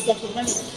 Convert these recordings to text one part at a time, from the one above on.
Sacramento.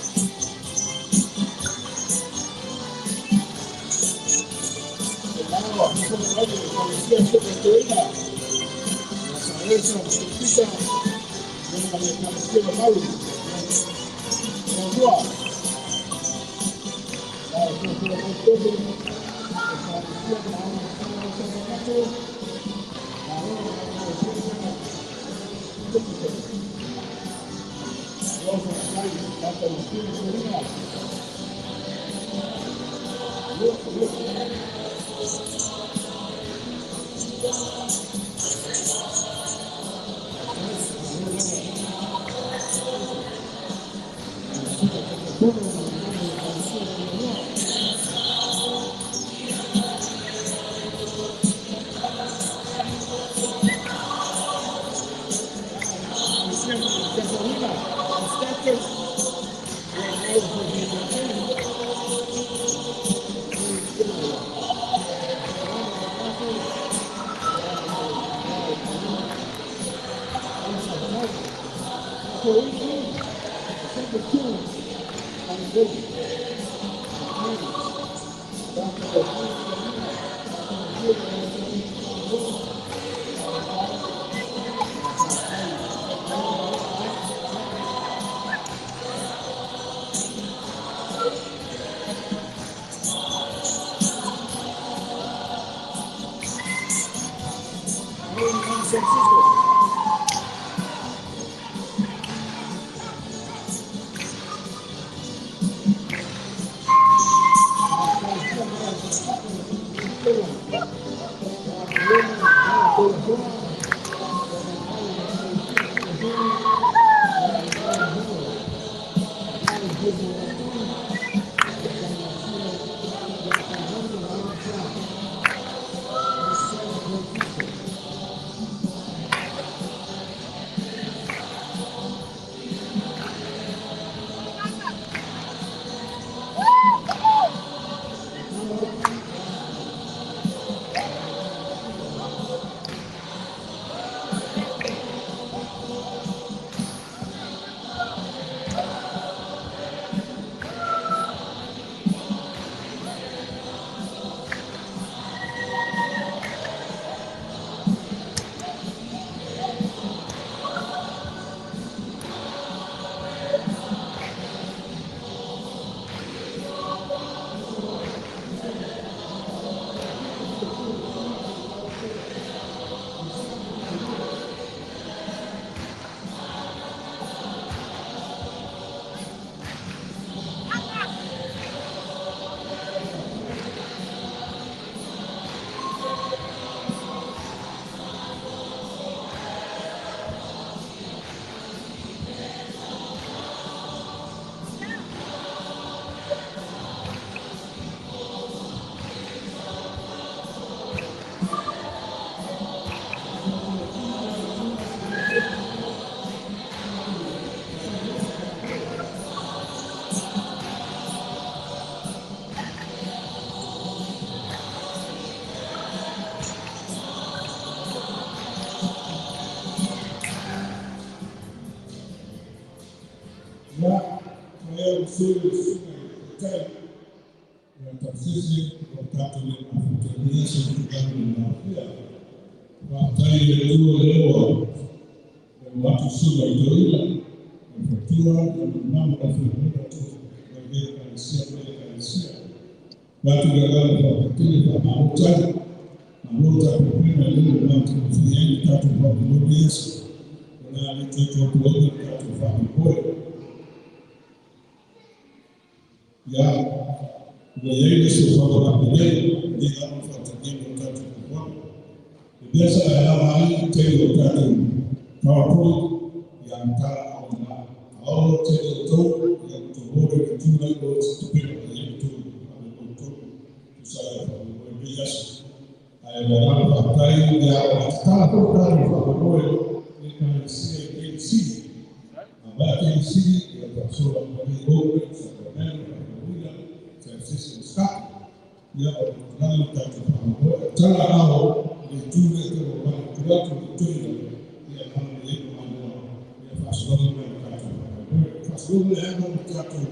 We're going to have a tatou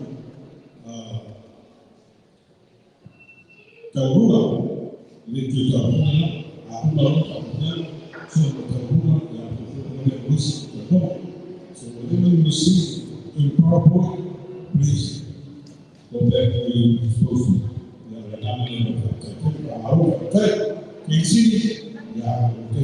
tauluga le tui tauluga a pula ona faapena so tauluga ia po le isi. So whatever you receive in PowerPoint, please go back where you were supposed to. Ia le nana le mo faafetai keisini ia o te.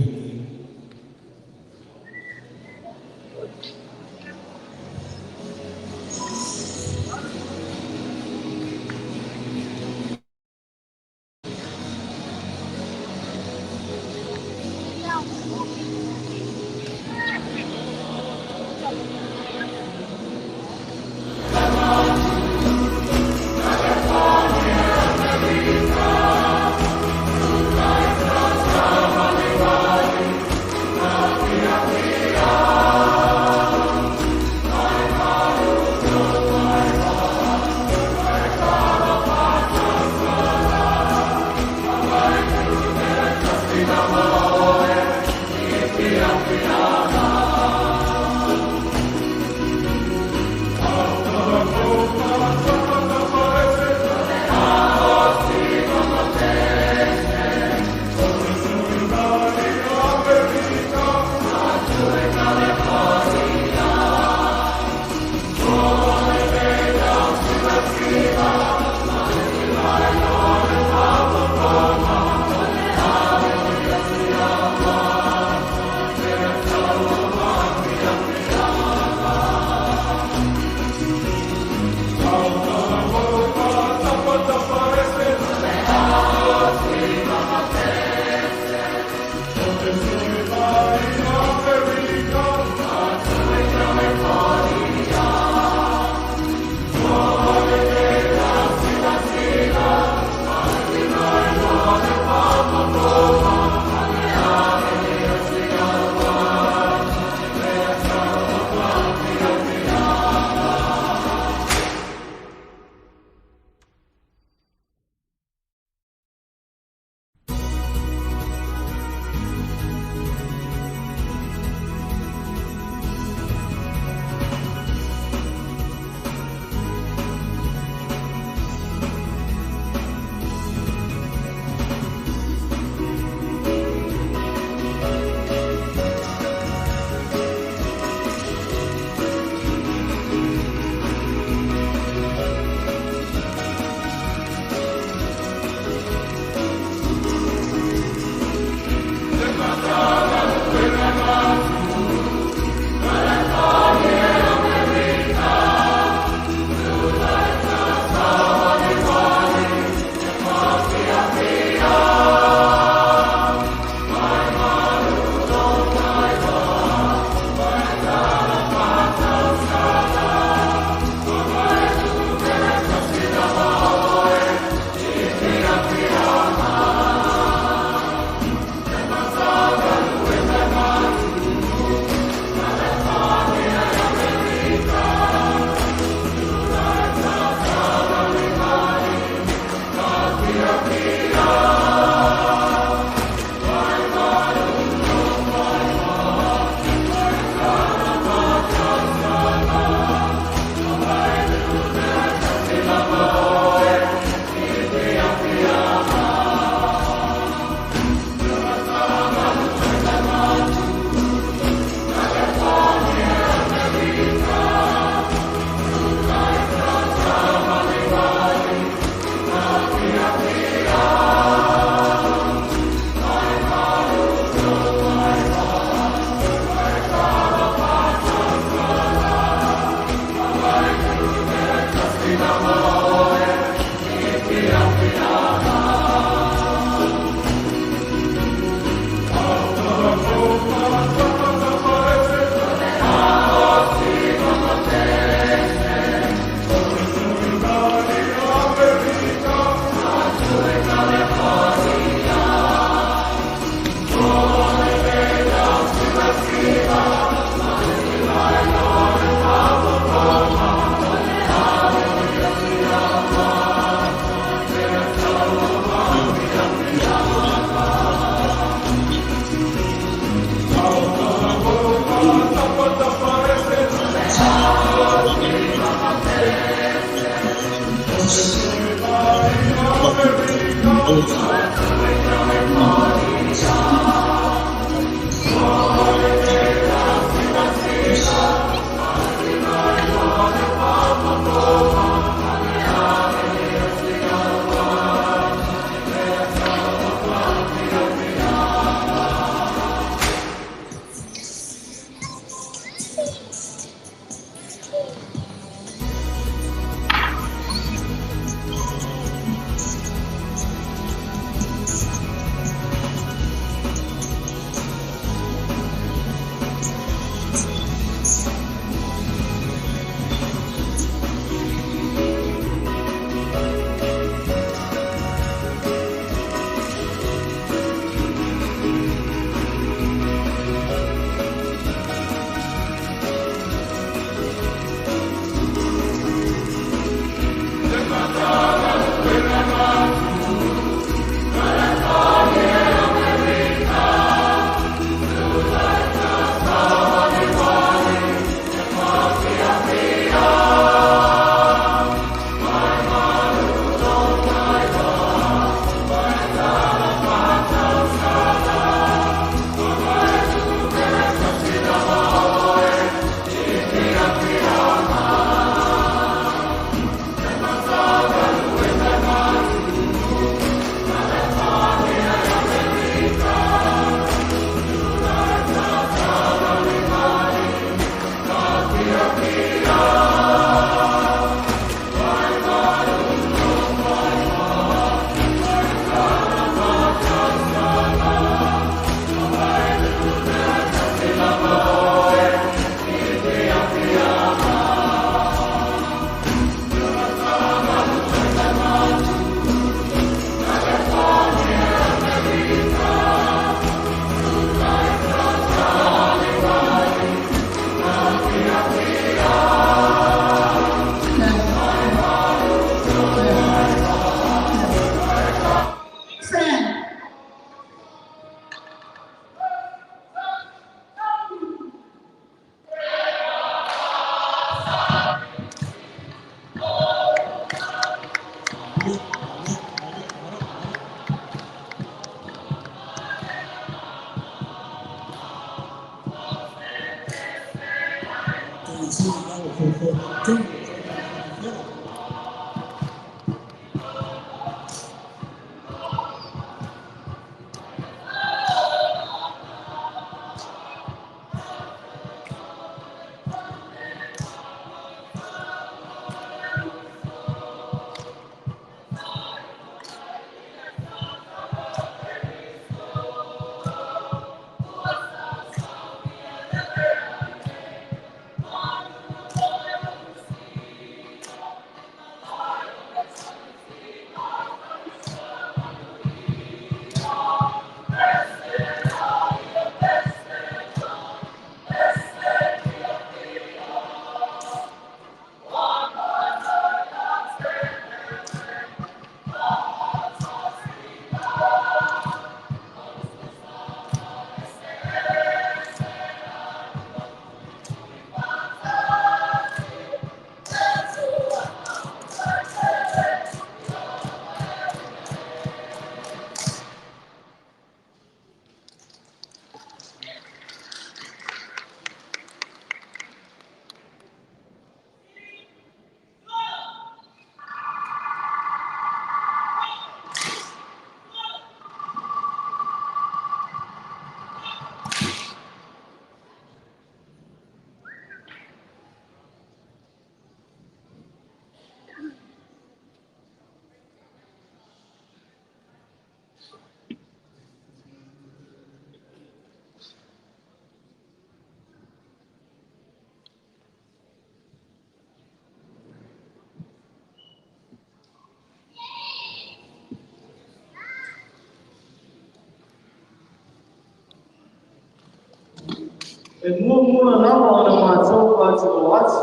E muamua lava ona matou faatulou atu.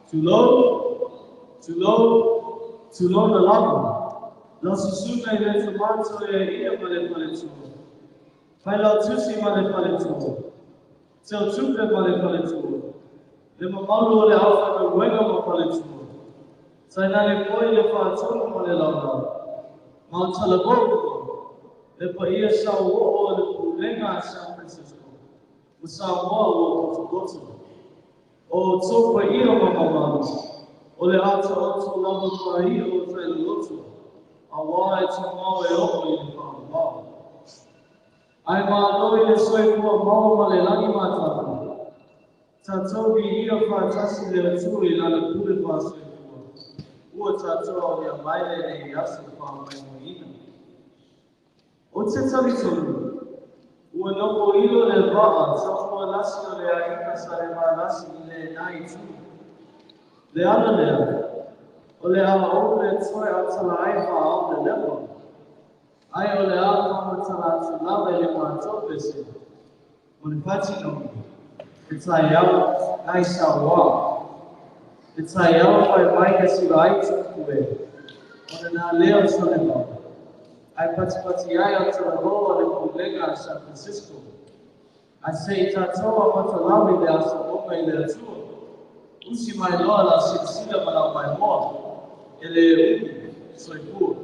Tulou, tulou, tulona lava. Lau susuga i le tama Toeaina ma le faletua. Failautusi ma le faletua. Teutupe ma le faletua. Le mamalu o le aufaigaluega ma faletua. Tainane foi le faatonu ma le laulau. Ma o talavou le paia sauoo o le pulega a San Francisco ma Samoa ua potopoto. O outou paia ma mamalu, o le atoato lava paia o tailoloto, auā e tumau e oo i le faavavau. Ae malo i le soifua maua ma le lagi matafi. Tatou viia faatasi le Atua i Lana pule faasoifua, ua tatou aulia mai lenei aso faamaimoaina. Ou te talitonu, ua nofoilo le vaa taufualasi o le aiga Salevalasi i lena itu. Le ala lea, o le a ou le toe autala ai faaao le lepa, ae o le a faamatala atu lava i le matou pese mo le faatinoga, he taiao nai Samoa. He taiao fai mai e sila ai tupu e, ona nā lea o Salevao, ae patipati ai o talavou a le pulega a San Francisco. Ae se i tatou amata lava i le aso oga i le Atua, usi mai loa lau silasila ma lau maimoa, e le umi, soifua.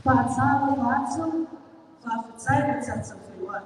Faatalofa atu, faafetai le tatou feiloai.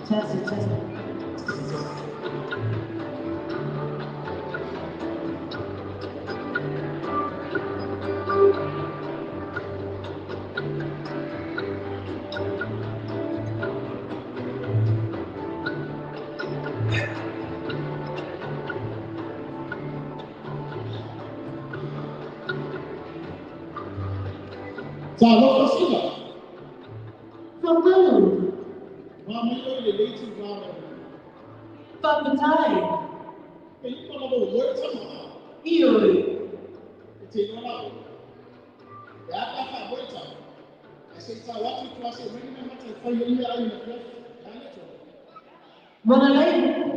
Test, test. Sa lo fasila. Mamalu. Faafetai. Ioe. Magalei.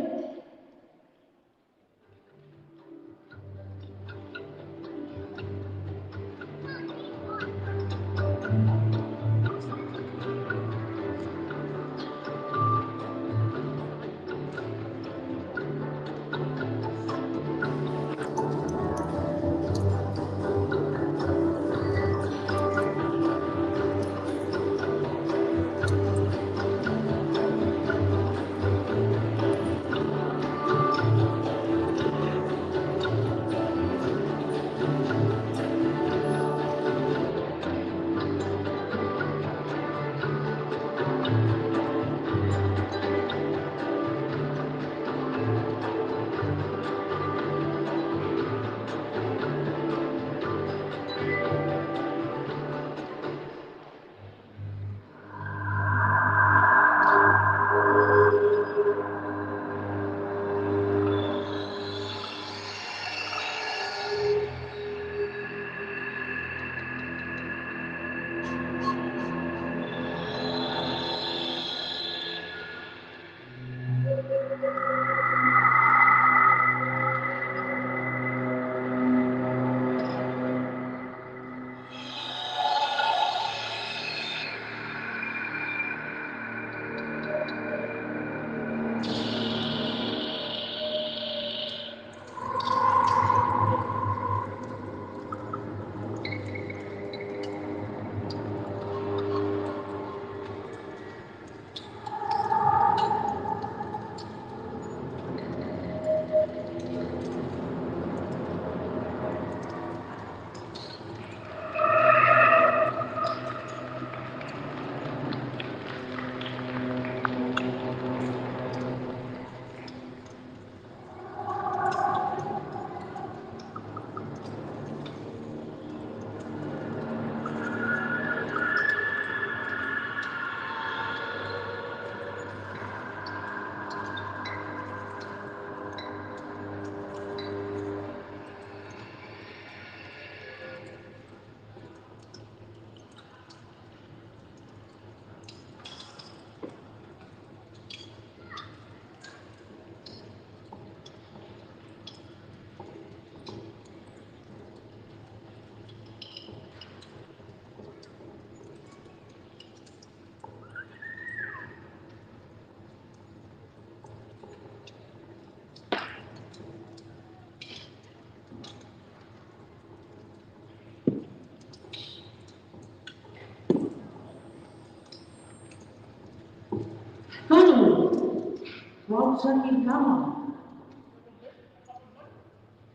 Finally, Kama.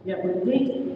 Yeah, we did.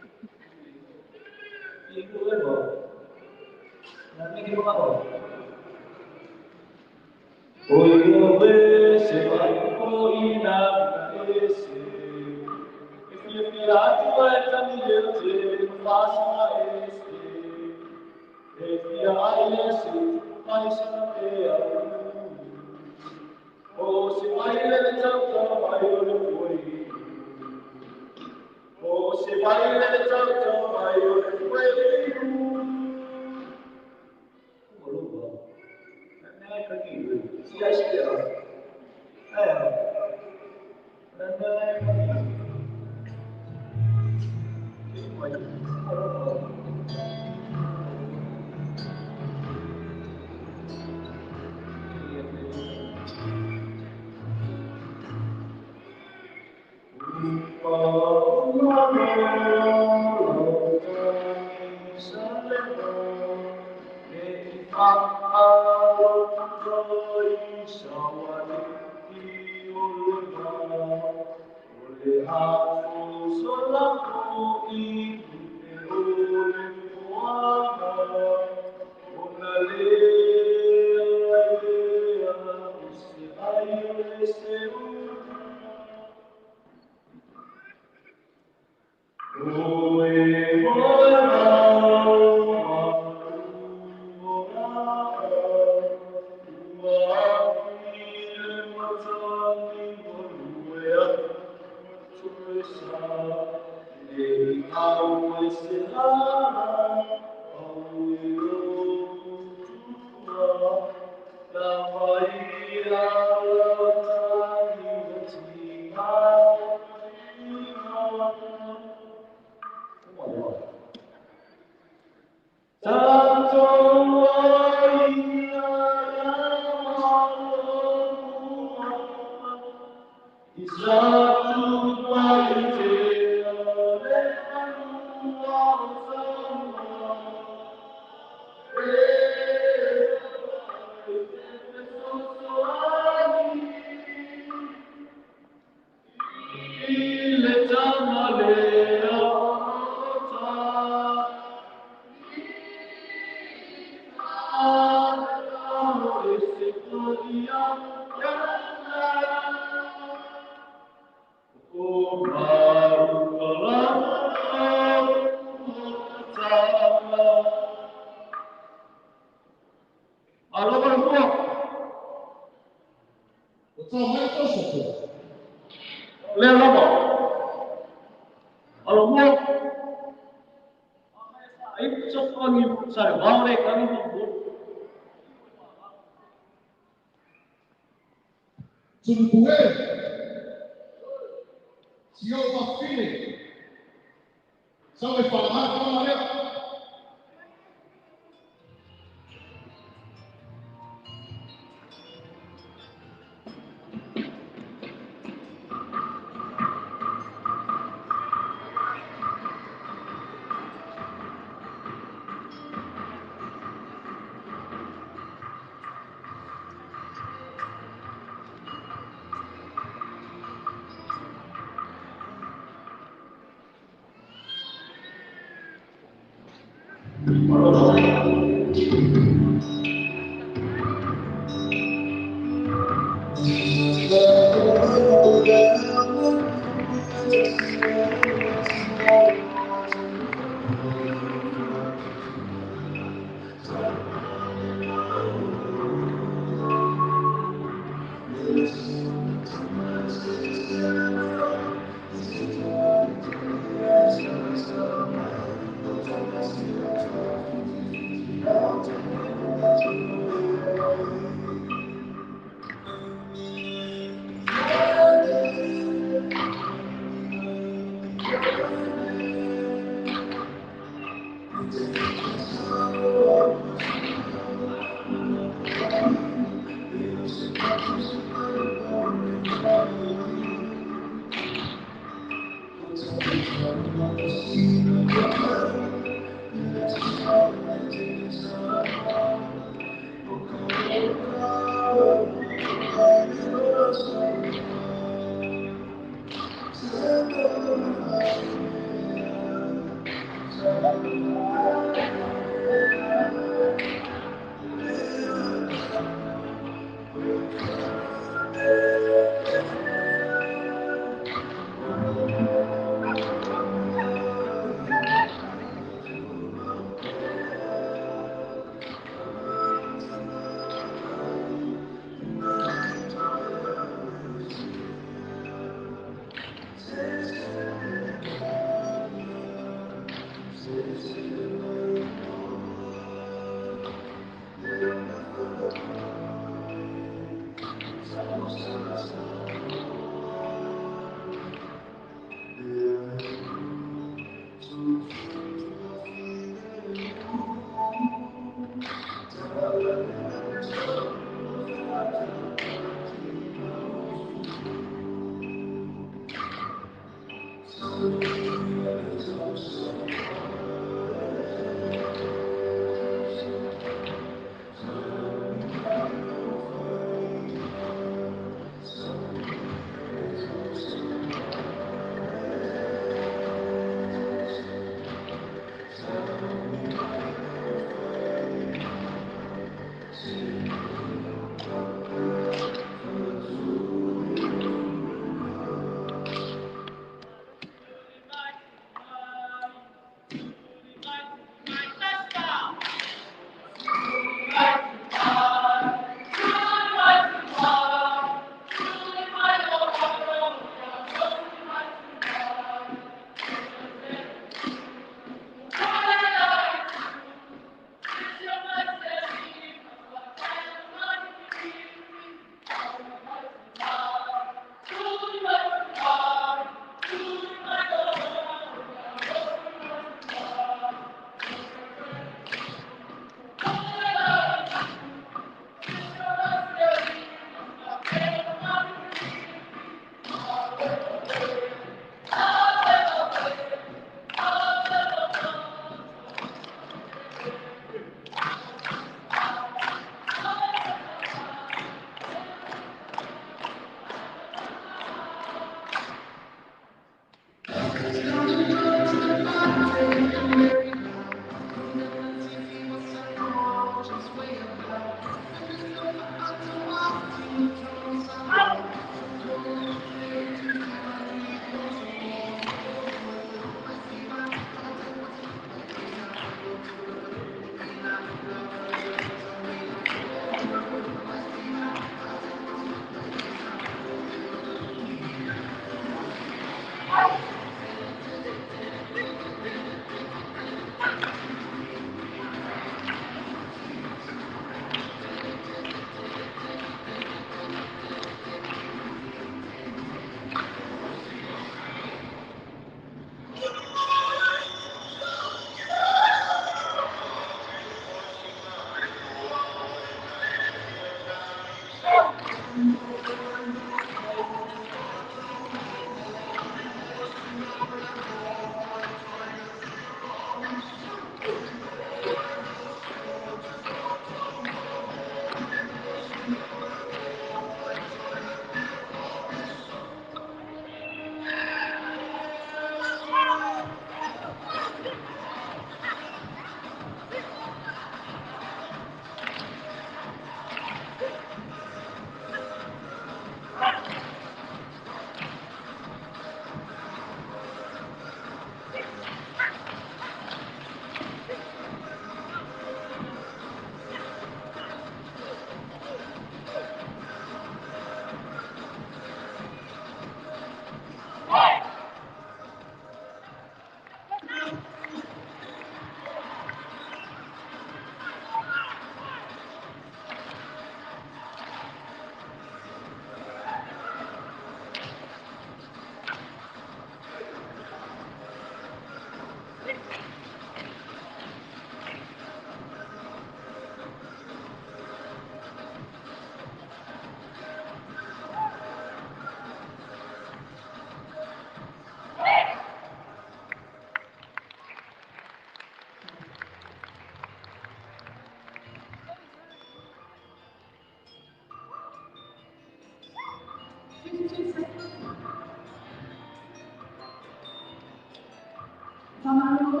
Famalolo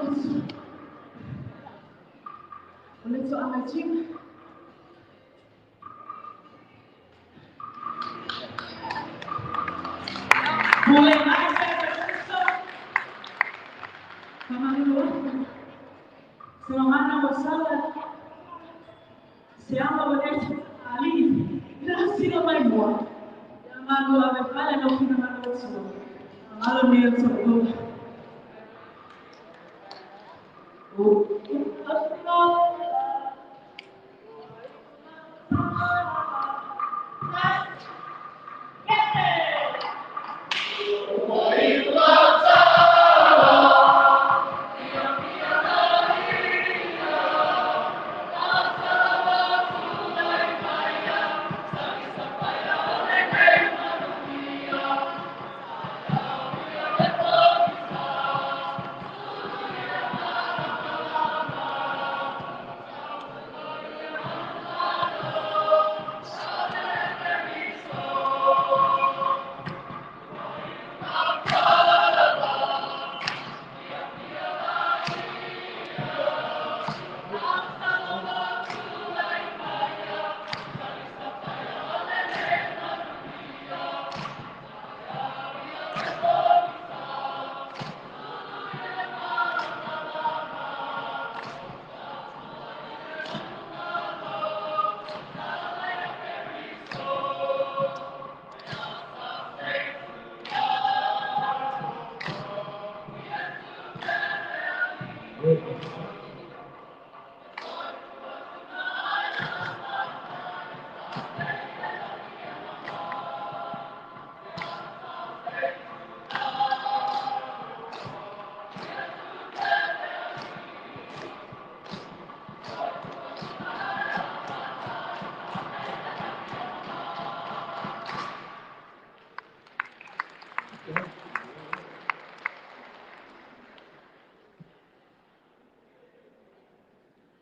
o le toaga gym. Pule mai San Francisco. Famalolo atu. Se mamana o sala. Se ama o le ali. Na sila mai mua. Ia malu ave fale no fina malo tua. Malo ni o tau.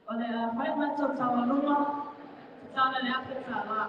O le a fai matou taualuga, tatau na le afe tālā.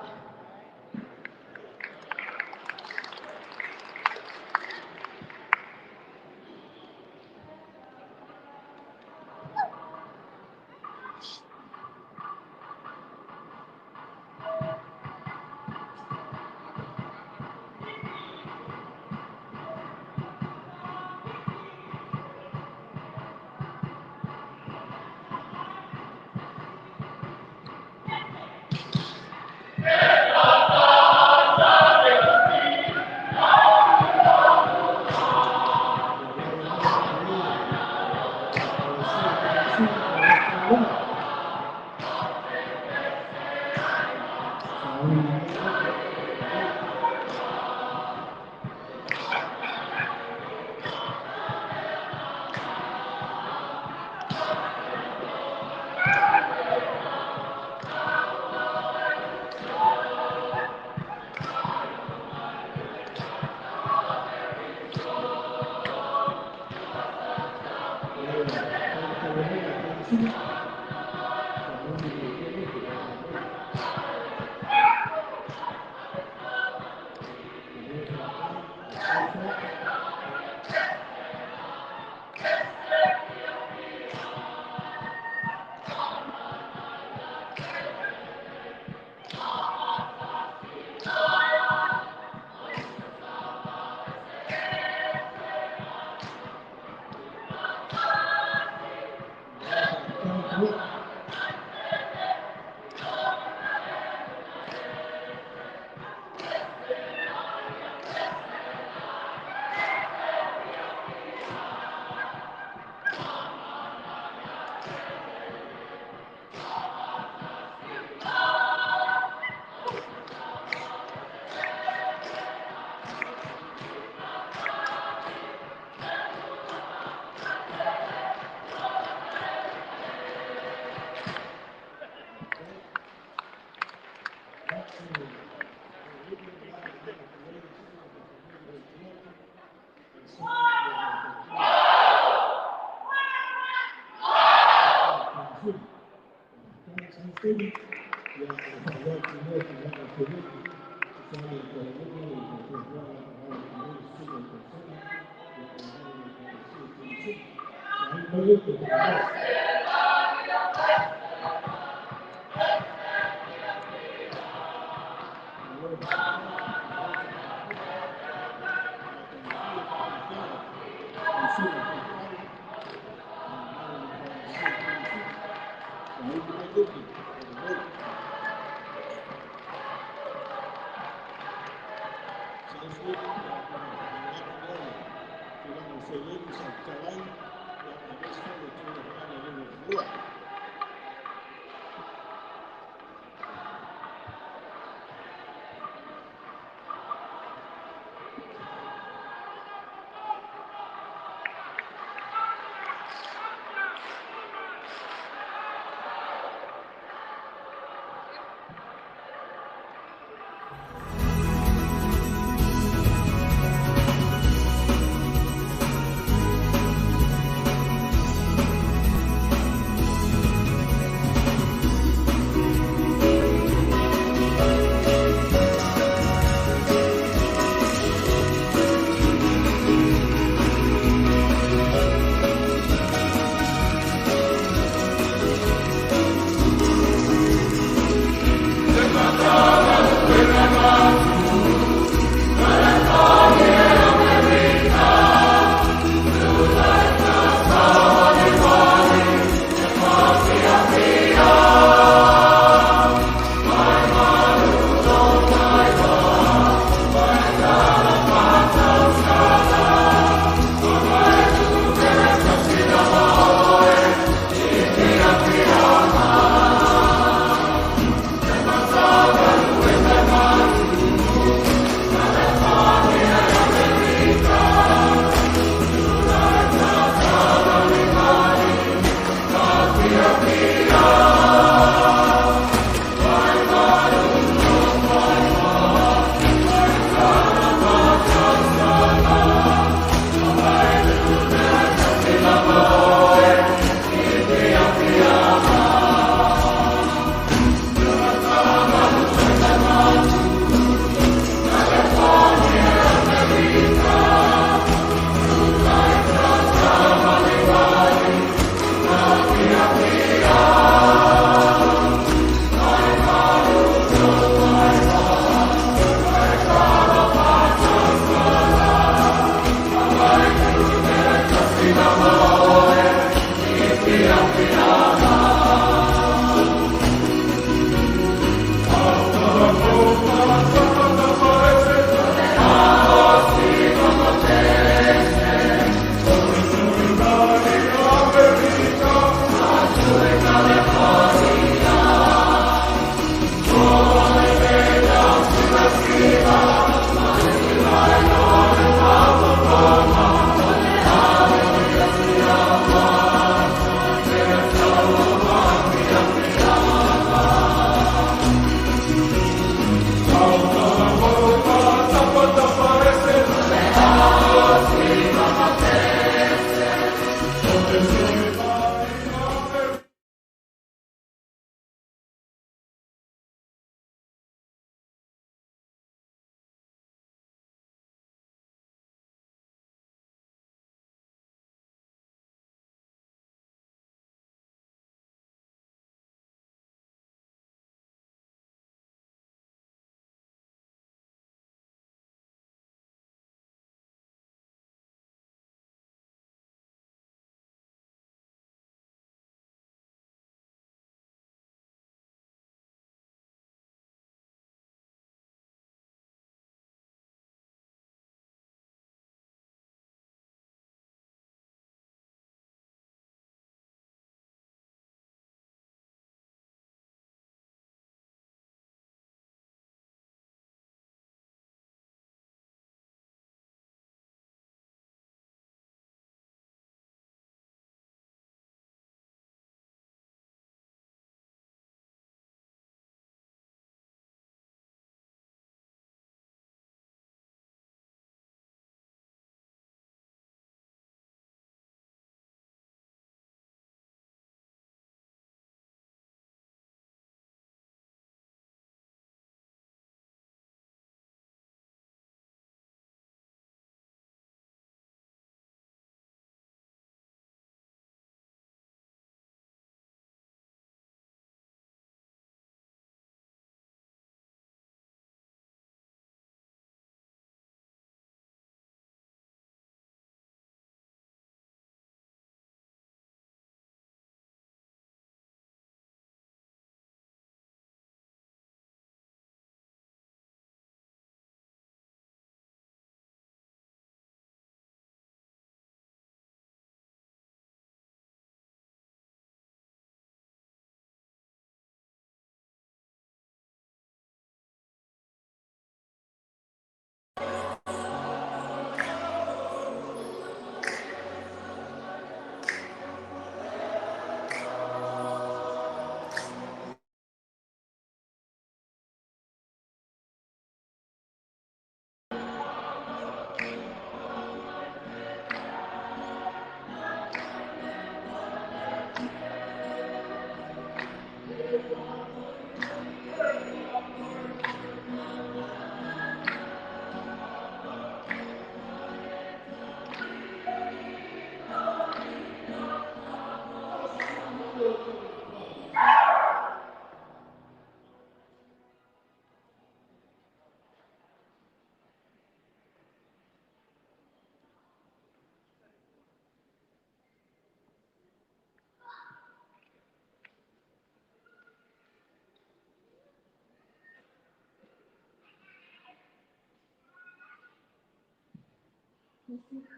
Thank you.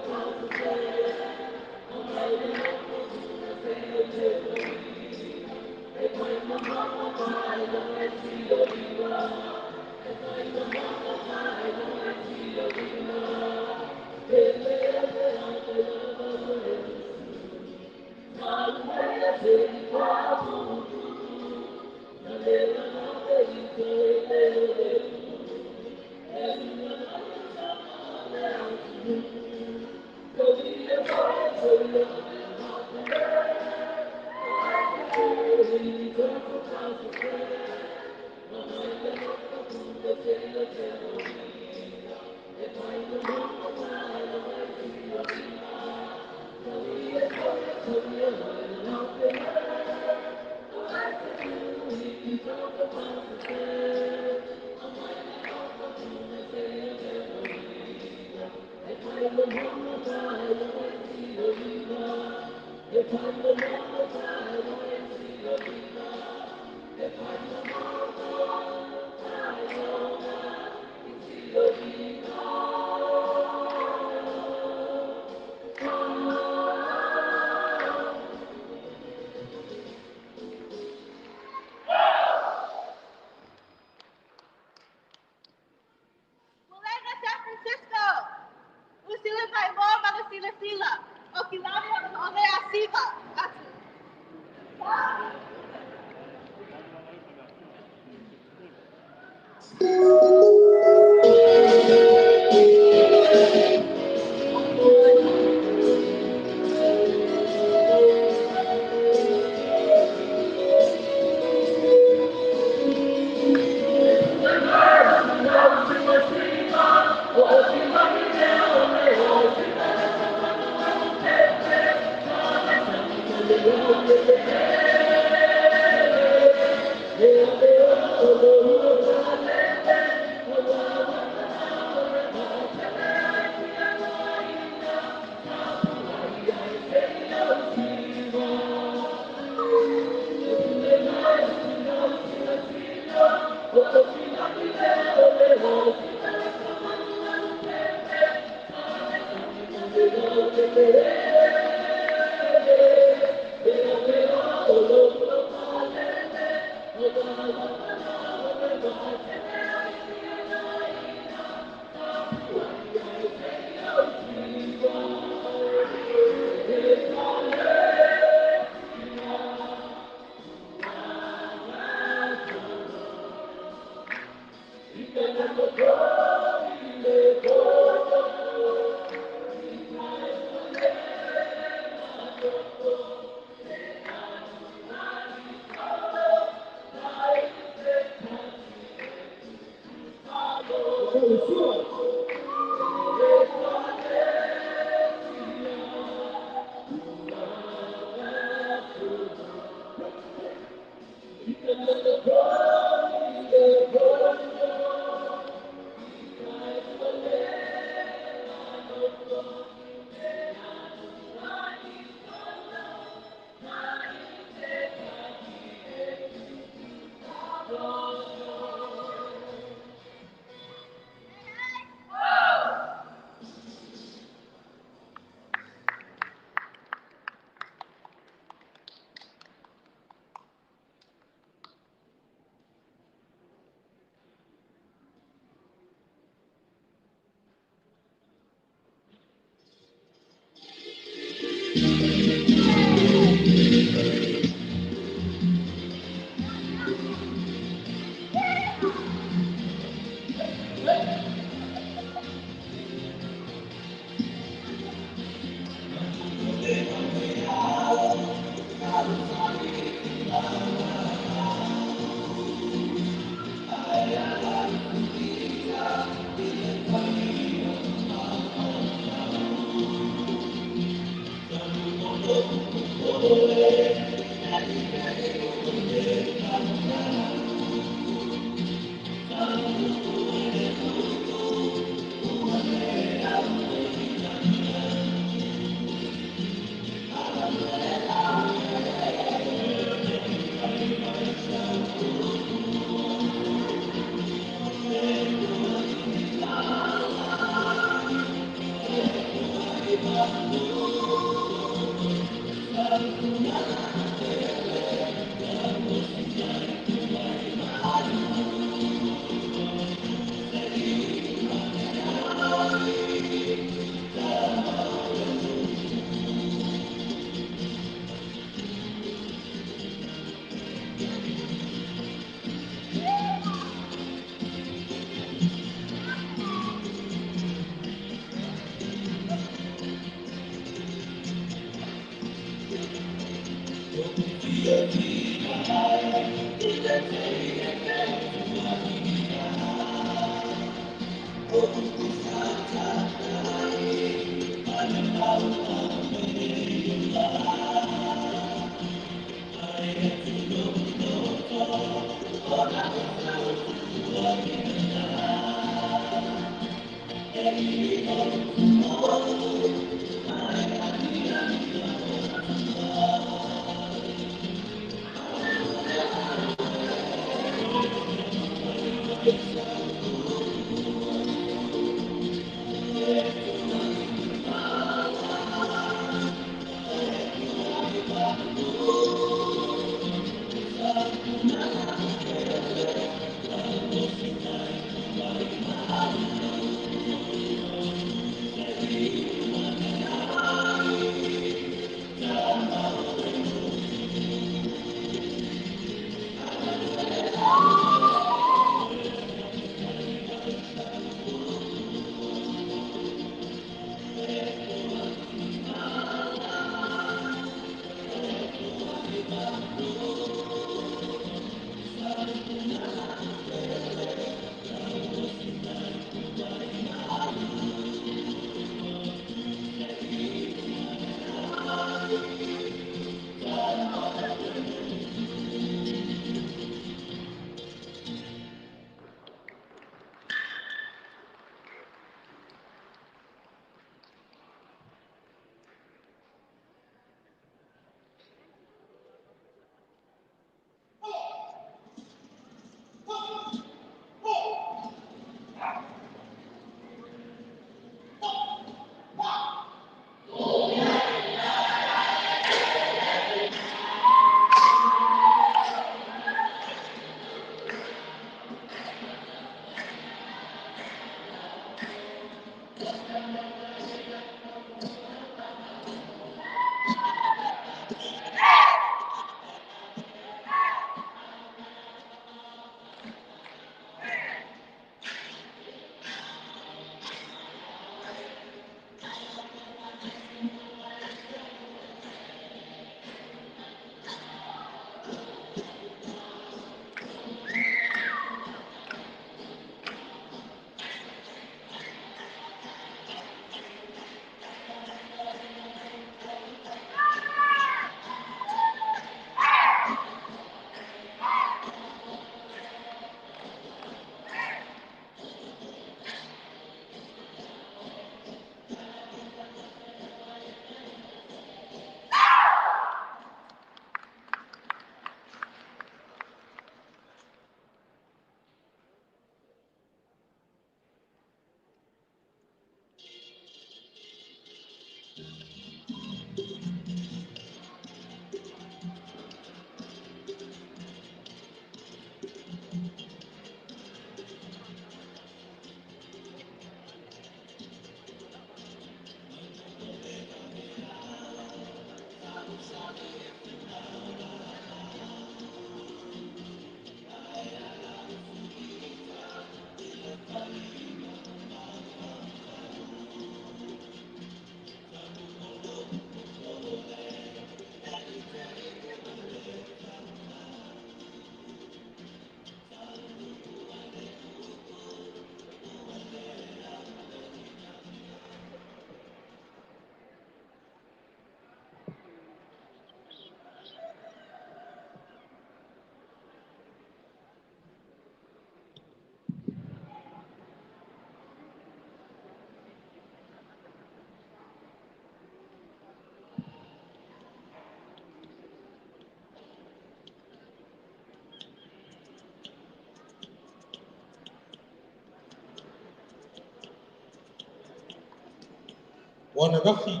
Wana rafi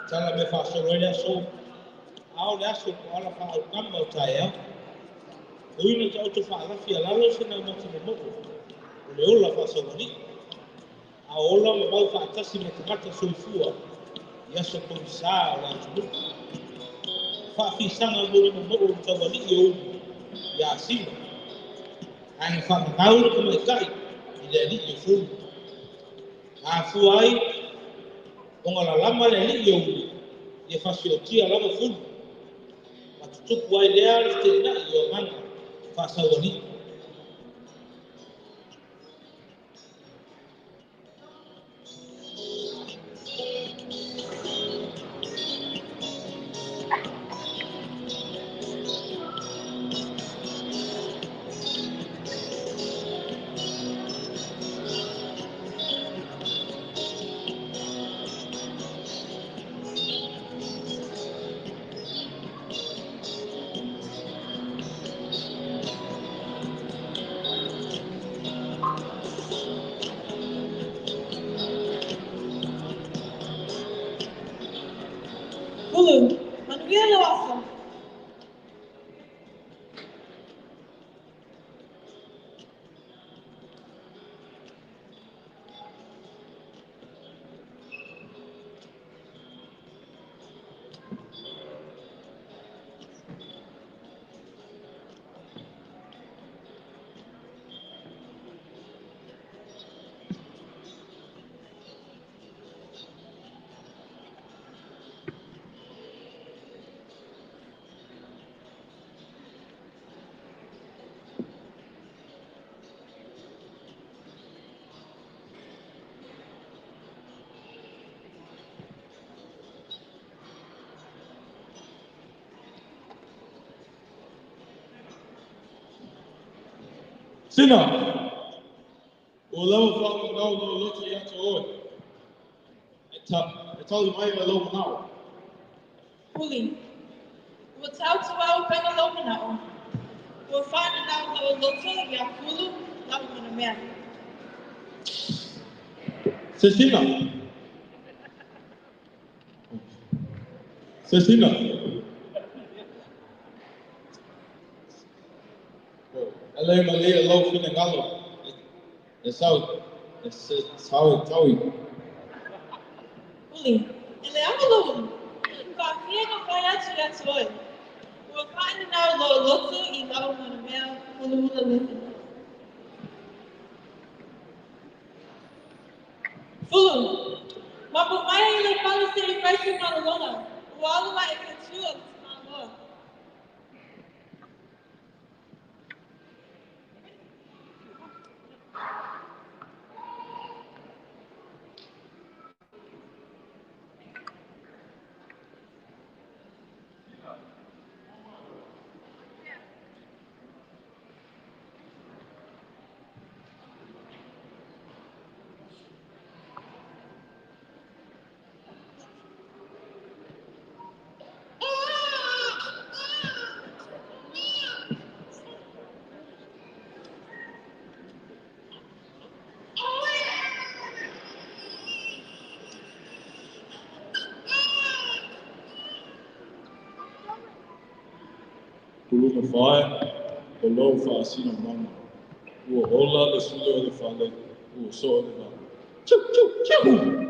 tala me whaasolo ele aso ao le aso ko ala wha au kama o tae au. Uina ta auto whaalafi a lalo se nau mata mo moko o le ola whaasawani. A ola ma mau whaatasi ma te mata soifua i aso korisā o le atunuu. Whaafisanga mo le mo o tauani i o i a sima. Ai na whaangau le kamaikai i le alii o fulu. A fua ai onga la lama le alii o uli ia whasiotia lava fulu. Matutupu ai lea le tēnai o anganga whaasawani. maota. Sina, ua lava faamanao lou loto ia te oe. E tali mai ai lou manao. Puli, ua tautuau pena lou manao. Ua whaananau lou loto ia Pulu lau manamea. Sesina. Sesina. Ele malia lou finagalo. E sau, e se sau e taui. Puli, e le anga lou. Whaafia no whai atu ia te oe. Ua whaananau lou loto i lau manamea Pulumula lefe. Fulu, mapu mai i le pale se i whaisi malolona. Ua alu mai e ke tua o te tamaloa. Puluga whae, o lou whaasina mama. Ua ola le sule o le fale, ua soa le vao. Tchau, tchau, tchau!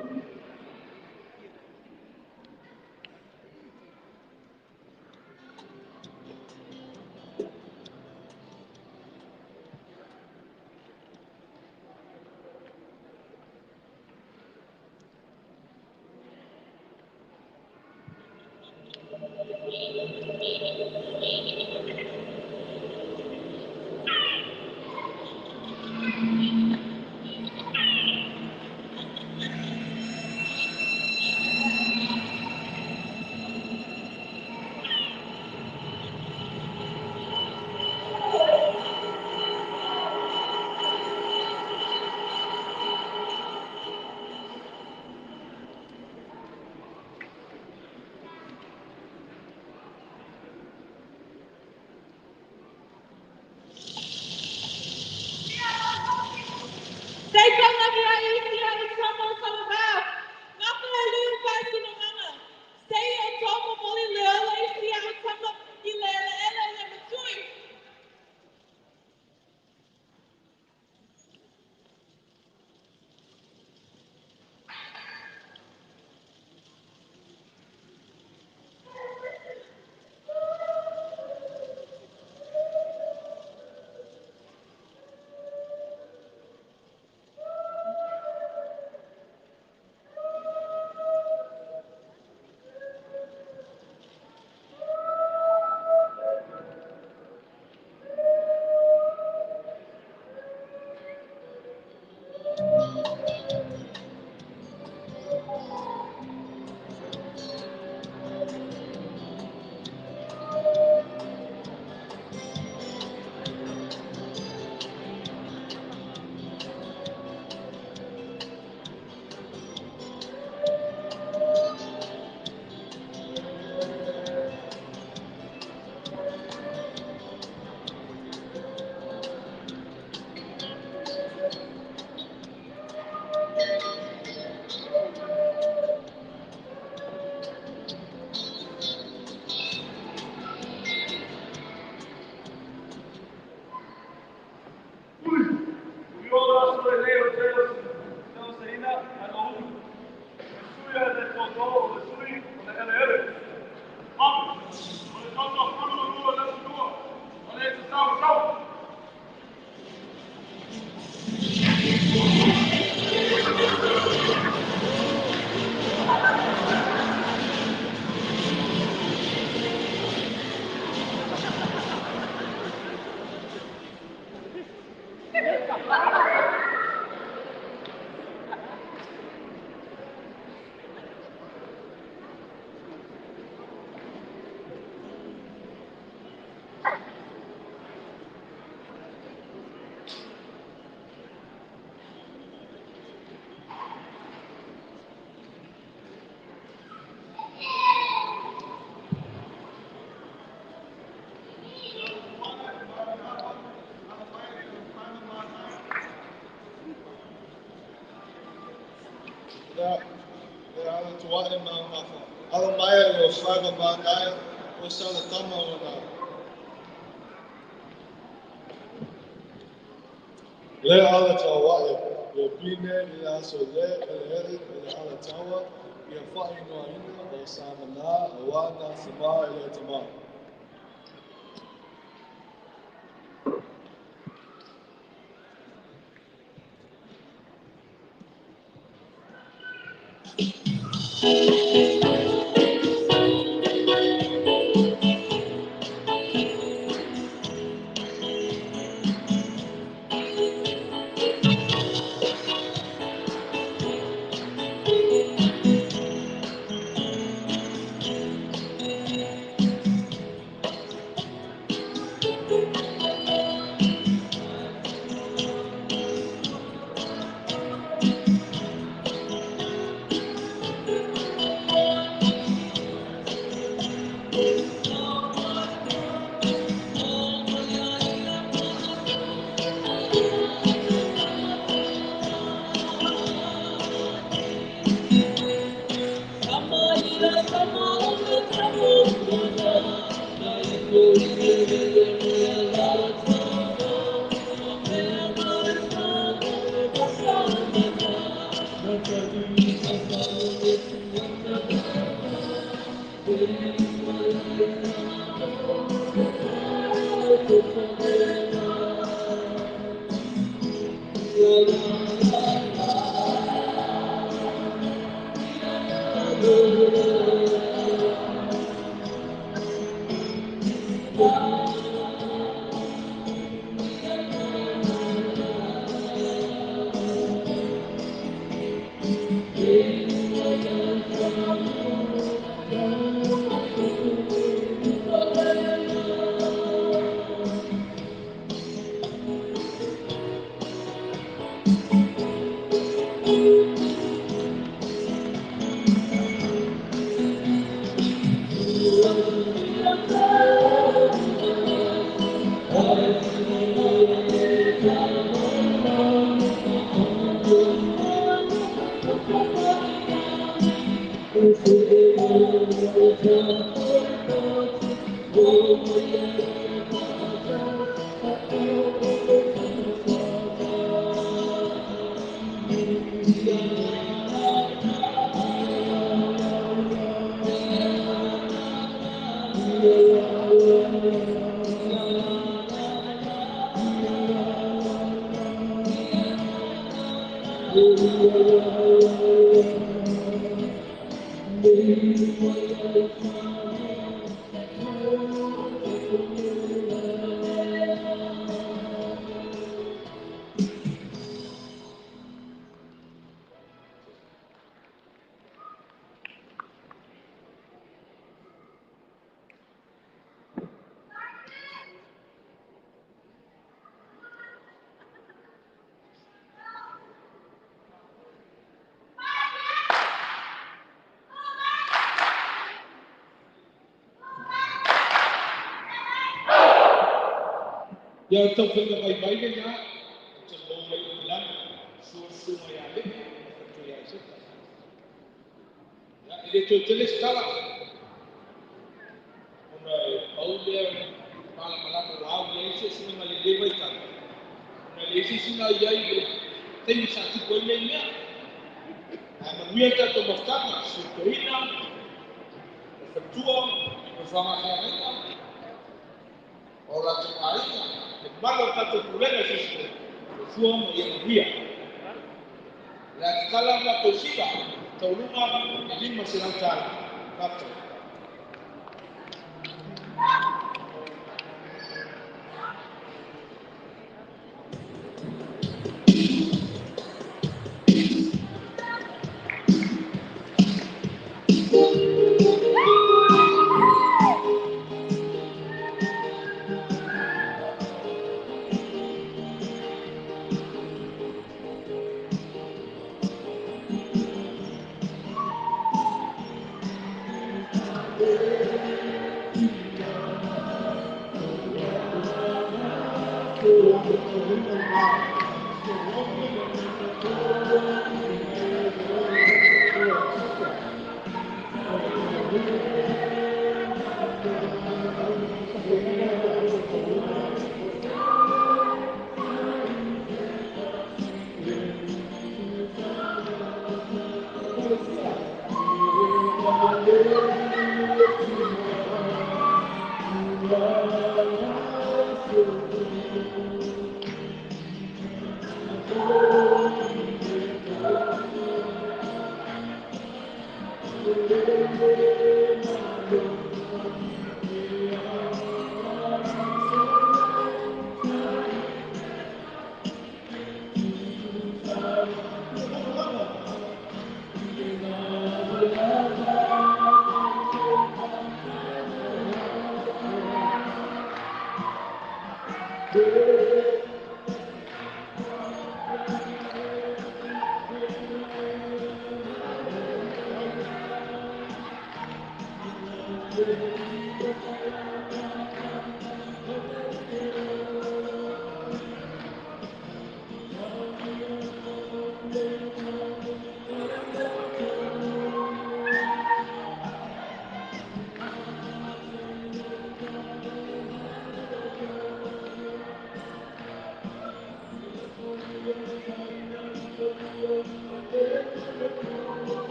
Le ala tawae, le pine i le aso le ele ele le ala tawa, ia whainoa ina o samana, o wana sama i le tama. Ia tau whenga mai mai le ngā, te mō mai o lana, sua mai a le, ma ia se. Ia, e le tau tele skala. Ona e pau lea, pala malama wau ia ese sina ma le lewa i tala. Ona le ese sina ia i le taimi sa tupu ai nei mea. A manuia tātou mafutaga, sutoina, o fatua, o Sofaga feagaiga o latou aiga le mamalu o le tatou pulega i so o se taimi. Soifua ma ia manuia. O le a tatala le tatou siva taualuga e $500. Faafetai.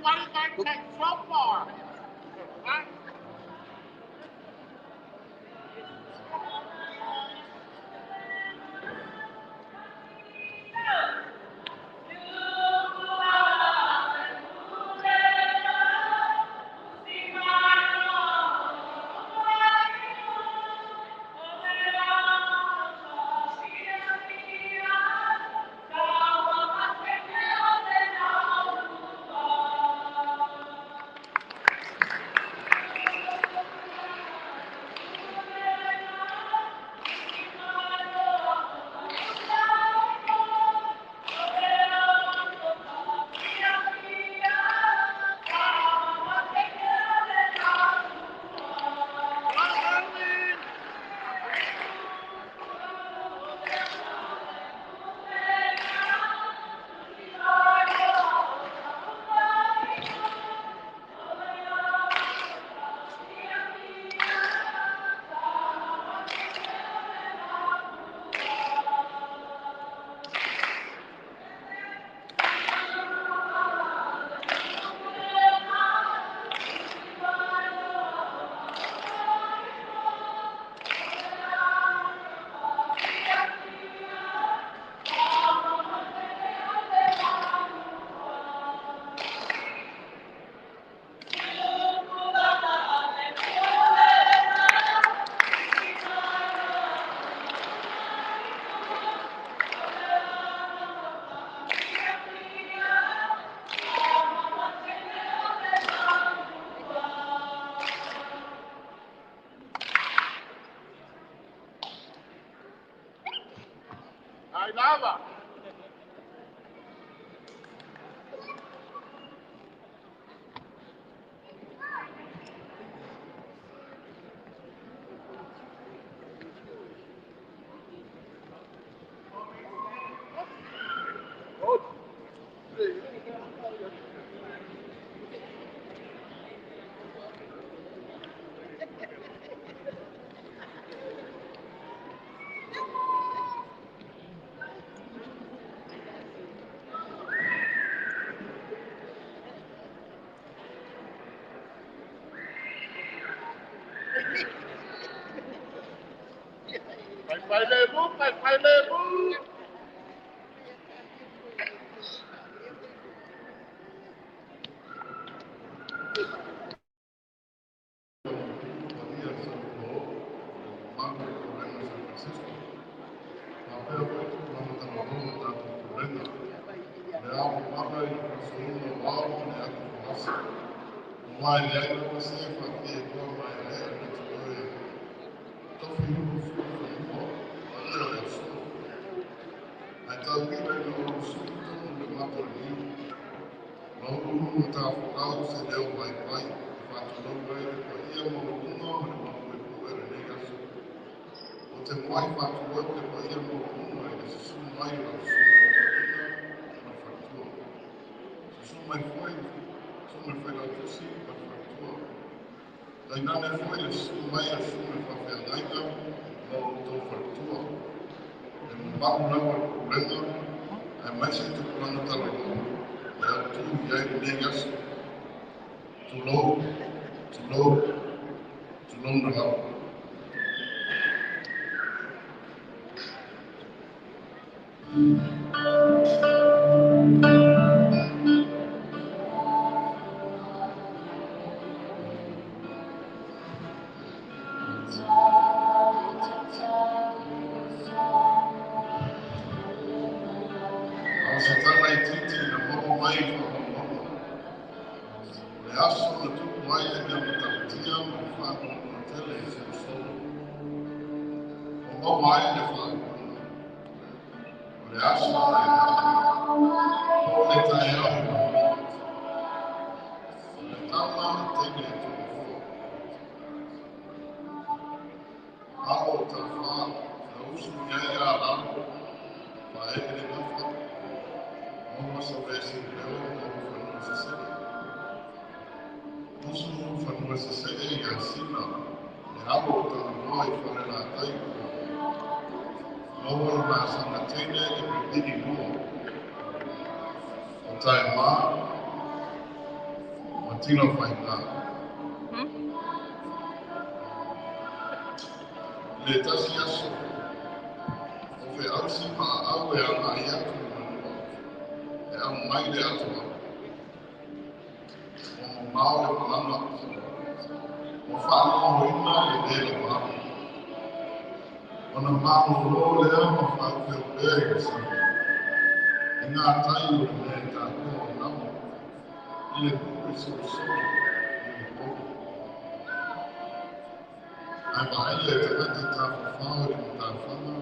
What are you going to take so far? Huh? Lava. Vai, tila whainga. Le tasi aso, o fe ausi ma au e anga i atu manua, e au mai le atua. O mao le palanga, o whaalohoina le le la wā. O na mālolo lea ma whaafeo pea i le sami. E ngā tai o le mea tātua o nama, i le kupe solosolo i le koko. Ai vaai e tagata tāwhawhao i le matawhanga,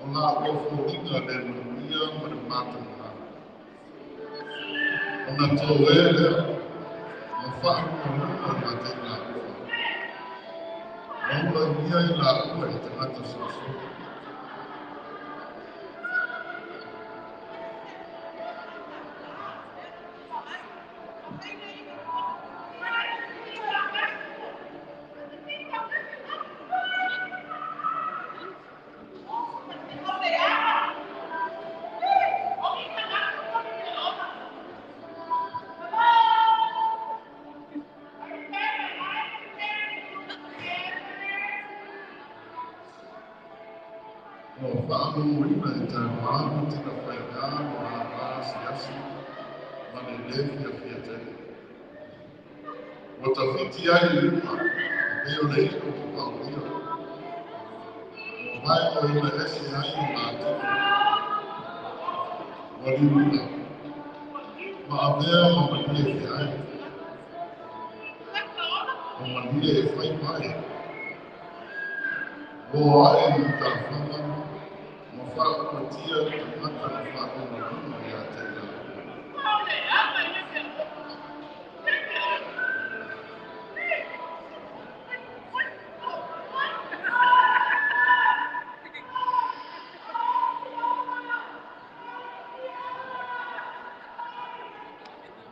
o ngā ofo le manuia ma le mātanga. O ngā tō e lea, ma whaarunga ngā te ngā kua. Maua ia i la ua i tagata solosolo. O whaanunguina i te wāhu tina whainga o ngā rā siasi ma le le fia fia tele. O ta whiti ai i luma, e peo le iko o paulia. O vai o ina ese ai o ngā tino. O liuina. Ma avea ma manie fe ai. O manie e whai mai. O ae i ta whanga, ma whaakatia te mata na whaakaunga ia te rā.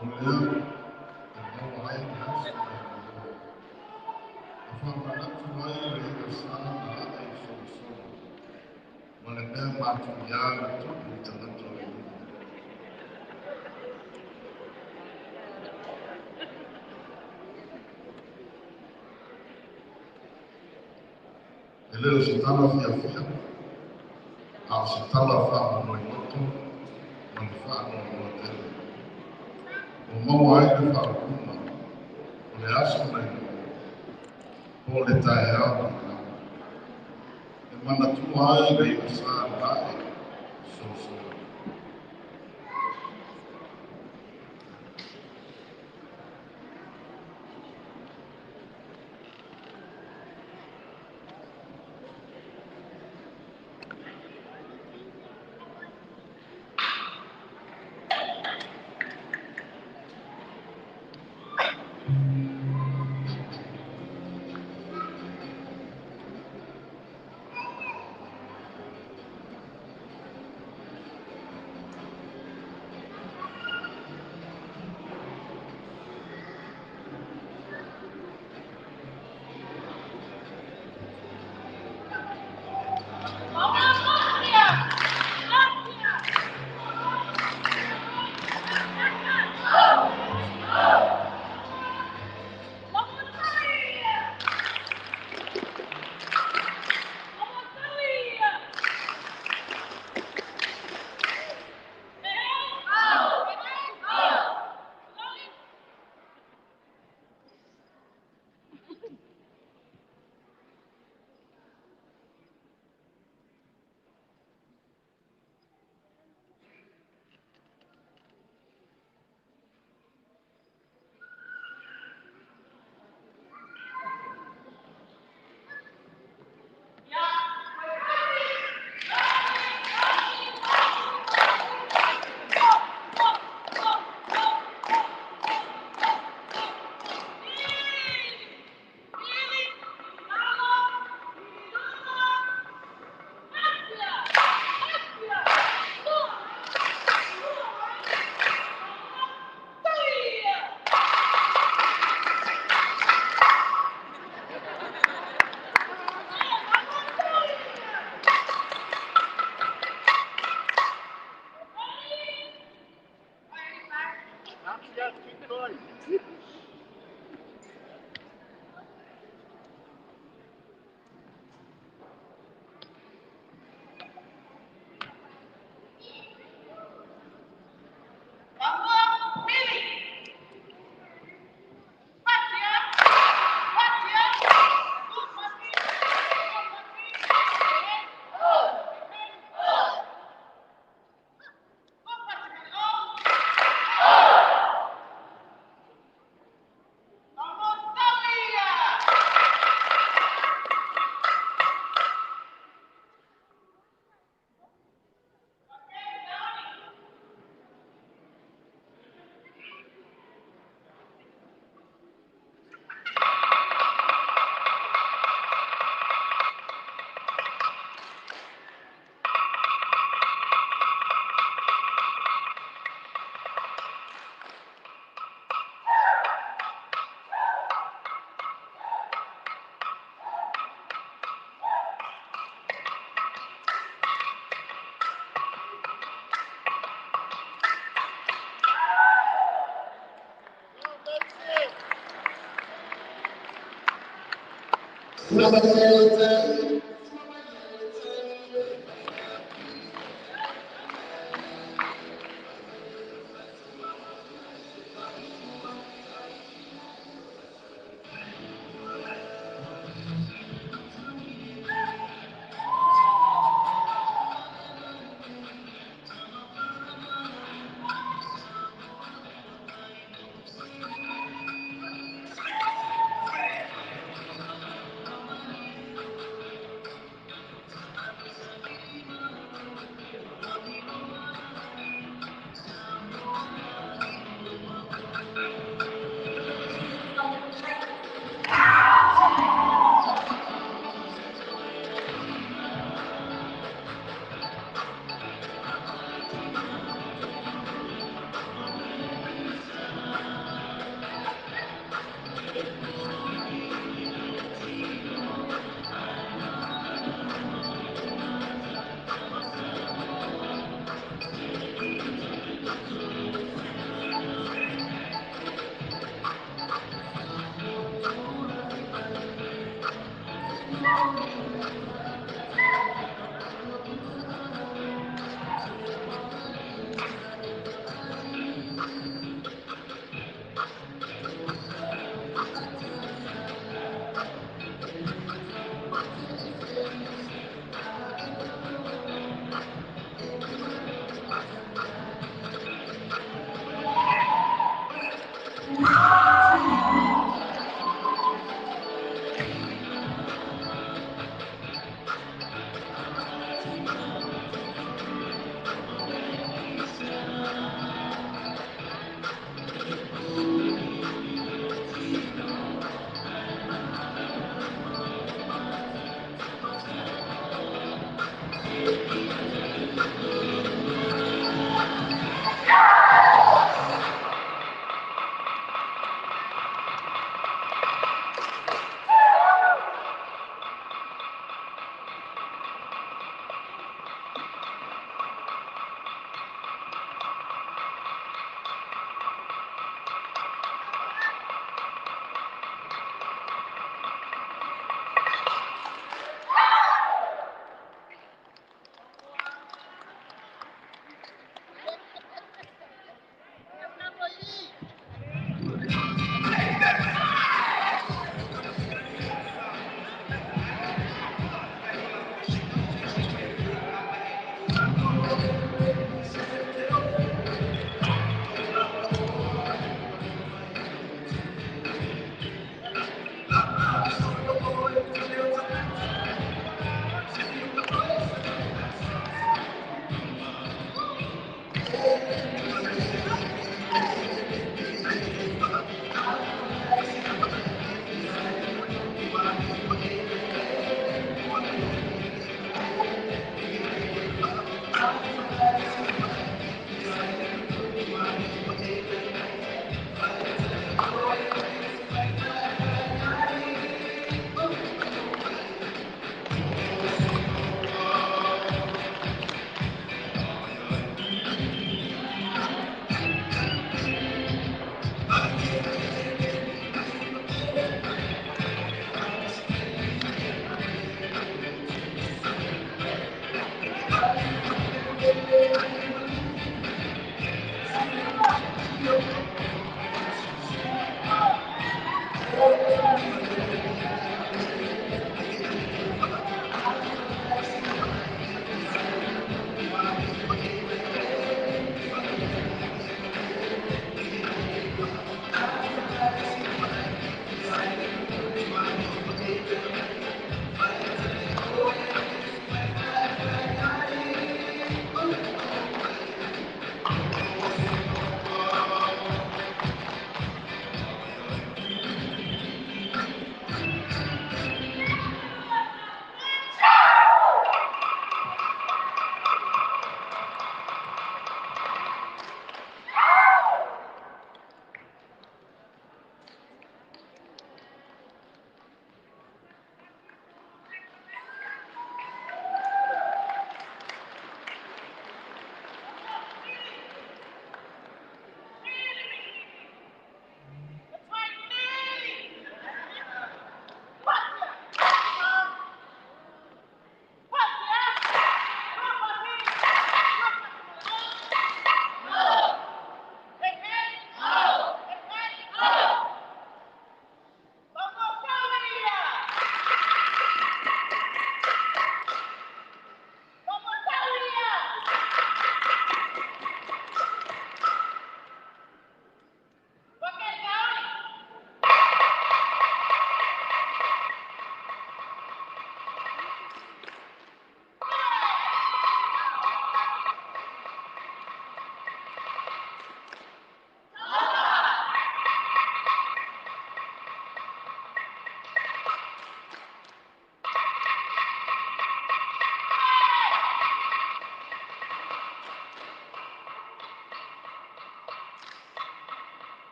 O lea, e maua ai le aso na e mō. A whamanatu ai le ika sā na hae i solosolo. Ma le mea mātu ia le tupu i tagata o le luma. E leo se tala fia fia, a o se tala wha moi loto, ma le wha no tele. O maua ai le whaakuna, o le aso nei o le tae au na nau. E manatua ai le ika sā na e solosolo.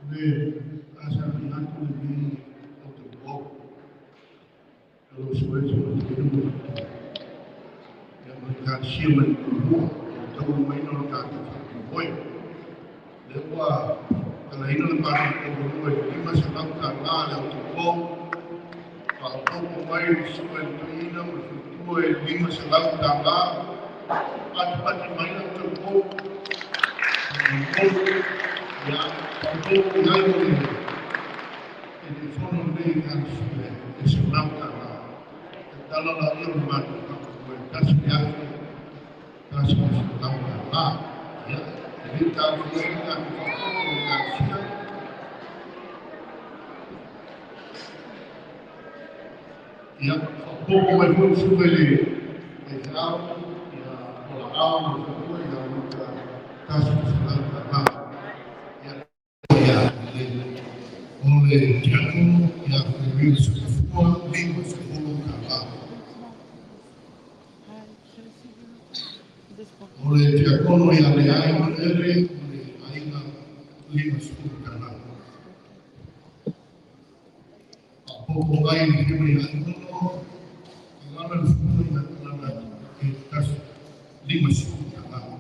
Le asa manatu le mi o te wau. Alo sueso o te nua. Ia mai ka sia mai ku o tau mai no ka te whakapoi. Le ua kalaina le pāki o lua i lima sa lau ka ngā le o te wau. Pa o tau mai le sua e tuina mo le futua e lima sa lau ka ngā. Pati pati mai o te wau. Ia, o ngai o le e te fono nei ka sue e se lau ka ngā. Te tala la ia o mātou whakapoi. Kasi me afe, kasi me se lau ka ngā. Ia, e le tā whia i tā te whakapono o ka sia. Ia, faaopoopo mai foi le susuga i le faifeau, ia, Polaau ma le faletua ia Luka $100. Ia, ia, lelei. O le tiakono ia Fuaimea Sokafua, $50. O le tiakono ia Leai Malaele ma le aiga, $50. Faaopoopo mai le afioga ia Aiono, Alala le susuga ia Alala e tasi $50.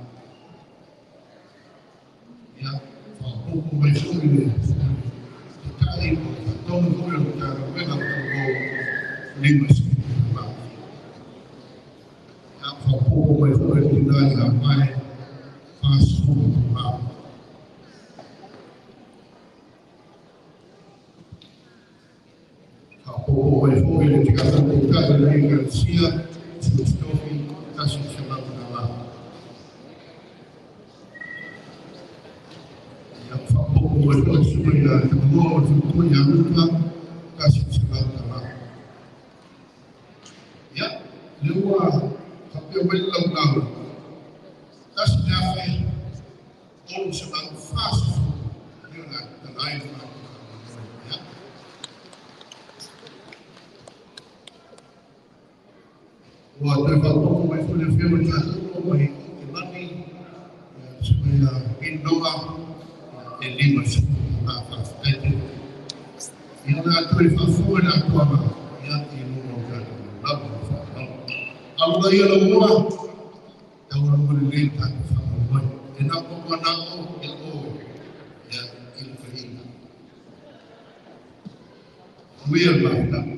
Ia, faaopoopo mai foi le taitai po o le faatonu foi o le Matagaluega o Talavou, $50. Ia, faaopoopo mai foi le tina ia Mae, $40. Faaopoopo mai foi le tiakono taitai o le Ekalesia, Suetofi, $100. Ia, faaopoopo mai foi le susuga ia Tamalua ma le faletua ia Luka, $100. Ia, lea ua faapea mai le laulau, 1340, lea o le a tatala ai le matou faamoemoe. Ia. Ua toe faaopoopo mai foi le afioga i le tiakono mai Aukemani, ia, le susuga ia Inoa, ia, e $50. Faafetai tele. Ia, o le a toe faafofoga i le atoaga, ia, i luga o tatou laulau ma le faaaloalo. Alofa ia lau mua, taualuga lelei le tatou faamoemoe. E na o manao ia oe, ia, i le faiga. Manuia le mafutaga.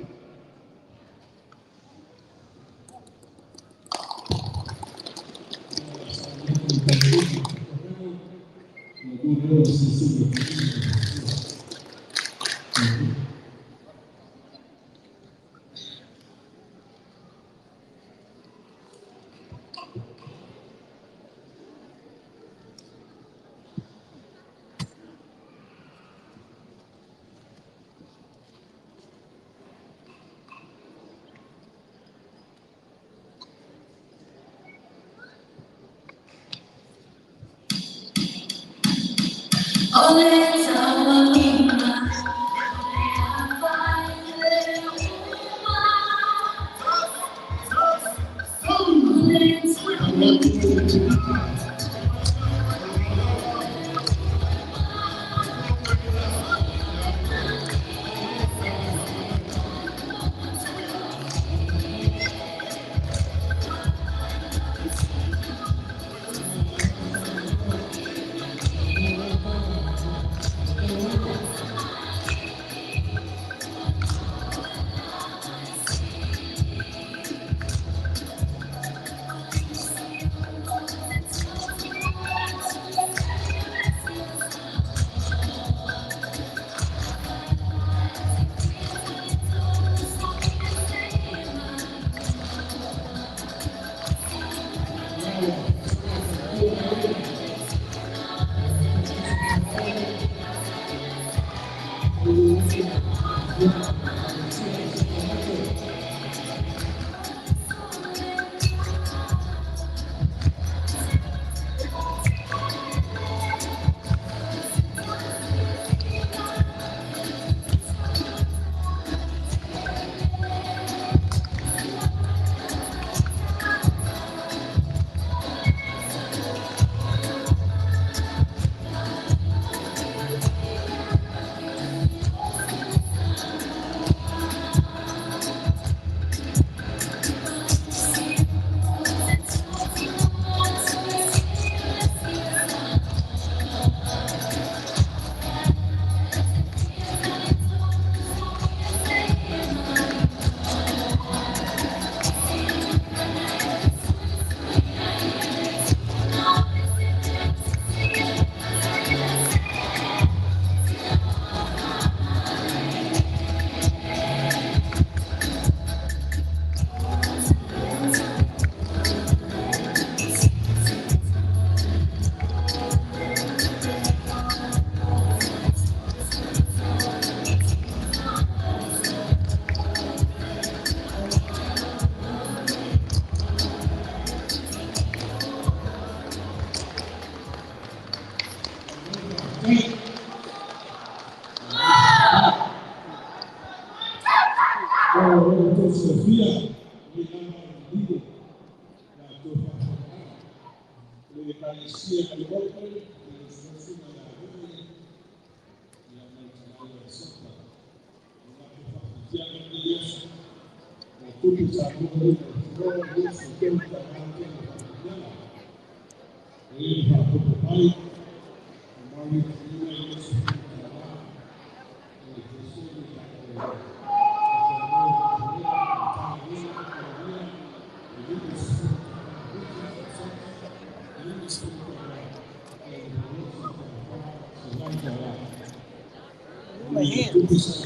My hands.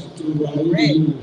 Red.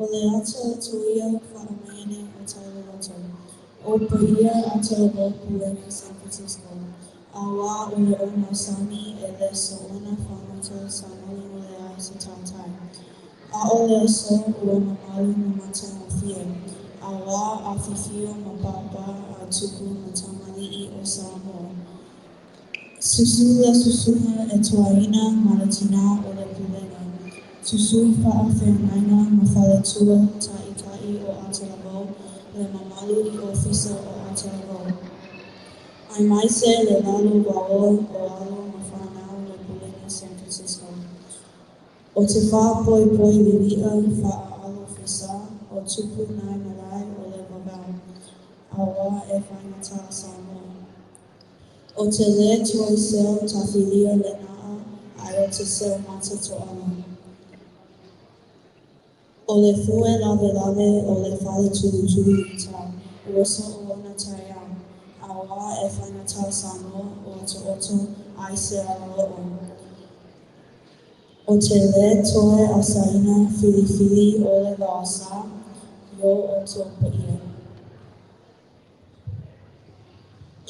O le aso tuia whakamene o Tailoloto. O paia a Tailolo Pulena San Francisco. A wā o le o mausani e le soona whangoto sa mole mole ai se tautai. A o le aso ua mamalu ma matagofie. A wā a fifio ma pāpā a tupu ma tamalii o Samoa. Susu le susuga e tuaina ma le tinā o le pulega. Susu fa'afeagaiga ma faletua ta'ita'i o Atalavou le mamalu i Ofisa o Atalavou. Aemaise le lalo vaoa o alo ma fanau le Pulega San Francisco. O te fa'apoipoi lili'a fa'aalofisaa o tupu nai malae o le vavau, auā e faigata Samoa. O te lē toe seu tafilia lenā ae o te seu mata to'ala. O le fue lavelave o le faletulutulu i tau, ua so'o ona taeao, auā e faigata Samoa o otooto ai se alao'o. O te lē toe asaina filifili ʻole vaosa i o outou paia.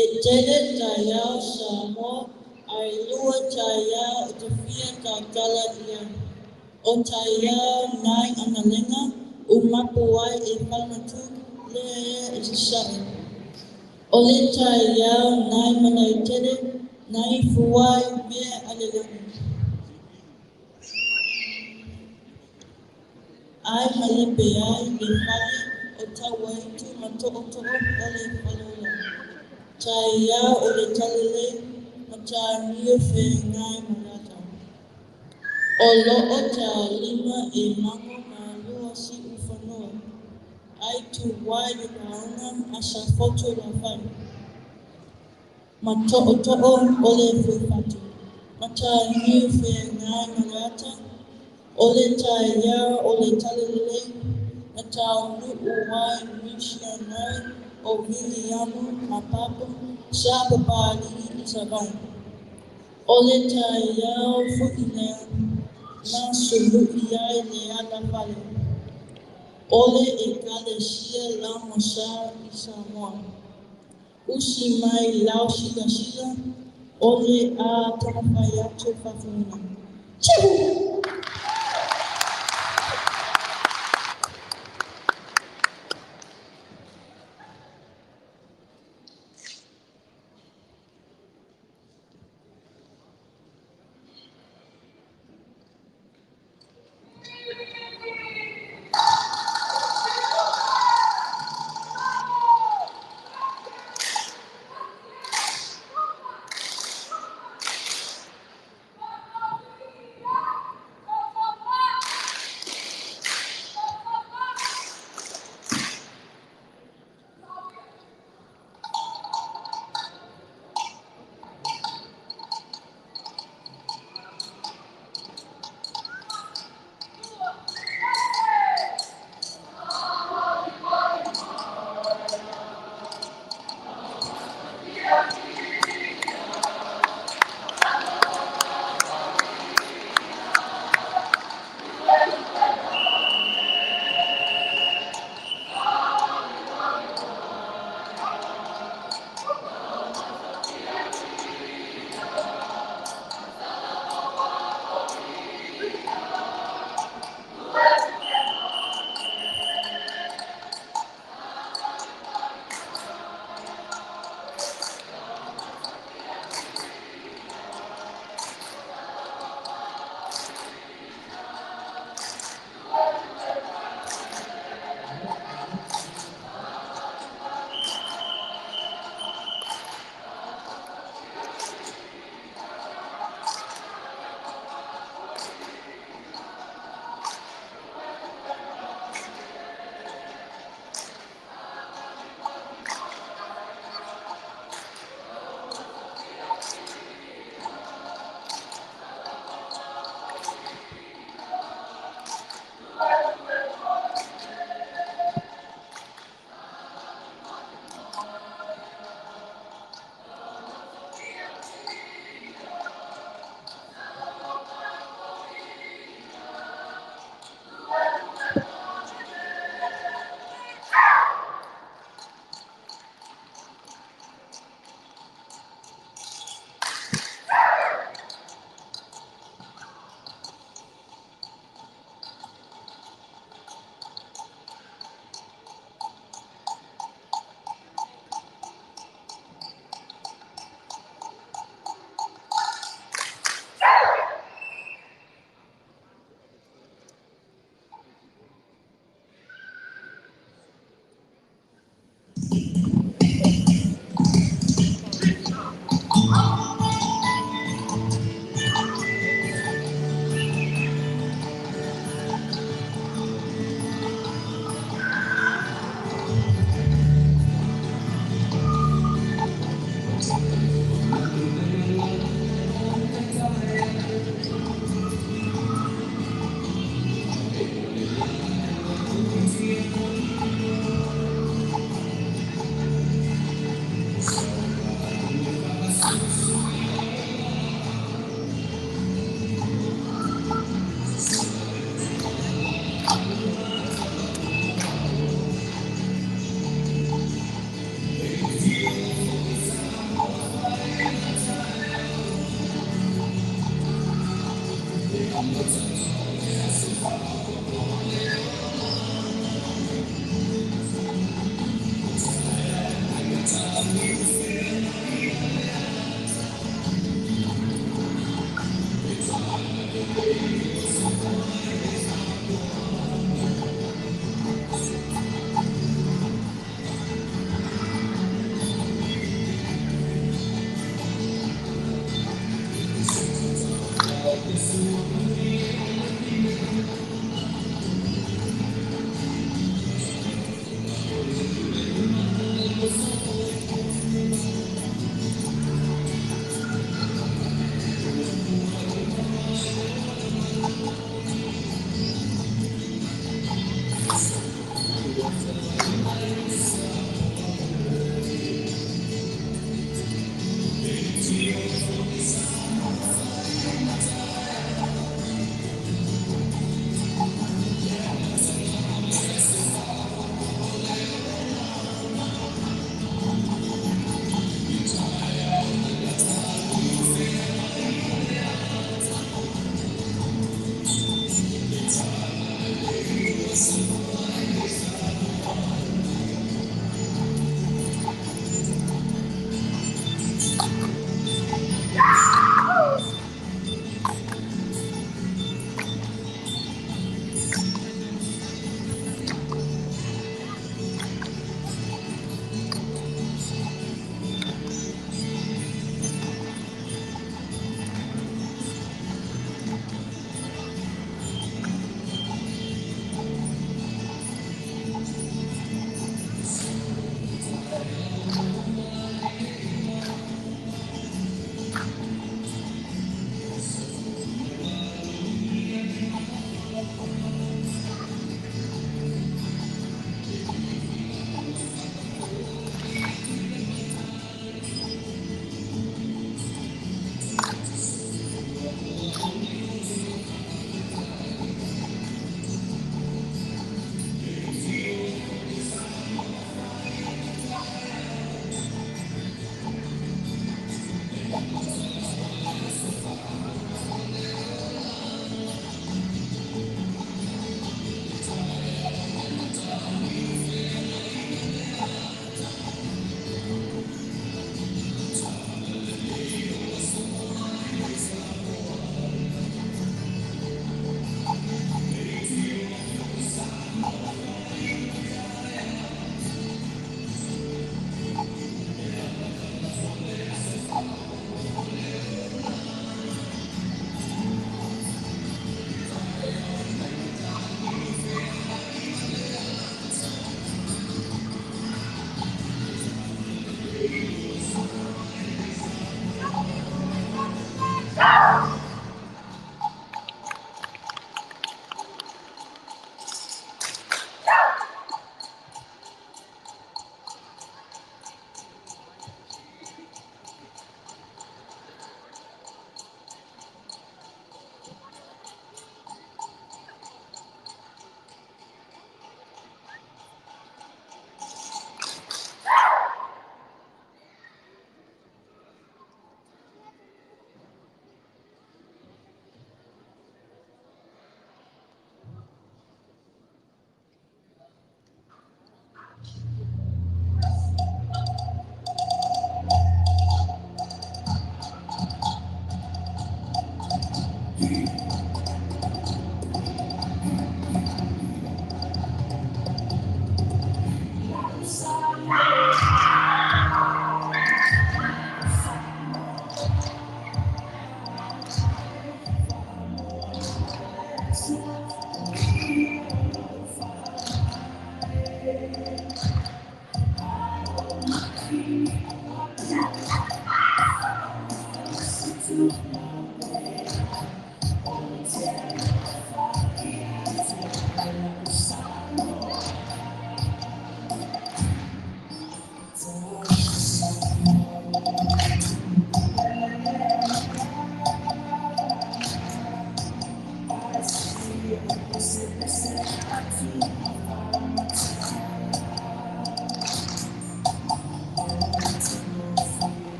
E tele taeao Samoa ae lua taeao e te fia tautala i ai. O taeao nai Agalega ua mapu ai i Falematu lea i Sasae. O le taeao nai Malaetele nai fua ai mea a le lagi. Ai malepe ai le fale o Tauaitu ma tootoo o le Faleula. Taeao o le talalelei Mataniufeagai ma Leata. O loo taualima e mago ma lua siufanua ai tuai le lauga a Safotu Laufai ma tootoo o le Fuifatu. Mataniufeagai ma Leata. O le taeao o le talalelei na taunuu ai misionari o Viliamu ma Papa sa Papali'i i Savaii. O le taeao foi lea na sulu'i ai le alafale o le Ekalesia Laugasa i Samoa. Usi mai lau silasila o le a taumafai atu e faafouina. Tchau!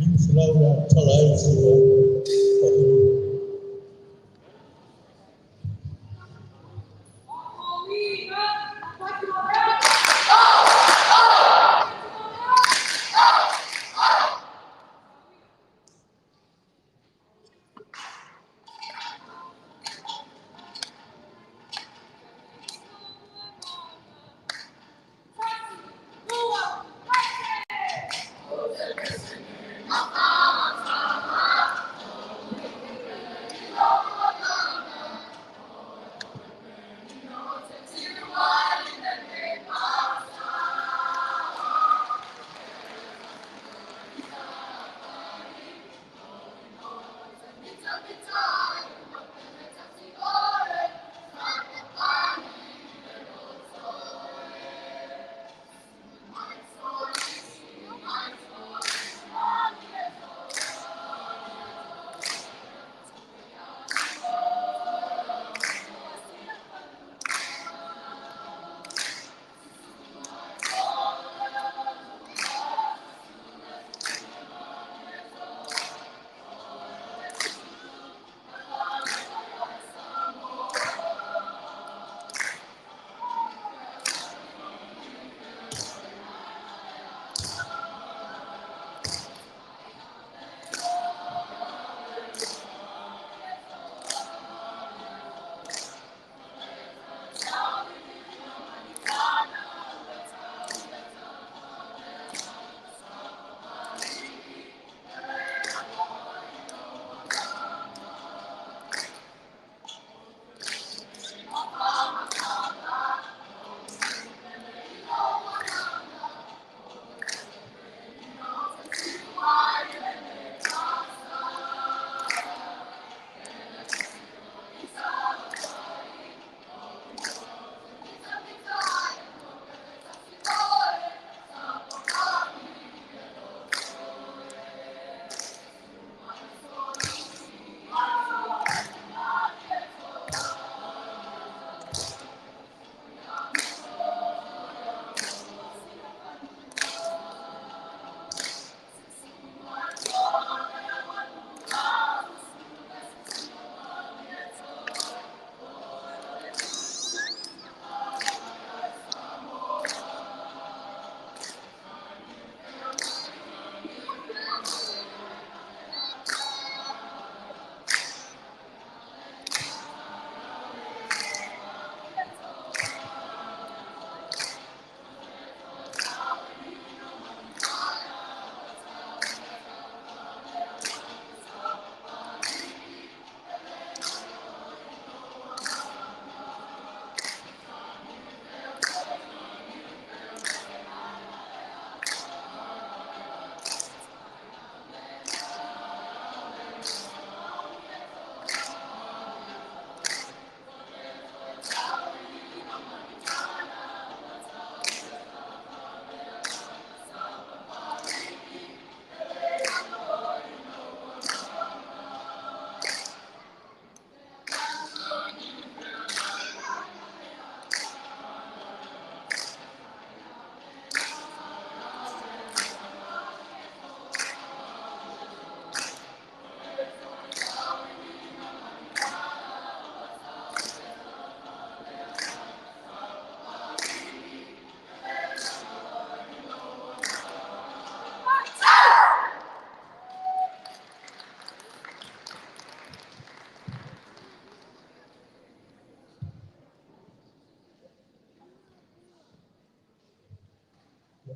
500 ia tala ai se ua.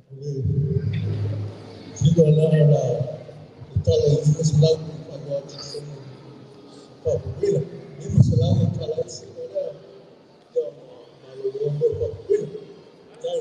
Sino na na tala i lima selau i whainoa ki tonu whapuwina. Lima selau i tala i sino lea. Ia malo leo mo whapuwina. Tai.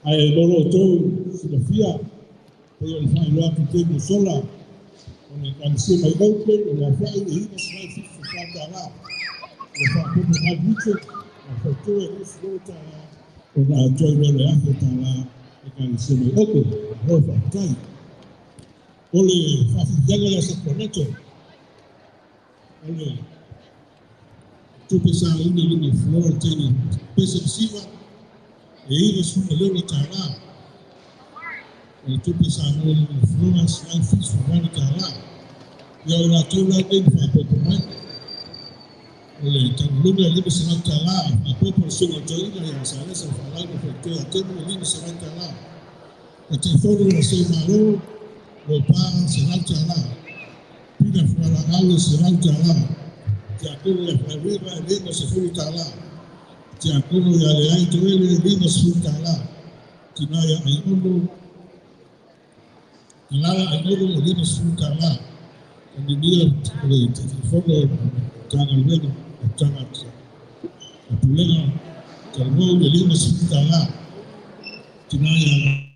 Ae lolo tou silafia pei o le faailoa atu taimi sola o le ekalesia mai Oakland o le afa'i e $974 o le faapopo mai Richard ma fautua e $20 ona atoa i loa le $1,000 ekalesia mai Oakland. Malo faafetai. O le faafiafiaga ia Sacramento o le tupe sa ina i luga o floor le taimi pese masima e $96. O le tupe sa maua i luga o floor $178. Ia o latou la nei na faapopo mai. O le tauguluga e $500 faapopo le susuga o toeaina ia Salesa Faalaina faletua ia Temo e $500. Taitaifono o le Malo Lopa $100. Pina Fualaau e $100. Tiakono ia Faiuega e $50. Tiakono ia Leai Toele e $50. Tina ia Aiono Alala Aiono e $50. Aninia o le Taitaifono o Matagaluega o Pulega Talavou e $50. Tina ia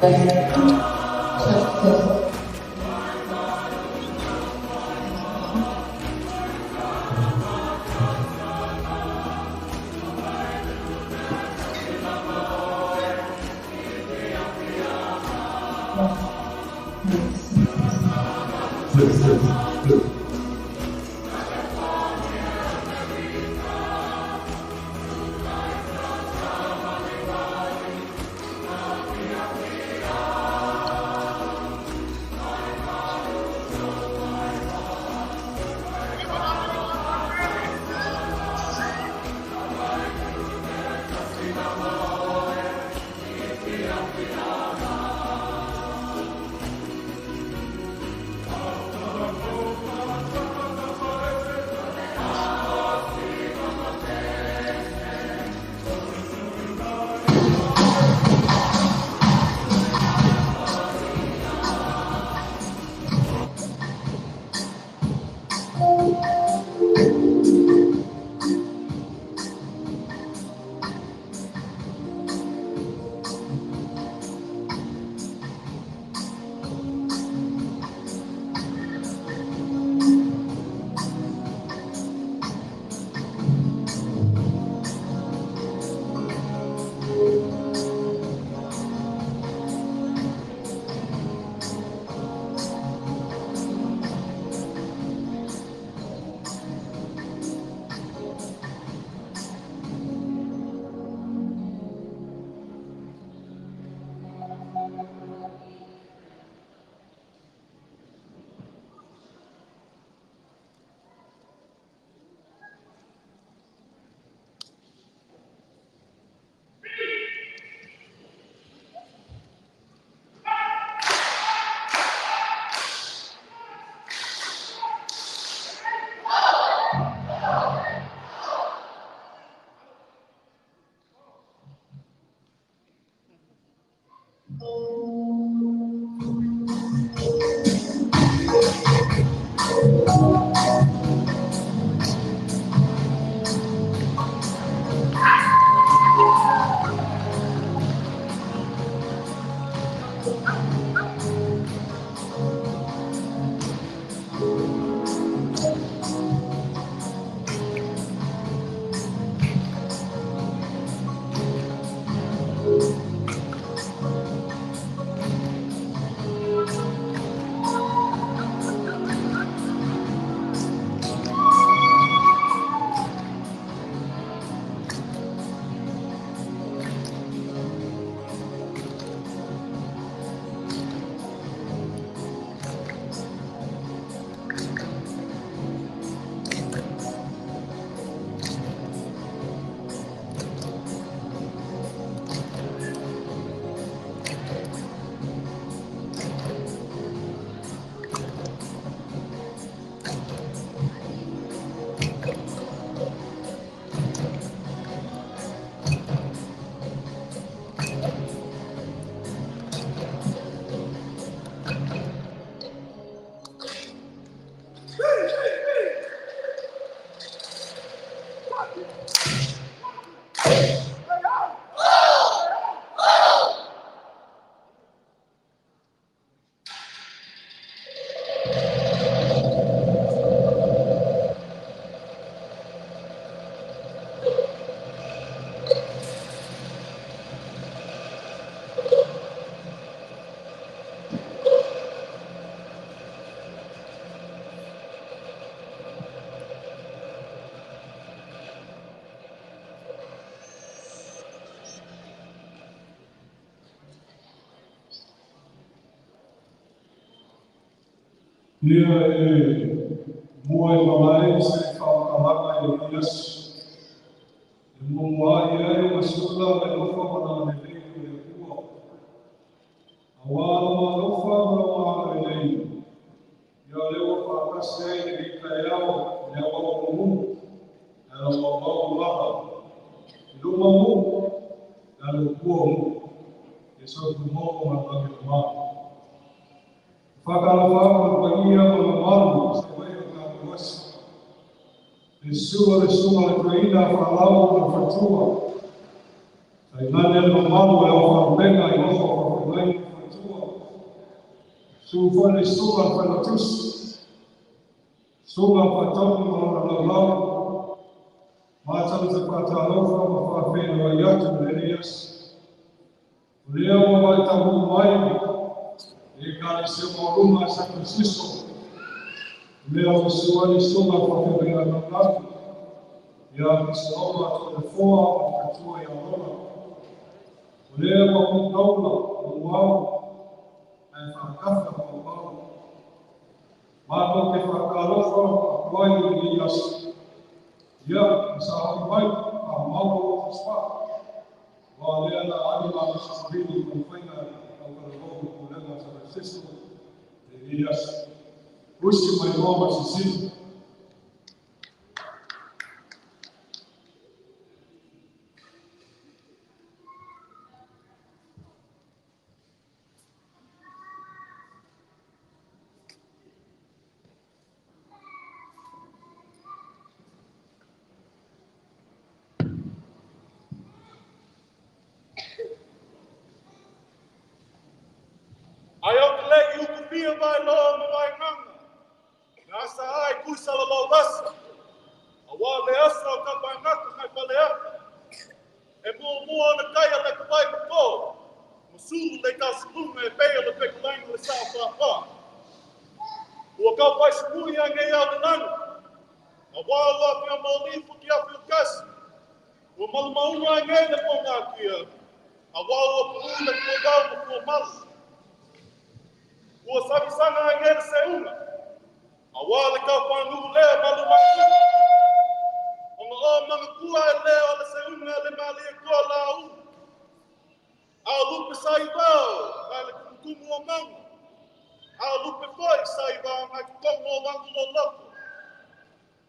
Test, test. Test, test, test. Ia e mua e malae se whaokalanga i le aso. E mua ia e masula le lofa mana le lei o le Atua. Awa lama lofa ma lama le lei. Ia lewa whaakasi ai le ika e ao, le awa o mu, le awa wau maha. I luma mu, le le kua mu. E sau tu mo ma tangi o maa. Whakalawa o paia o le maru, se wei o ka uasi. Le sua le sua le tuaina whalau o le fatua. Tai nane le mamalu e o wharupenga i ofa o whawhengai Susu foi le susuga i le Failautusi, susuga i le Faatonu ma lona laulau, matou te faatalofa ma faafeiloai atu i lenei aso. O lea ua vaitaunuu mai le Ekalesia maualuga a San Francisco, o lea ua susu ai le susuga i le faafeagaiga taulagi ia Apisaloma Toleafoa ma le faletua ia Lola. O lea ua putaula manuau ae faatafa maumau. Matou te faatalofa atu ai i lenei aso. Ia, ma saoli mai, faamau lou ofisa. Aua o lea o le a ave malosi savili ma le faiga tautalavou i le pulega a San Francisco i lenei aso. Usi mai loa ma sisina. Ai o te lei utufia vai loa ma vai ganga. Na asa ai kuisa la lau vasa. A wā le asa o ka paengaka kai paleaka. E mua mua ona kai a le kawai mako. Masulu le kausalunga e pei o le pekulaina le sao pāpā. Ua kau pai sukui a ngei au le lani. A wā ua pia maolifu ki afi o kasi. Ua malumaunga ai ngei le pōngā kia. A wā ua puu le kua wau ma kua malu. Ua savisanga ai ngei le seunga. A wā le kau pānuu lea malu mai. O nga o mangakua e lea o le seunga le malia kua la u. A o lupe sa i vao, ngai le kumukumu o maunga. A o lupe foi sa i vao ngai kukongo o wangu lo loko.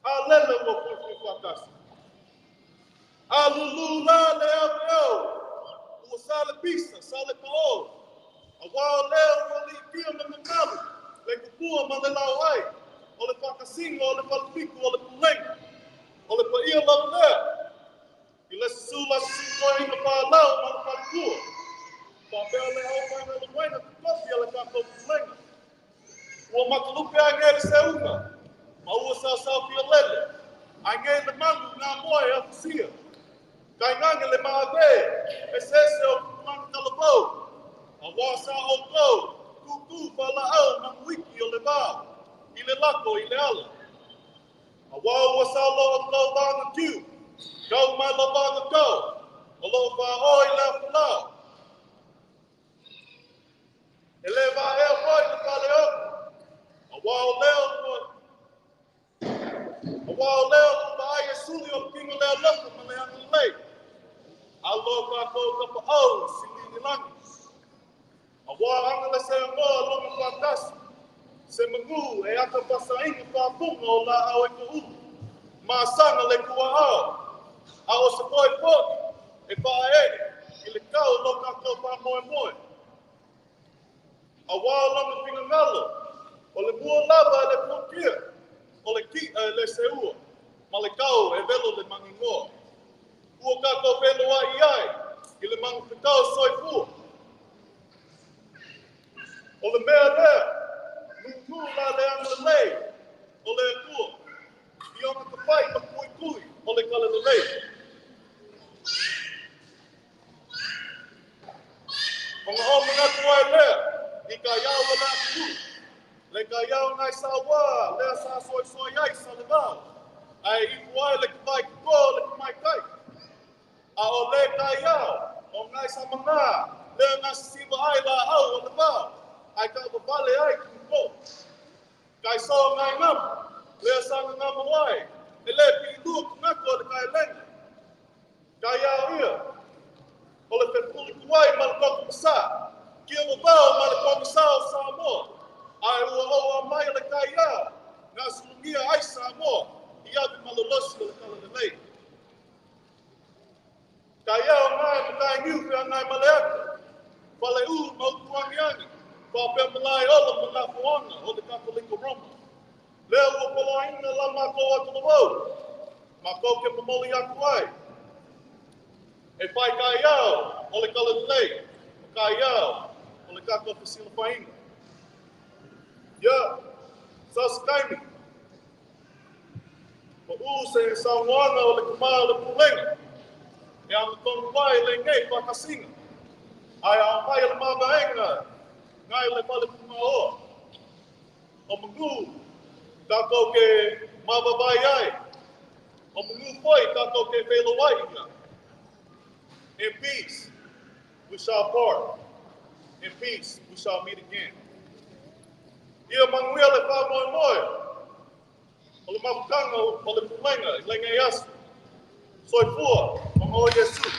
A lele ua fuifui whakasi. A lulu la le au e au. Ua sa le pisa, sa le pao. A wā o lea ua li pia me mamalu. Le kupua ma le lau ai. O le whakasinga, o le whalapiku, o le pulenga. O le paia lava lea. I le susu la susu koe ina pālau ma le palikua. Whapea le au whainga le waina te kofi a le kākou pulenga. Ua makalupe ai ngei le seunga. Ma ua sa sao pia lele. Ai ngei le manu ngā moe e afusia. Kai ngange le maave. E sese o kukulanga kalabau. A wā sa o kou. Kūkū whalaau manguiki o le vao. I le lako i le ala. A wā ua sa lo o kau vānga kiu. Kau mai la vānga kau. O lo wha o i le afulau. E le vā ea foi le pale oku. A wā o leo ua. A wā o leo ua maai e suli o le kinga lea loko ma le anga lei. A lo kākou kapa au si lini langi. A wā anga le se angoa longa whakasi. Se mangu e aka pasainga whāpunga o la au e ko ulu. Māsanga le kua ao. A o se poi poi e whae i le kau lo kākou wha moe moe. A wā o longa pingangalo, o le mua lava e le puakia, o le ki'a e le seua, ma le kau e velo le mangingoa. Ua kākou velo ai i ai, i le mangupekau soifua. O le mea lea, nūnū la le anga lelei, o le akua, i ona ka pai ma kui kui o le kale lelei. O nga o mangatu ai lea, i ka iau o le atu, le ka iau ngai sa wā, lea sa soi soi ai sa le vao. Ai ipu ai le kawai kiko le kamai kai. A o le ka iau, o ngai sa mangā, lea ngā sisiwa ai la au o le vao. Ai ka wawale ai ki ko. Kai so ngai ngam, lea sa ngā ngama wai, e le pi lua kungako le kai lenga. Ka iau ia, o le fepuli kuai ma le koko masa, kia wawao ma le koko o Samoa. Ai ua oa mai le kai iau, ngā sulungia ai Samoa, i awi malolosi o le kala lelei. Ka iau ngai ma kai niu pea ngai maleaka, whale u ma utuangi angi, wha pea malai ola ma ngā fuanga o le Katoliko Roma. Lea ua poloaina la mākou atu la wau, mākou ke mamoli aku ai. E whai ka iau o le kala lelei, ma ka iau o le kākou fasilafaina. Ia, sau se taimi, paʻū se saunoaga o le tamā o le pulega e agatonu ai lenei faatasiga, ae aumai le mavaega nai le fale punaoa o manu tatou ke mavavae ai, o manu foi tatou ke feiloaiga. In peace we shall part. In peace we shall meet again. Ia manuia le faamoemoe o le mafutaga o le pulega i lenei aso. Soifua ma o Iesu.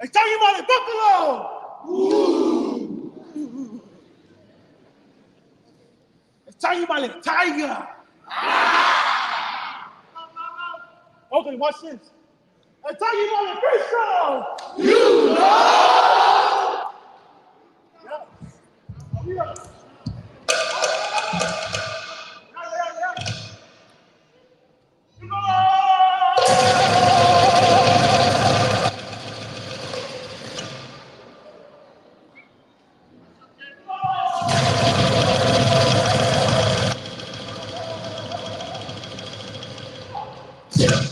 E tangi mai le Buffalo! E tangi mai le Tiger! Okay, watch this. E tangi mai le Bistro! You know! Yeah.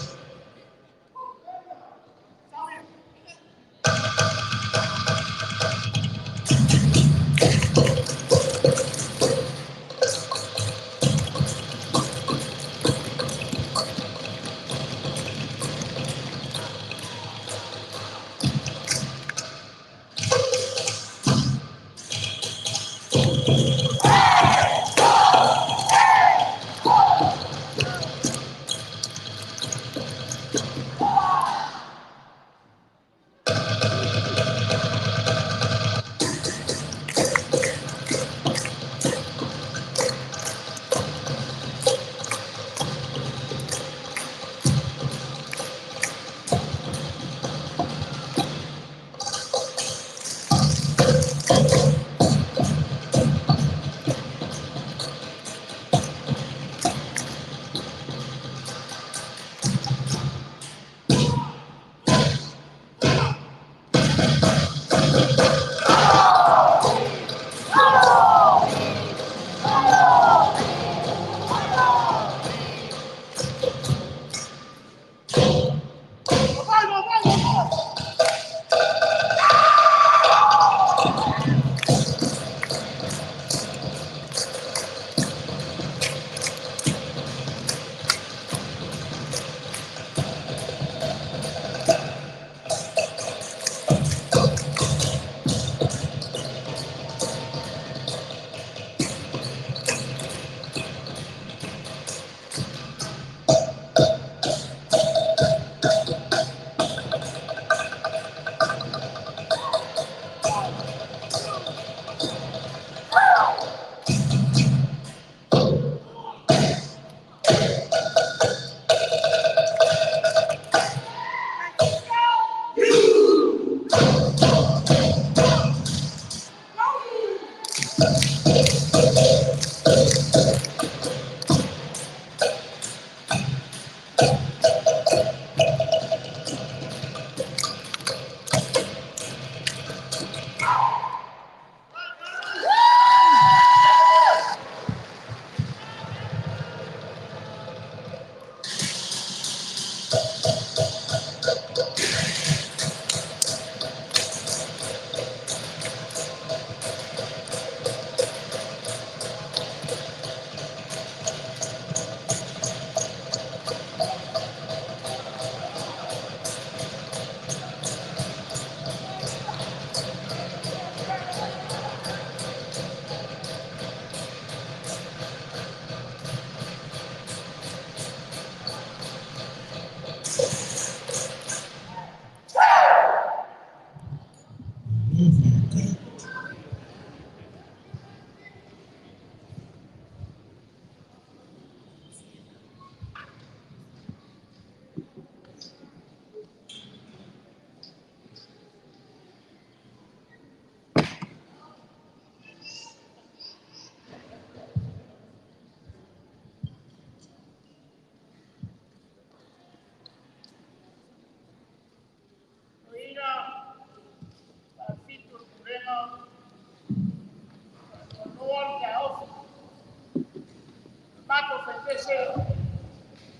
Faipese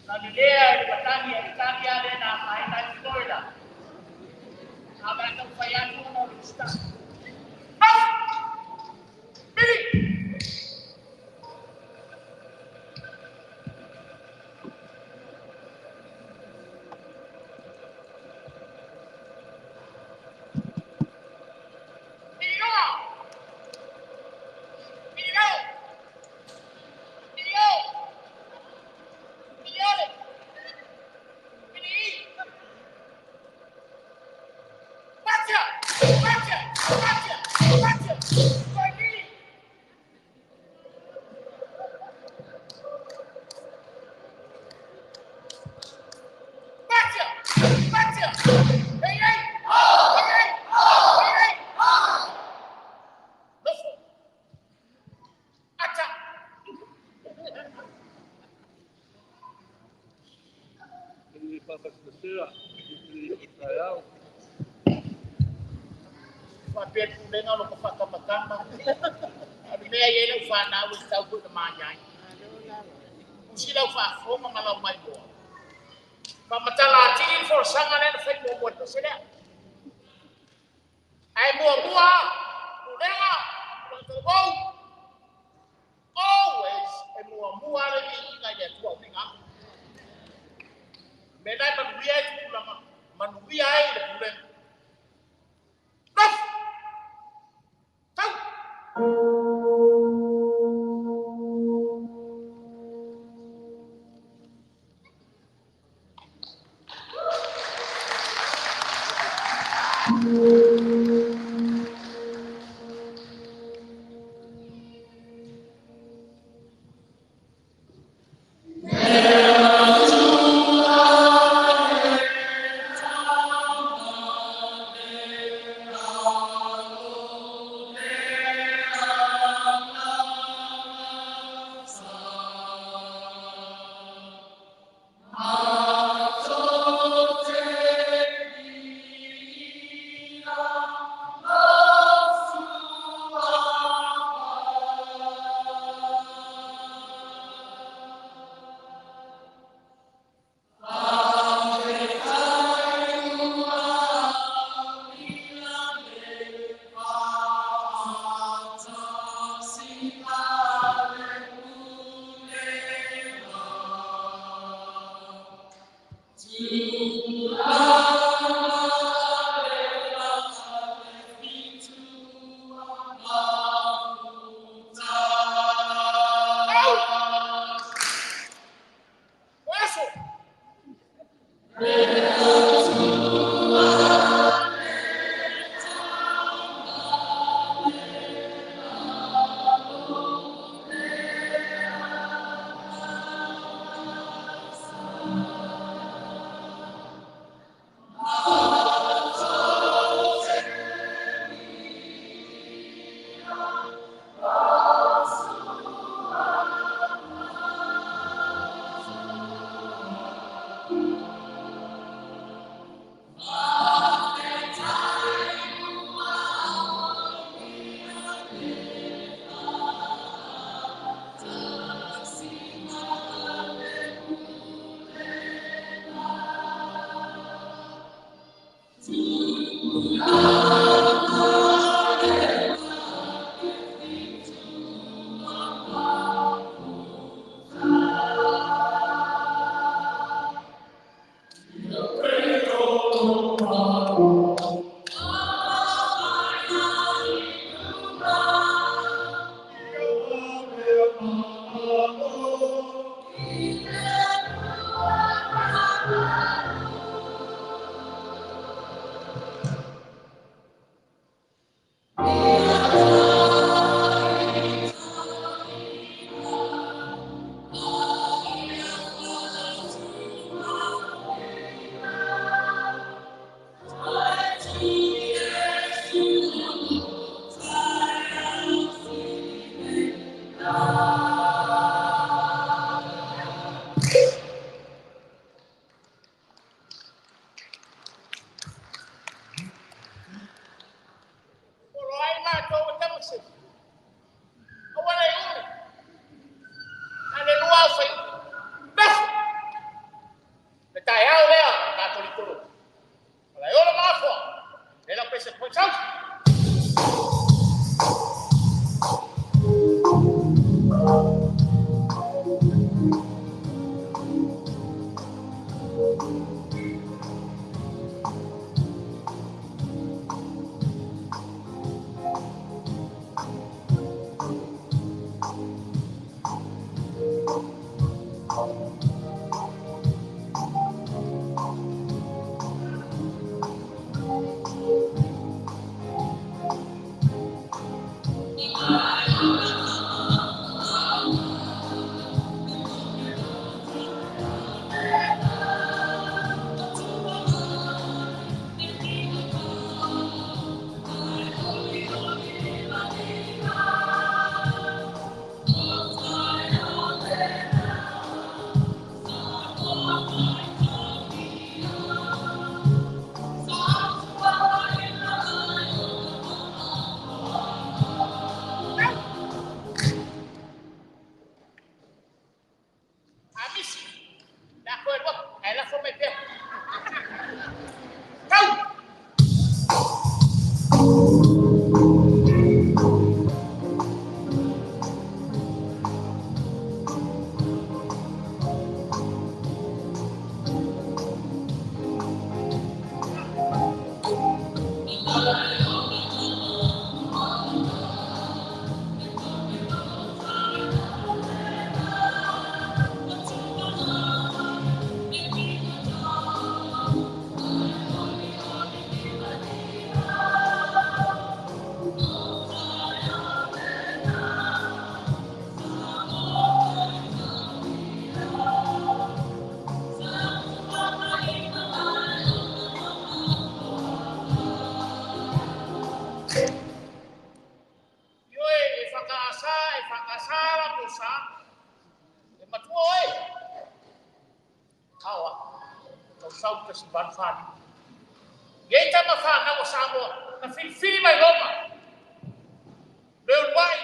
la lelea i le matagi a Italia lea na afaina ai Florida. A o le a taumafai atu ona o le usitaʻi. Pili! Faapea le pulega o lo fa'atamatama a le mea i ai lau fanau e tatau foi na maiai usi lau fa'afofoga ma lau mailoa fa'amatala atili le folasaga lea na fai muamua le pese lea ae muamua pulega tulaga always e muamua le viiga i le Atua uiga me lai manuia ai tupulaga manuia ai le pulega. Amisi. La koe lua, ai la fo mai pea. Tau! Ioe e whakaasa, e whakaasa la mosa, e matua oe. Kawa, tau sau ta si van whani. Ye tama whanau o Samoa, na whiriwhiri mai Roma. Leo wai,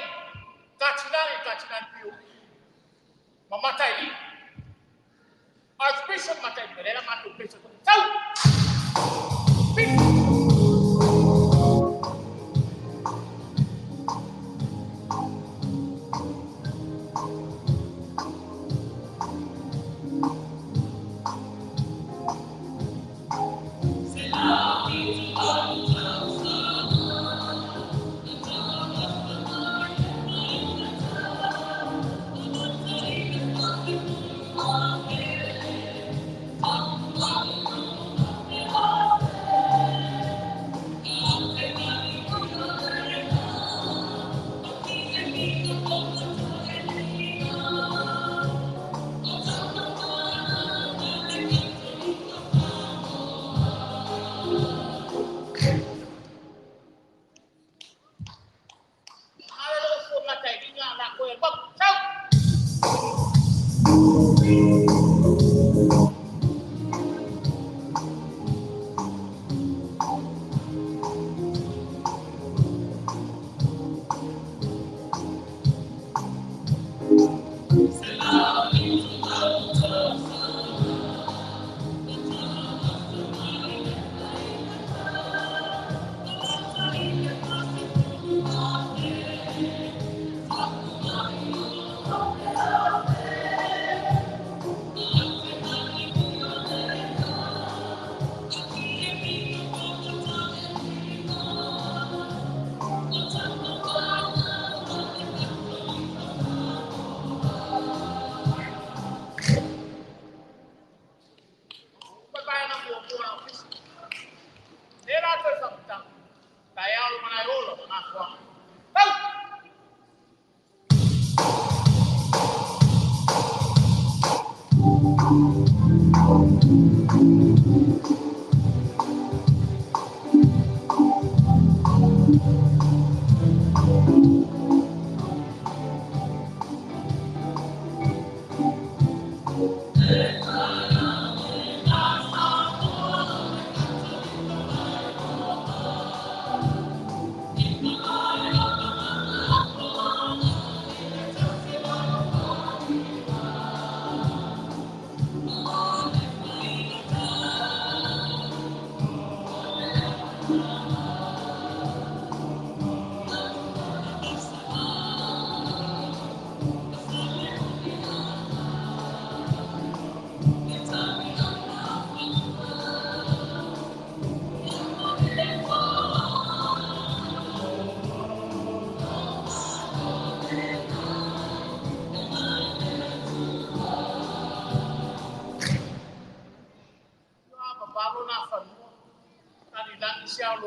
ka tinani pio. Ma matai li. Archbishop matai li, rera mātou bishop. Tau! Pip!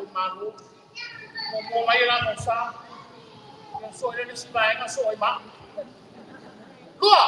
lou malo. Mo mai la mo sa. Ia so ele si vaega so ai ma. Lua.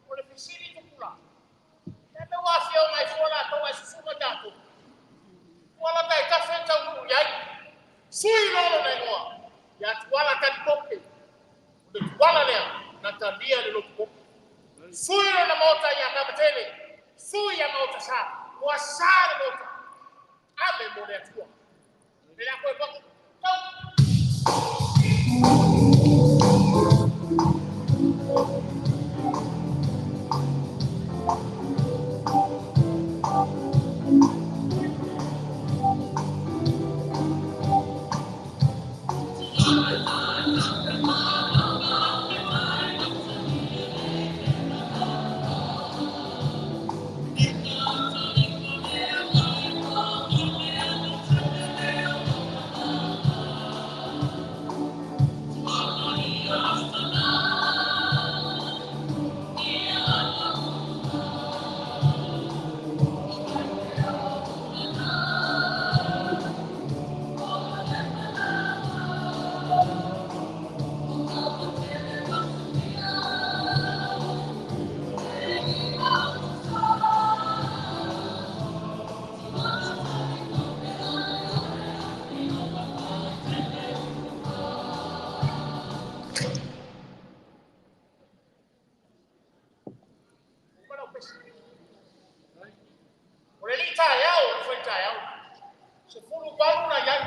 O le fesili tupula. E me wā whio mai fōla tō ai susunga tātou. Tuala tai kafe tau nuu iai. Sui lolo na ingoa. Ia tuala tani pope. O le tuala lea, na talia le lotu pope. Sui lona maota ia kamatele. Sui ia maota sa. Ua sa le maota. Ame mo le atua. Le la koe paku. Tau. Mana o pesi. O le lita e au, o le whaita e au. Se fulu walu na iai.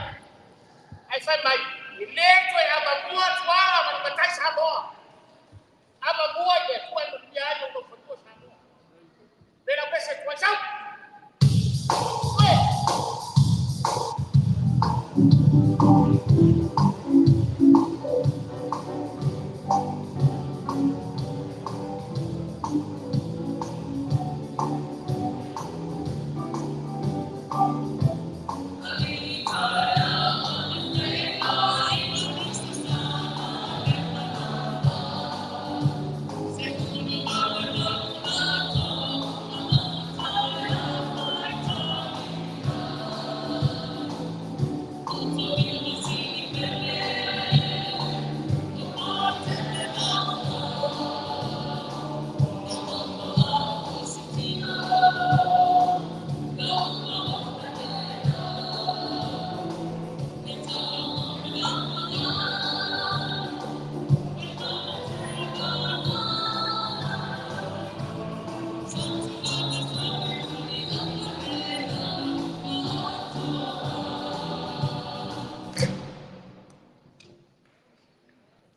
Ai whai mai, i le toe ama mua tuala ma ni matai Samoa. Ama mua i le tua i manuia ai o lau fanua Samoa. Le lau pese tuai sau. Oe!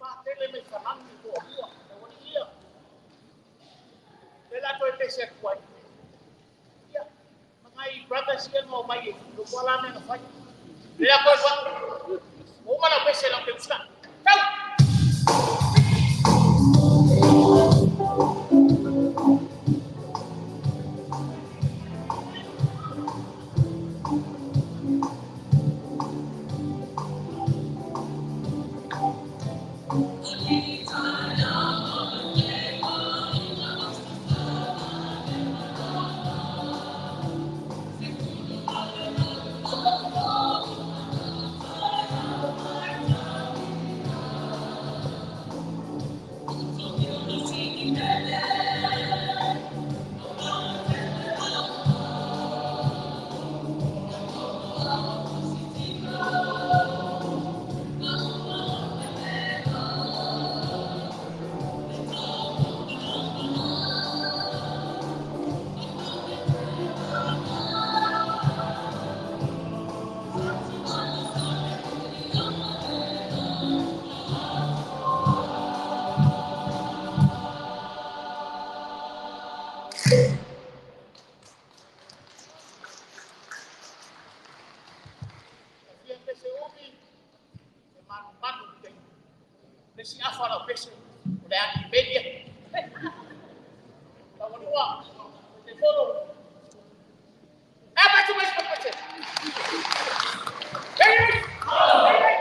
Pātele me whanangi ko ahua, e wani ia. Le la toe pese atu ai. Ia, mangai brothers ia no mai e, lo kwa la mea na whai. Le la koe wha, o mana pese lau te usta. Tau! Le si afa lau pese, o le ani media. Tawanua, te fono. E mai tu mai pese. Hey! Hey!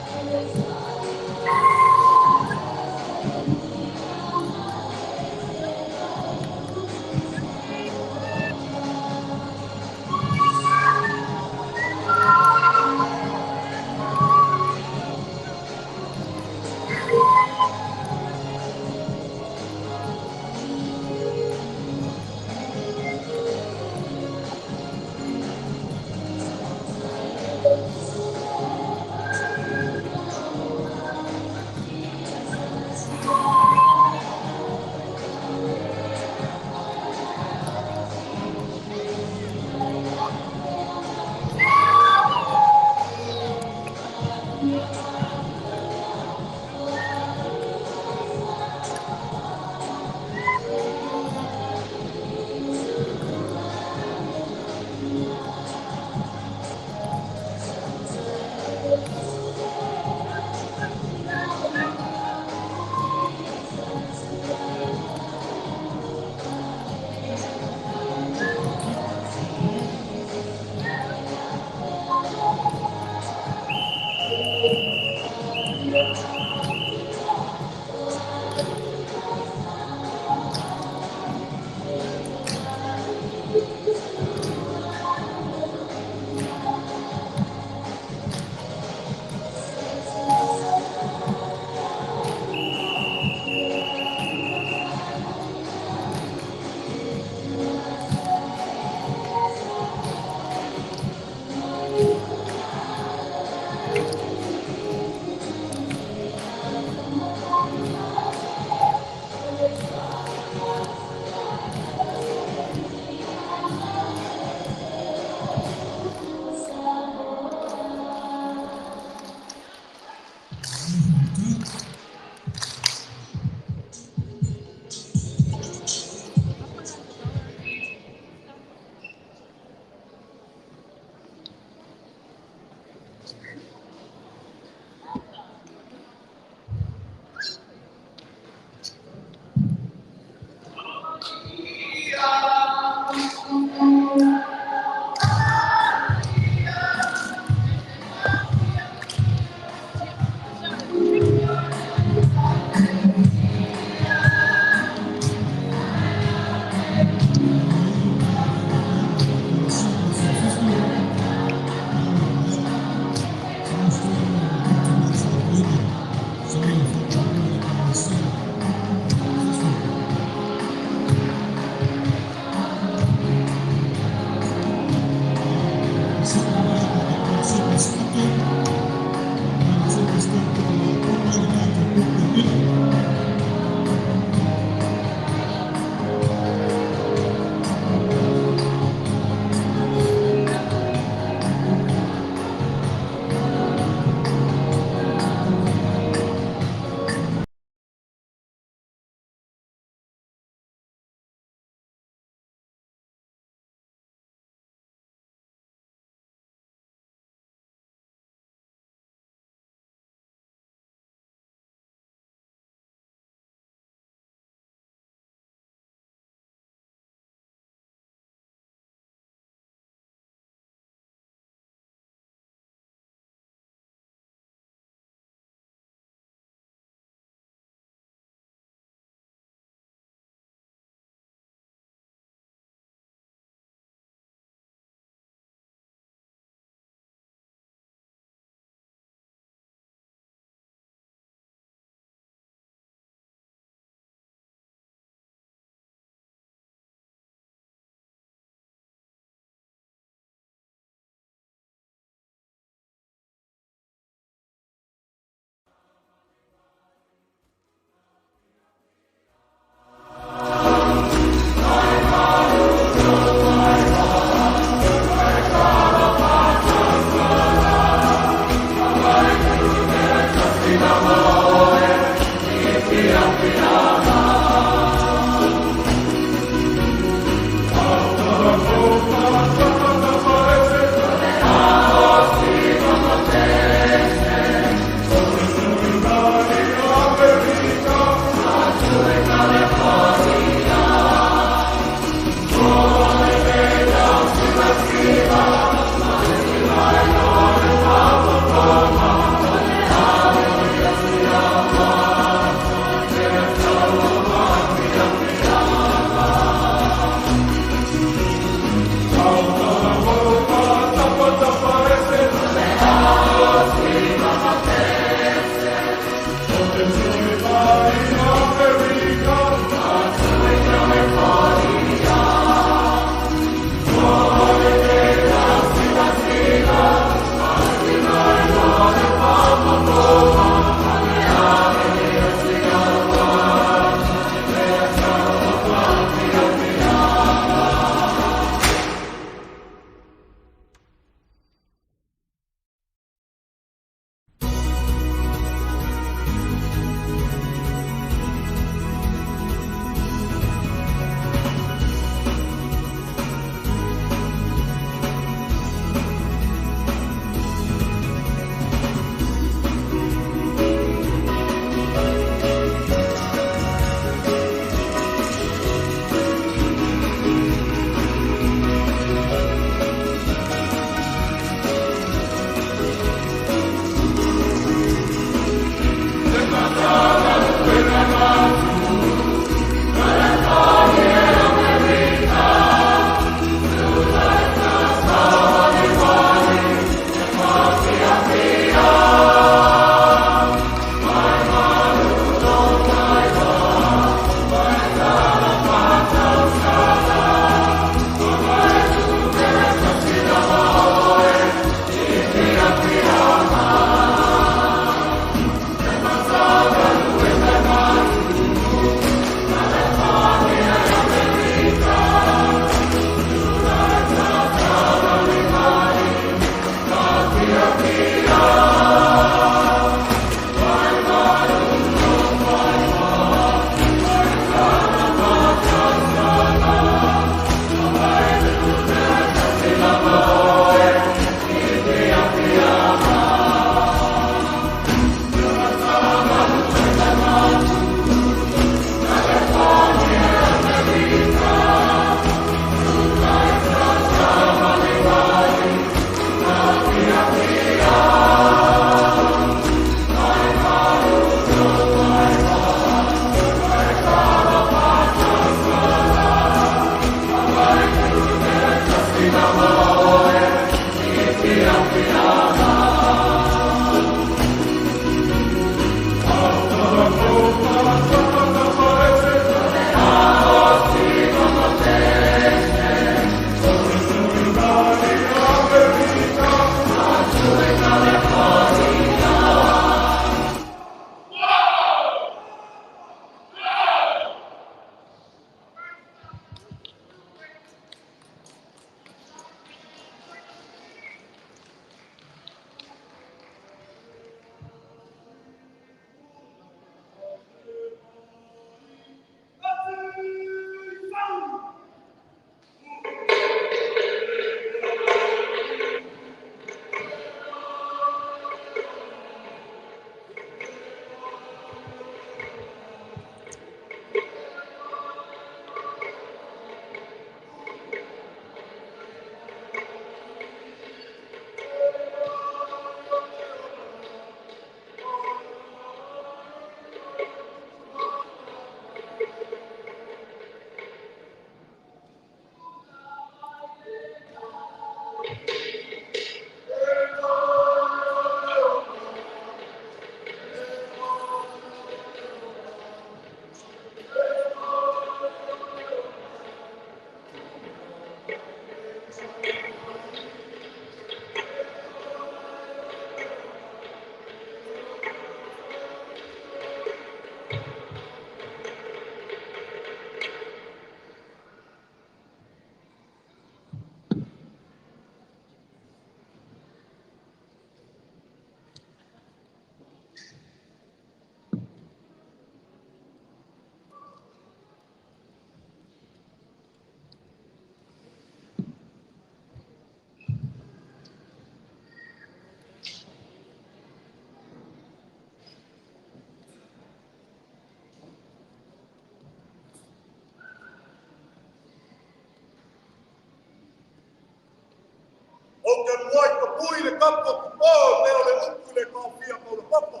te muai tapui le tapu o popo te o le upu le kaofia kaulapapa.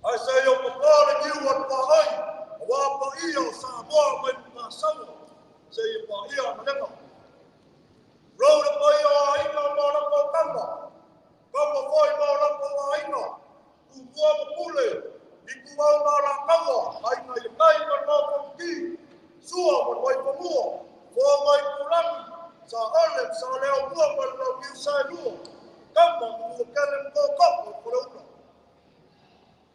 Ae se i o popo le niu a paai, a wā paia o Samoa mai Lumasaua, se i paia malega. Rau le paia o aiga ma o lako kama, kama foi ma o lako aiga, tumua ma pule, i kuau ma o lakaua, aiga i le kai ma le mafamuki, sua ma le waipamua, foa mai pulangi, sa ole sa leo mua ma le launiu sa e lua, kama ma lua kele mkokoko o le ula.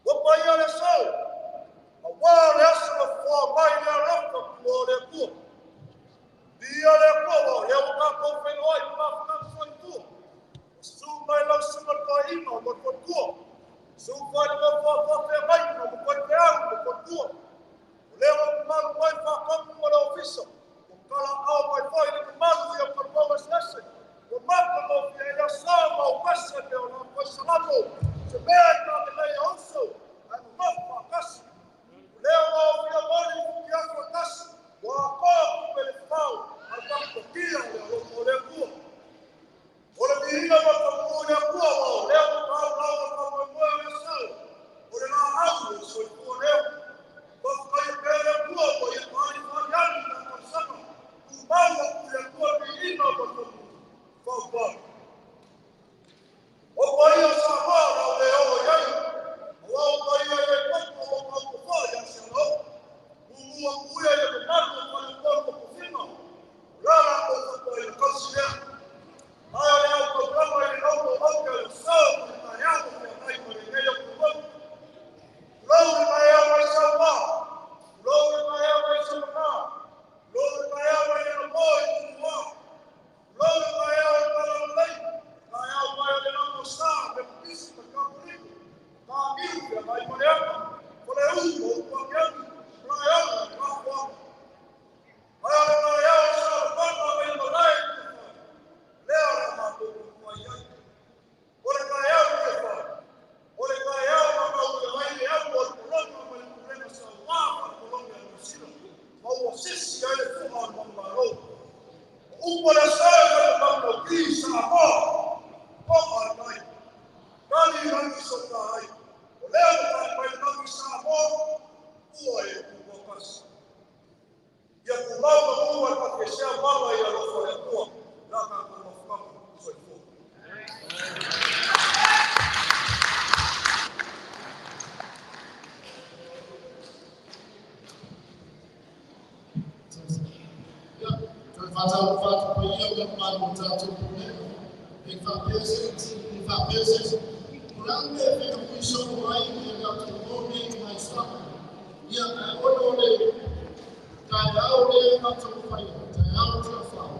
Ua paia le sau, a wā le aso na foa mai le alofa mo le Atua. Via le Atua wa lea ua kākou whenua i ma whakanga soifua. Su mai lau suga le toaina mo le faletua. Su fai le mau whawhawhea mai mo le whaifeau mo le faletua. O lea ua mamalu mai whakamu ma le ofisa. Ua kala ao mai foi le mamalu i au kalapau eseese. Ua maka mo fia ia sa ma o pese pe o nā koe salamo. Se mea i tā te lei a uso. Ai mamafu whakasi. O lea ua o fia moli i aso e kasi. Ua akoa kupe le whau. Ai takupatia o le alofa o le Atua. O le viiga ma whakamua i le Atua wa o lea ua tau lau o whakamua o le sau. O le la au o soifua lea. Whakaia pea le Atua ua ia taali whaliani nā tausaga. Tumau aku le Atua viiga ma whakamua. Whau. O paia Samoa rau le o i ai. O au paia i e kopa o kau kofa i a se alo. Mumua kuia i e mamalu o whale tolu o kofina. O la la ko tapa i le kausi lea. Ai o le au kaukama i le auto auke o le sao ma le taeao o te anai ma le nei o kumau. Lou le taeao mai Samoa. Lou le taeao mai Samoa. Lou le taeao mai le mo i tumua. Lou le taeao i Talalelei. Taeao mai o le lamo sa me pisi ma kapuliko. Ka niu pia mai ma le aka. O le u o upakiaki. Raeona ka kuaka. Ai o le taeao i sa panga mai malae i te whai. Lea la mātou ko whai ai. O le taeao i te whai. O le taeao ma mau le ai le au o le kolonga ma le pulega sa wā ma le kolonga e Musila. Ma ua sisi ai le fuha o le mamalo. O upo le sae ma le mamalo ki Samoa. Koha le mai. Kali rangi so ka ai. O lea o tai mai le rangi Samoa. Ua e ua kasi. Ia kumau ma mua le pakesea mala i alofa le Atua. La kākou mafukama soifua. Toe whātau whātu pa ia o ngā malu o tātou pune. E whāpea se, e whāpea se. O la mea whenga pui sono ai i a tātou mōne i mai saka. Ia, e ono le tae au le mātou whai, tae au tia whau.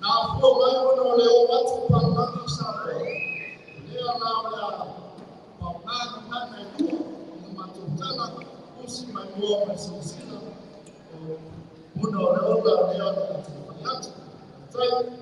Nā fua mai ono le o atu pāngangi sa pō. Lea la o lea pau nā nā nā e lua. O mātou tala, usi mai mua mai silasila. O Muna o le ola o lea o le atu whai atu. Tai.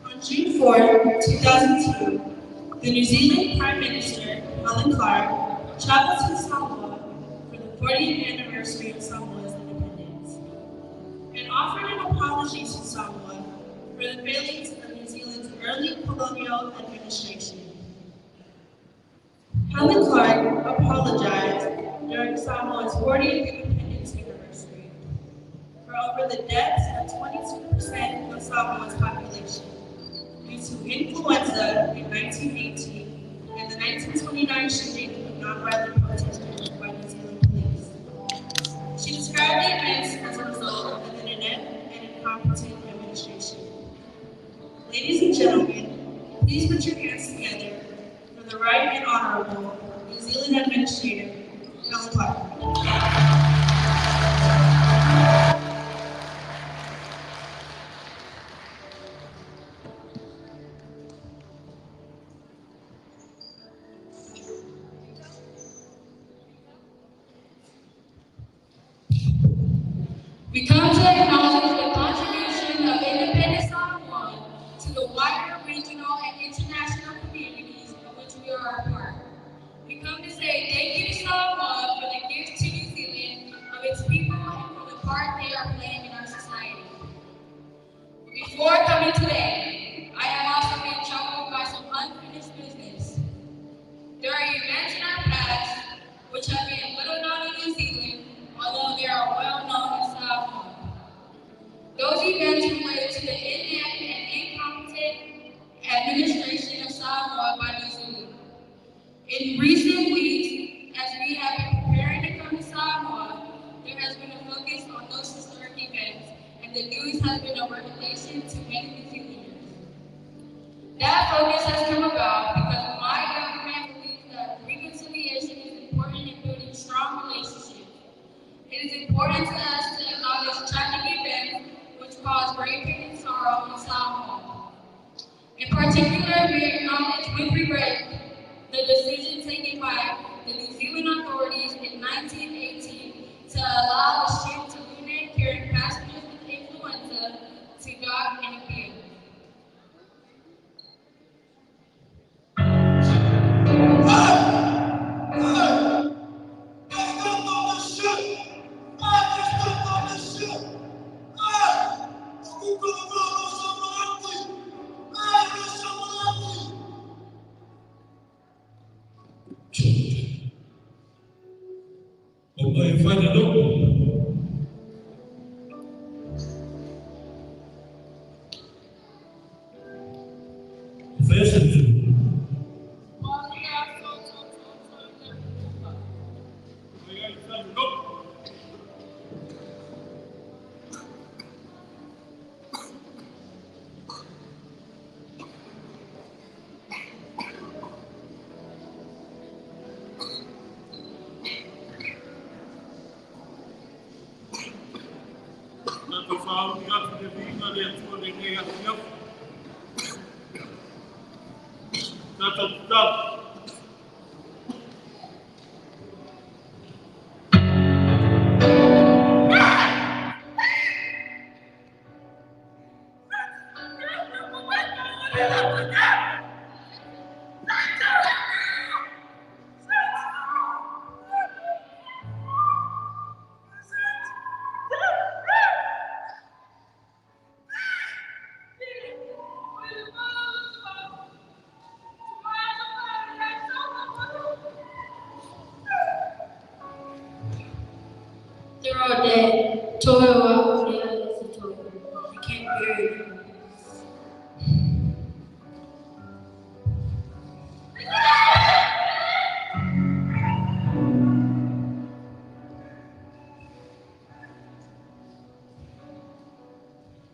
On June 4, 2002, the New Zealand Prime Minister, Helen Clark, traveled to Samoa for the 40th anniversary of Samoa's independence and offered an apology to Samoa for the failings of New Zealand's early colonial administration. Helen Clark apologized during Samoa's 40th independence anniversary for over the deaths of 22% of Samoa's population due to influenza in 1918 and the 1929 shooting of nonviolent protesters by New Zealand police. She described the events as a result of an inept and incompetent administration. Ladies and gentlemen, please put your hands together for the Right and Honorable New Zealand Administrator, Helen Clark. We come to acknowledge the contribution of independent Samoa to the wider regional and international communities of which we are a part. We come to say thank you to Samoa for the gift to New Zealand of its people and for the part they are playing in our society. Before coming today, I have also been troubled by some unfinished business. There are events in our past which have been little known in New Zealand, although they are well known in Samoa. Those events relate to the inept and incompetent administration of Samoa by New Zealand. In recent weeks, as we have been preparing to come to Samoa, there has been a focus on those historic events, and the news has been a revelation to many New Zealanders. That focus has come about because my government believes that reconciliation is important in building strong relationships. It is important to us to acknowledge tragic events which cause great pain and sorrow in Samoa. In particular, we acknowledge with regret the decision taken by the New Zealand authorities in 1918 to allow the ship Tavune carrying passengers with influenza to dock in Apia. O mai whaina noko. Whea tu. Tātou whauri atu te whina le atua le nei atu iau. Tātou tatau. They're all dead. Toyo is a toyo. You can't bury them.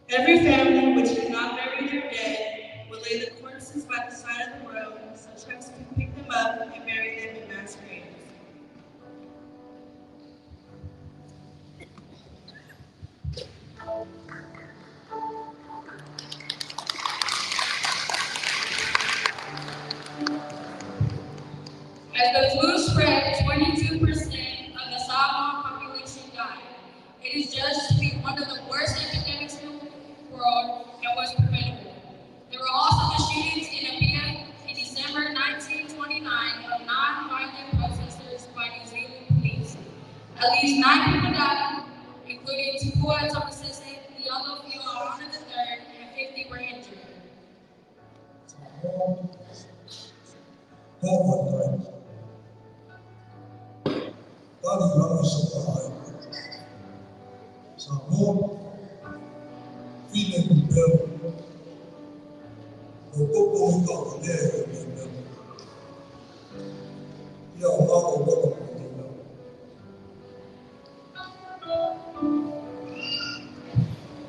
Every family which could not bury their dead would lay the corpses by the side of the road so trucks could pick them up and bury them in mass graves. As the flu spread, 22% of the Samoan population died. It is judged to be one of the worst epidemics in the world and was preventable. There were also the shootings in Apia in December 1929 of non-violent protesters by New Zealand police. At least 9 people died, including Tupua Tomasese, Liolo Fioana III, and 50 were injured. Samoa, female rebel. faavalea i lenei mea. Ia aua auala o lenei mea.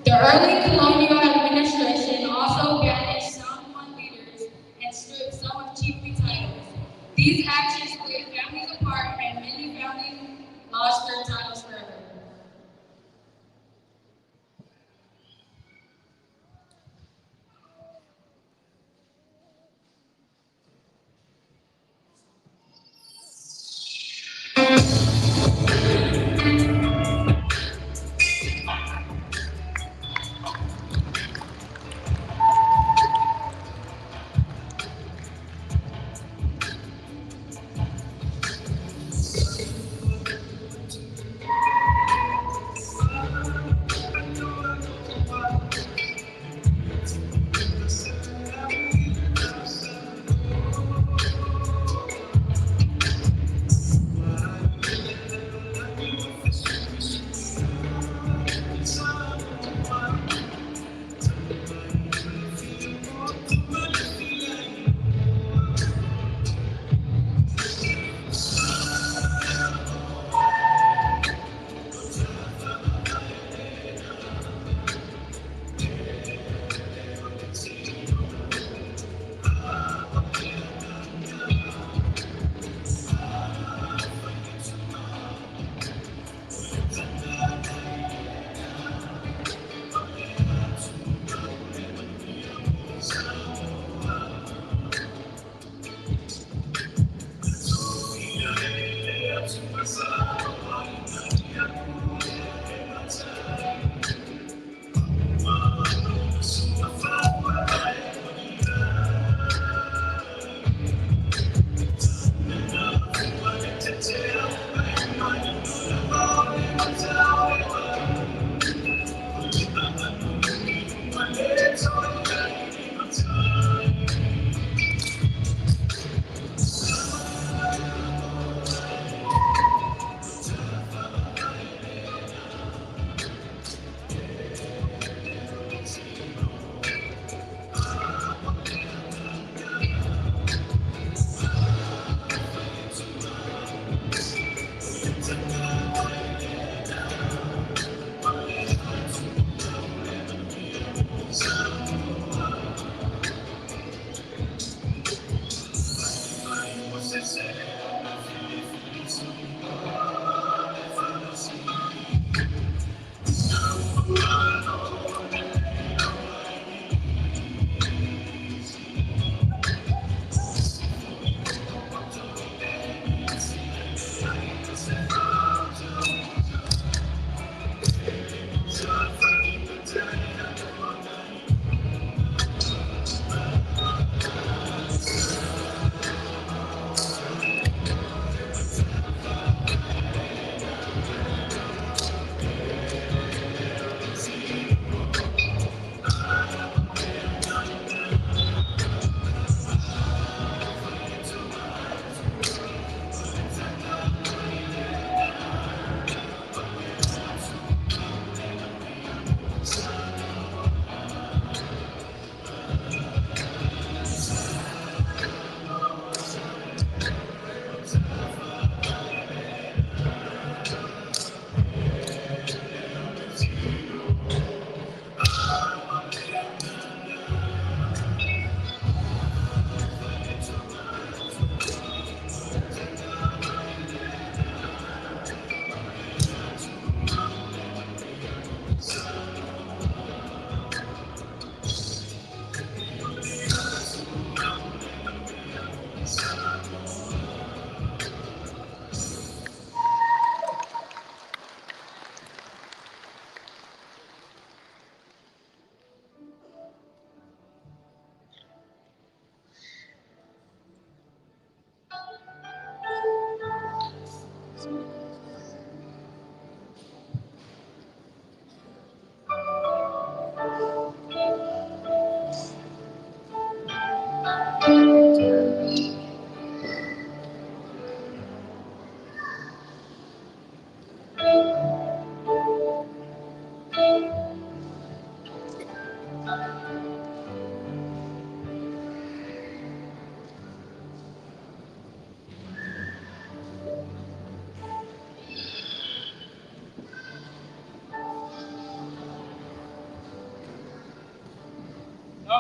The early colonial administration also banished Samoan leaders and stripped some of chiefly titles. These actions split families apart and many families lost their titles forever.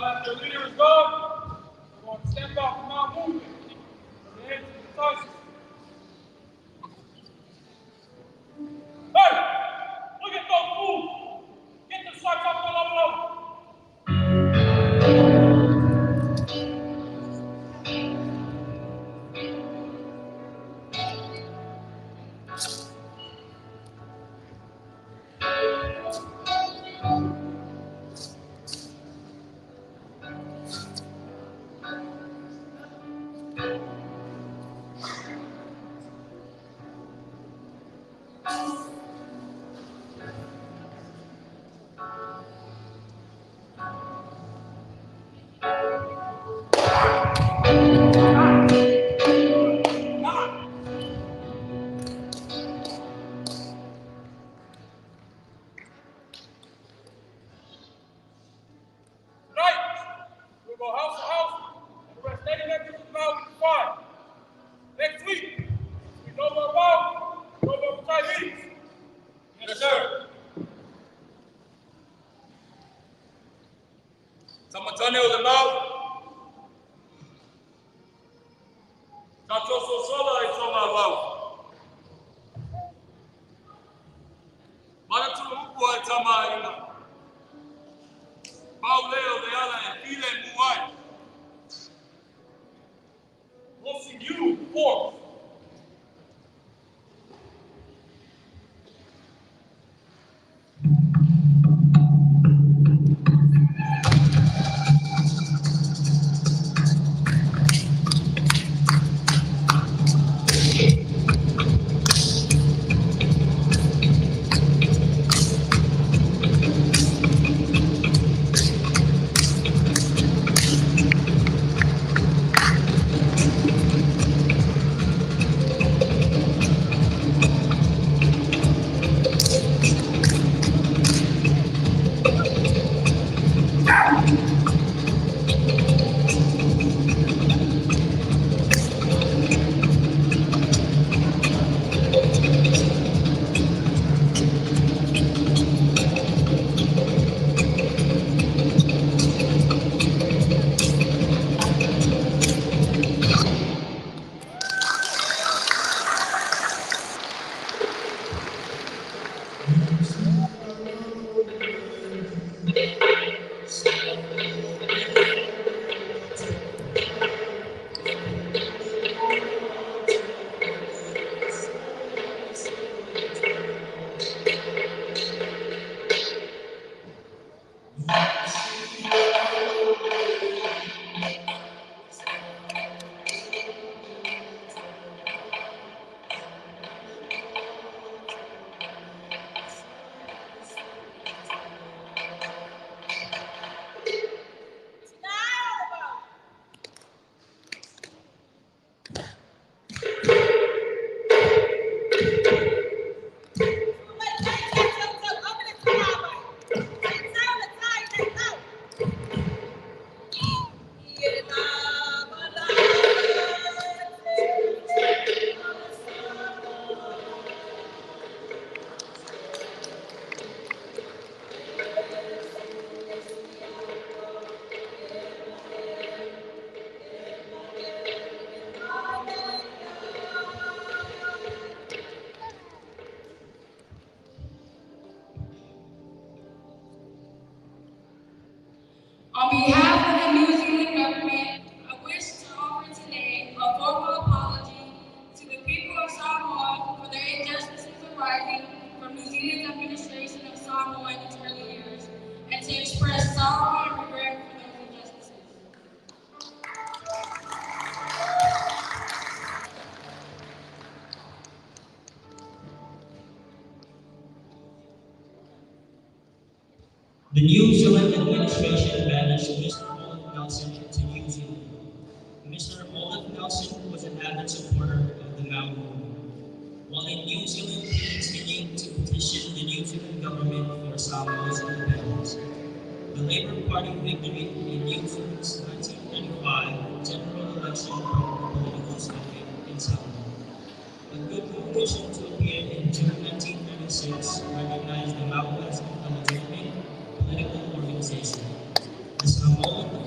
Now that the leader is gone, we're going to stamp out the Mau movement from the end to the Tarsus. Hey! Look at those fools! Get the stripes off the level! Tonight, we'll go house to house and arrest any members of the Mau we can find. Next week, we no more Mau, no more Chinese. Yes, sir. Tamatane o le mau. Tatou sosola i tonga lau. Mana tulu upu ai tama ina. Pau leo le ala e file muai. We'll see you fourth. On behalf of the New Zealand government, I wish to offer today a formal apology to the people of Samoa for their injustices arising from New Zealand's administration of Samoa in its early years, and to express sorrow and regret for those injustices. The New Zealand administration banished Mr. Olaf Nelson to New Zealand. Mr. Olaf Nelson was an avid supporter of the Mau movement. While in New Zealand, he continued to petition the New Zealand government for Samoa's independence. The Labour Party victory in New Zealand's 1935 general election broke the political stalemate in Samoa. A Goodwill mission to appear in June 1936 recognized the Mau as a legitimate political organization. The Samoan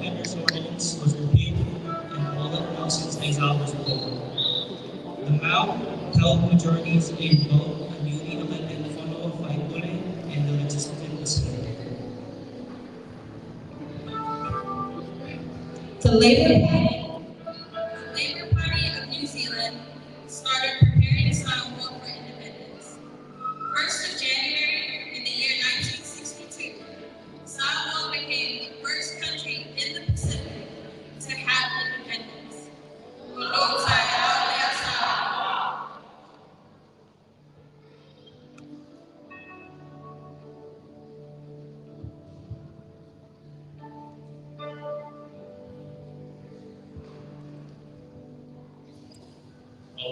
Taeao held majorities in both the newly elected Fono a Faipule and the Legislative Assembly. The Labour Party, the Labour Party of New Zealand started preparing Samoa for independence. 1st of January in the year 1962, Samoa became the first country in the Pacific to have independence. Malo taeao lea Samoa.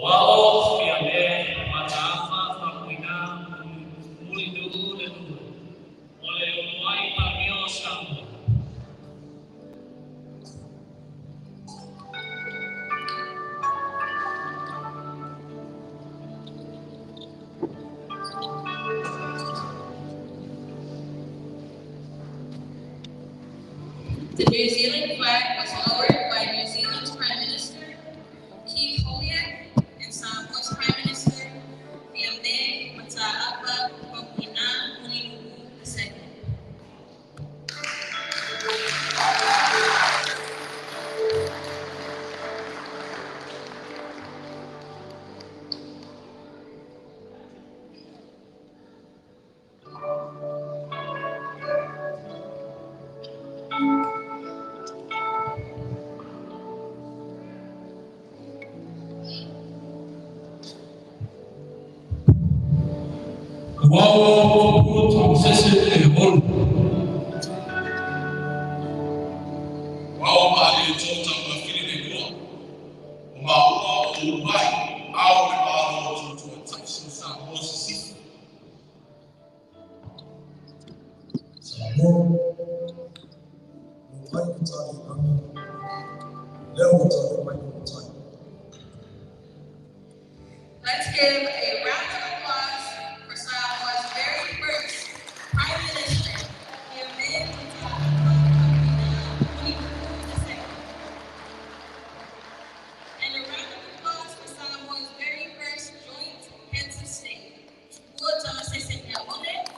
Wao Fiame Mata'afa Faumuina Mulinuu le Lua, o le uluai Palemia o Samoa. The New Zealand flag was lowered by New Zealand's Prime Minister, Keith Holyoake, and Samoa's Prime Minister, Fiame Mata'afa Faumuina Mulinuu II. Wao Tupua Tamasese e Olo. Wao Malietoa Taumafili le Lua. O maua o Uluai, ao le malo o Tutuataisi o Samoa Sisifo. Samoa, lo ai ka tali lagi, lea ua tali mai lou matai. Let's give a round of applause for Samoa's very first Prime Minister, Fiame Mata'afa Faumuina Mulinuu II. And a round of applause for Samoa's very first joint heads of state, Tupua Tamasese Leone and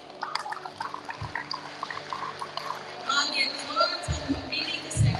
Malietoa Taumafili II.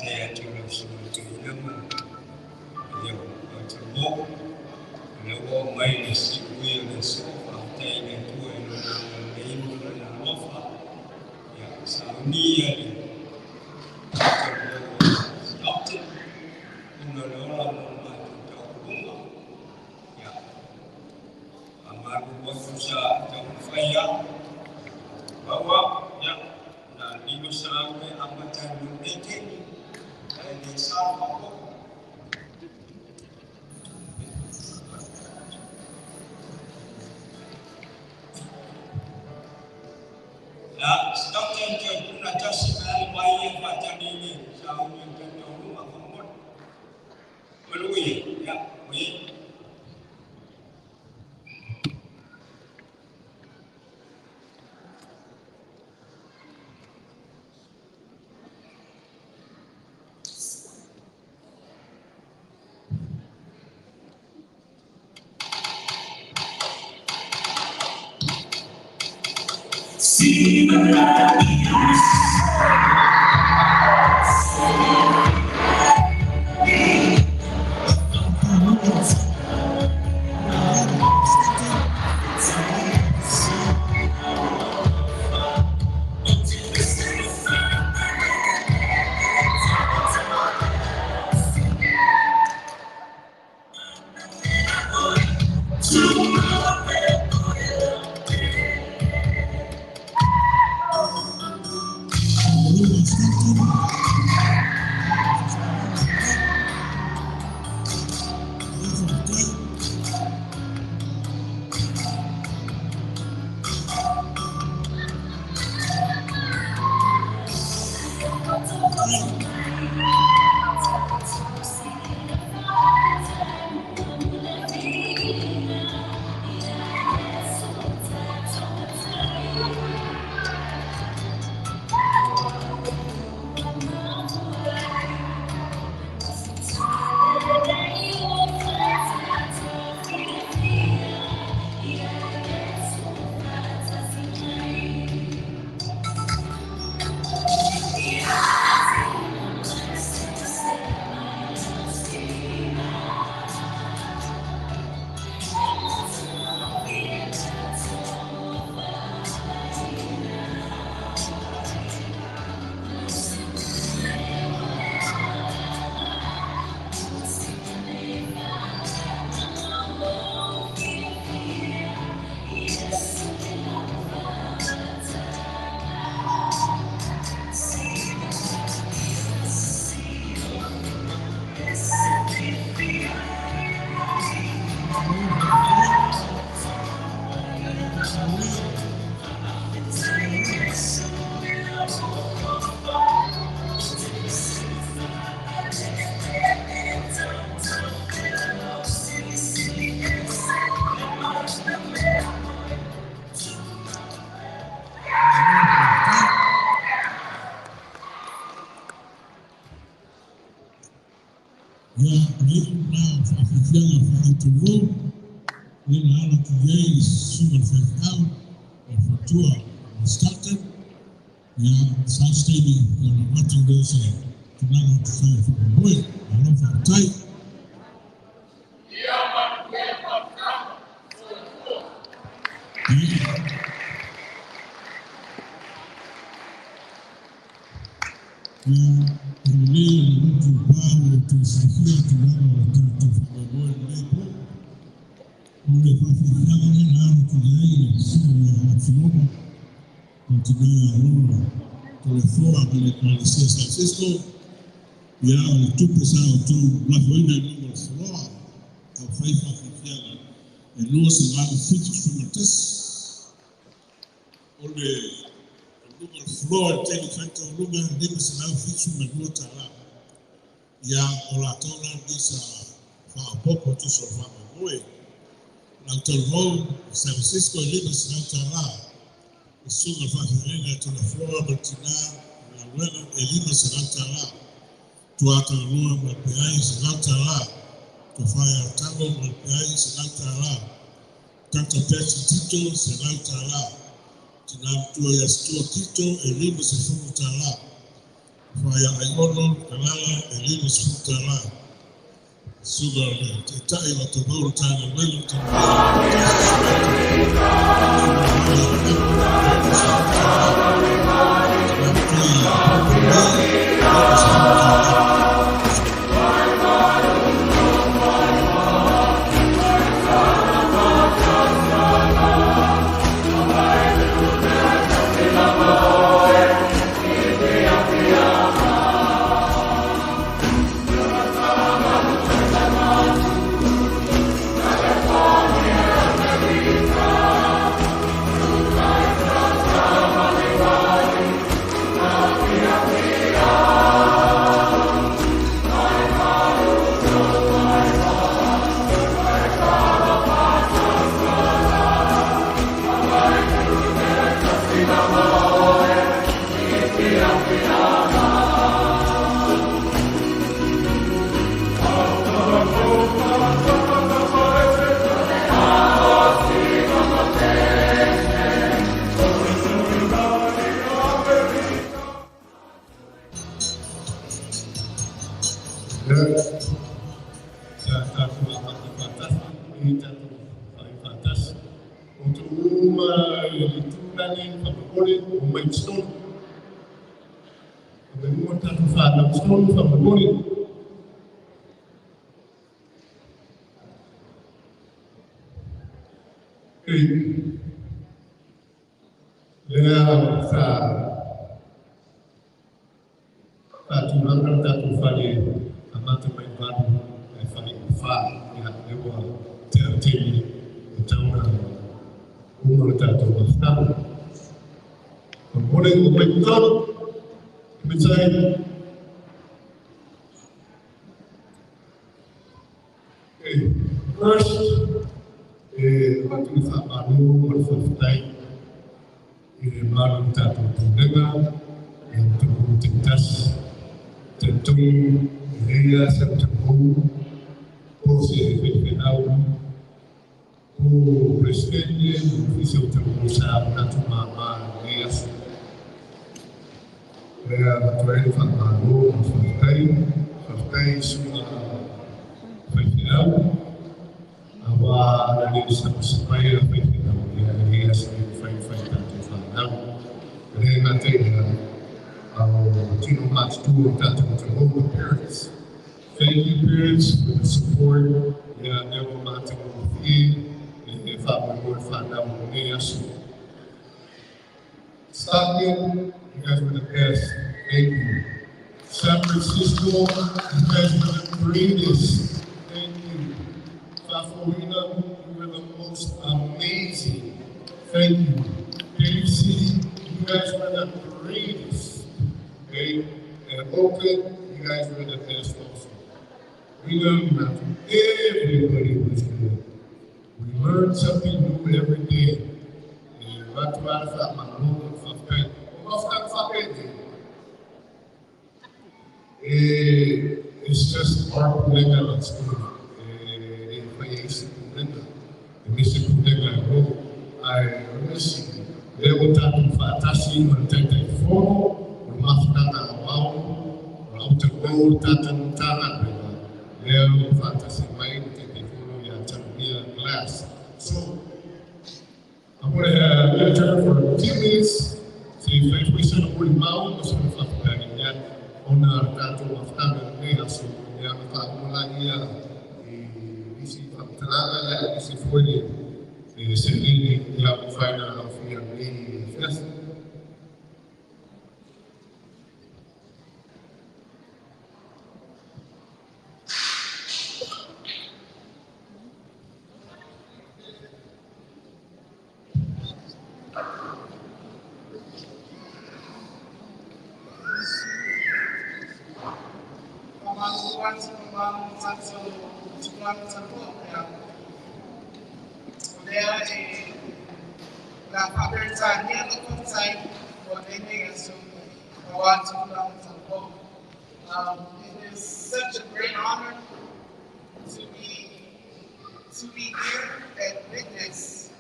Faafetai atu i lau susuga i le toeaina ma le Talavou, o lea ua oo mai le siui o le aso. Faafetai i le Atua i Lona agalelei ma Lona alofa. Ia, sauni le Talavou Stockton ona o le ola mo le matou tauluga. Ia, faamalulu atu sa taumafai lava. Pau lava, ia, na 500 e amata ai mo lenei taimi, ae le sa faaopoopo. Na Stockton toe puna tasi ma ale mai e faatali i le sauni o le tauluga faamolemole. Manuia, ia, oi. Ia, o le iu lena o faafiafiaga faaautauvou, lea na alo atu i ai le susuga i le faifeau o le faletua o Stockton, ia, South State i ona avatu lea o se tulaga o tusa ai o le faamoemoe. Malo faafetai. Ia, e lelei ona lotu pa ua outou silafia tulaga o le tatou faamoemoe i lenei po. O le faafiafiaga lea na alo atu i ai le susuga ia Absaloma, tina ia Lona Toleafoa mai le Ekalesia San Francisco, ia o le tupe sa outou lafoina i luga o le floor tau fai faafiafiaga e 271. O le luga o le floor i le taimi fai taualuga e $572. Ia, o latou la lenei sa faaopoopo tusa o le faamoemoe. Lau talavou i San Francisco e $500. Le susuga i le faafeagaiga a Toleafoa ma le tina i galuega e $500. Tuatagaloa ma le peai e $100. Tofa ia Tago ma le peai e $100. Tata Patsy Tito $100. Tina matua ia Situa Tito e $50. Whaia Aiono Kalala e $50. Suga o le taitai o te mauro tāna welu Sa tātou a whakawhātasi, i tātou whakawhātasi. O tō uma i le tūrani whakakore o mai tonu. O me mua tātou whānau tonu whakakore. Ei, lea sa whātūranga tātou whare a mata mai valu e whare o whā ia lewa te au tēnei o tauna uma o tātou mafutanga. O more o mai tonu, me tai. Okay, first, e watu i whamanu o le whawhitai i le malu tātou tūnenga, e o te mō te tas, te tū, i reia sa te mō, o se whenwhenau, o presidente, o ofisa o te mō sa natu māmā i aso. Rea watu ai le whamanu o whawhitai, whawhitai sunga whenwhenau, a wā na le sa sapai a whenwhenau, ia e asa i whai whai tātou whanau. Re ngā te ia, au tino mātutu o tātou te all the parents. Thank you parents for the support. Ia leo mātou o whii, e wha mo whanau o ne aso. Stockton, you guys were the best. Thank you. San Francisco, you guys were the greatest. Thank you. Fafoina, you were the most amazing. Thank you. Cave City, you guys were the greatest. Okay? And Oakland, you guys were the best also. We love you, Matthew. Everybody was good. We learned something new every day. It's just our pulega that's doing it. E whai e isi pulega. E mese pulega e o. Ai, o nisi, le o tātou whaatasi ma le taitai fono, o le mafutanga au au, o le au te o tātou tāna pena. Le o whaatasi mai le taitai fono ia Tanumia Glass. So, I'm going to have turn for a few minutes. Se whai whai sana ori mau, o sana whakapari ia, ona tātou mafutanga nei aso, ia na whakamula ia i isi whakatalanga ia isi foile e se lini ia whaina au whia nei fiasi. It is such a great honor to be here and witness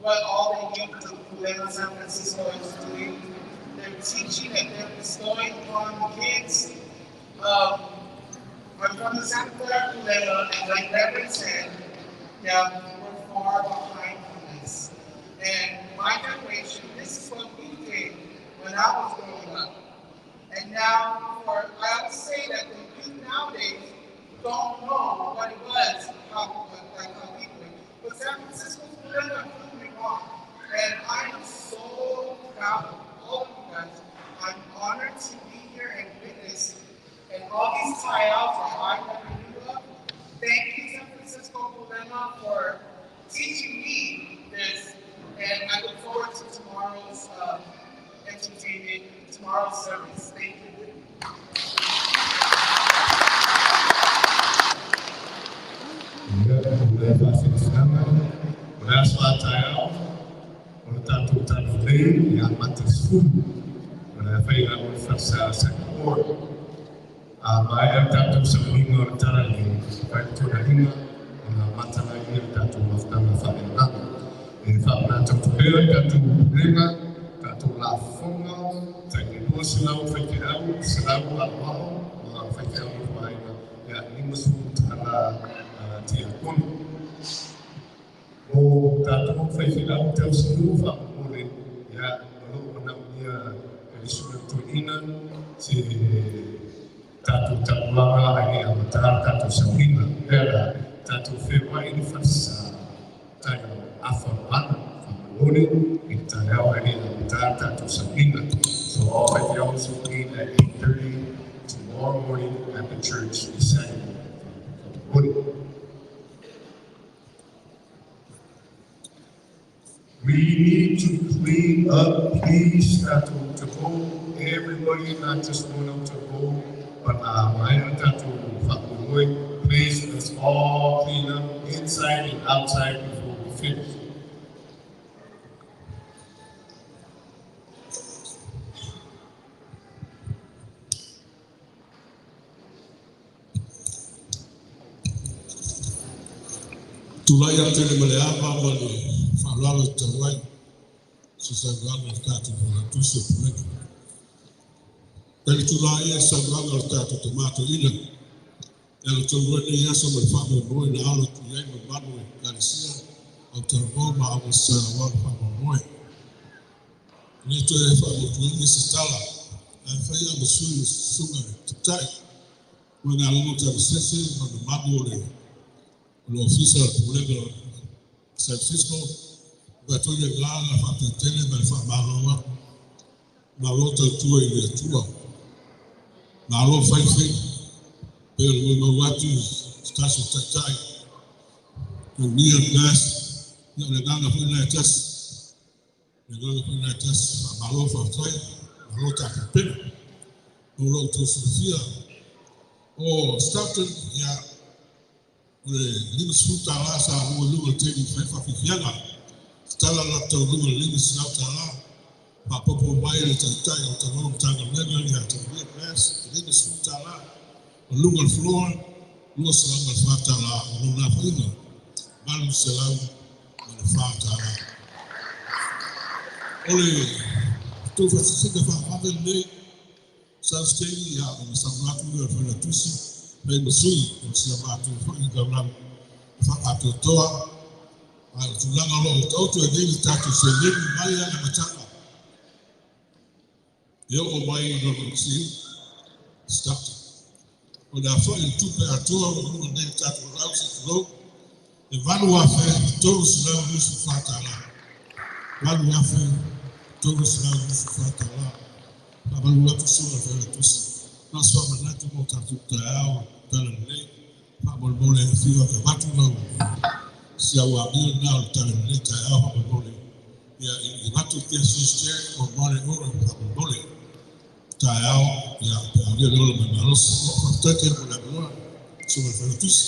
what all the youth of Pulega San Francisco is doing. they're teaching that they're bestowing upon the kids. I'm from the Santa Clara Pulega, and like Reverend said, yeah, we're far behind from this. And my generation, this is what we did when I was growing up. And now, I always say that the youth nowadays don't know what it was, how we do it. But San Francisco's Pulega proved me wrong. And I am so proud of all of you guys. I'm honored to be here and witness and all these tryouts that I never knew of. Thank you, San Francisco Pulega, for teaching me this. And I look forward to tomorrow's entertainment, tomorrow's service. Thank you. Ia, o le faafelisinaga, o le aso a taeao, o le tatou talalelei ia mata 10, o le faiga o le falesa Singapore. A maea le tatou sauniga o le talalelei, fai le tuanaiga, ona amata laia le tatou mafutaga faaleagaga. E faamanatu atu pea i tatou pulega, tatou lafofoga, tai 200 faifeau, 100 aoao ma faifeau nofoaina, ia 50 tala tiakono. O tatou faifeau tausinuu faamolemole, ia o loo manaomia e le susuga toeaina se tatou tapuaga ai le amatā le tatou sauniga. Lea la tatou feoai i le falesa tai 8:30 faamolemole i le taeao ai le amatā le tatou sauniga. So all faifeaus will meet at 8:30 tomorrow morning at the church this Saturday. Faamolemole. We need to clean up, please, tatou to go, everybody, not just one out to go, but mai tatou faamoemoe, please, let's all clean up inside and outside before we finish. Tulai atu i le maleava ma le faaaloalo i tauai se saunoaga a le tatou Failautusi o Pulega. Pei le tulaga ia i saunoaga o le tatou Tama Toeaina e ala tonu ai lenei aso ma le faamoemoe na alo atu i ai mamalu o Ekalesia au talanoa ma augasā aua le faamoemoe. E le toe faamotuina se tala ae faia ma sui o susuga i tatai o ngā logo tamasese ma mamalu o le ofisa o le Pulega o San Francisco ba toi le ngā whaatetele ma le whaamalo atu. Malo tautua i le Atua. Malo faifai. Pe o le mau atu se tasi o taitai. O nia gas. Ia o le nganga foi nai tasi. Le nganga foi nai tasi. Whaamalo whaatai. Malo tāpepena. O lo tau silafia. O Stockton, ia, o le $50 sa mua i luga o le taimi fai faafiafiaga. Tala la tau luga le $500. Faapopo mai le taitai o tanoa Matagaluega ia Taulia Glass, le $50. O luga o le floor, $204. O lona afaina, $804. O le tuufaatasiga faavave lenei South State ia o le saunoa atu lea o le Failautusi fai ma sui o si a matou foi gaulau faatoatoa. A o le tulaga o loo taoto e nei le tatou seleni mai ana mataga e oo mai i lona siu Stockton. O le afa'i le tupe atoa o luga nei le tatou lau se tulou e $8,324. $8,324. Faamalu atu susuga le Failautusi na o se faamanatu mo tatou taeao tala lelei faamolemole e fiu avatu lau si au amio lena o le tala lelei taeao faamolemole ia i avatu i cashier's check o money order faamolemole taeao ia pe aulia le ola mai malosi. Faafetai tele mo le avanoa, susuga le Failautusi.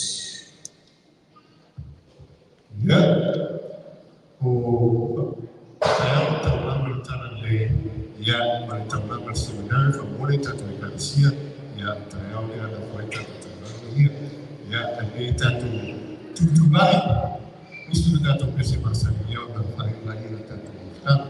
Ia, o taeao taulaga le talalelei, ia, ma le taulaga le seminary faamolemole tatou ekalesia, ia, taeao lea na fai tatou taulaga ia. Ia, e tatou tutugai, usu le tatou pese masani ia ona faaiulai le tatou mafutaga.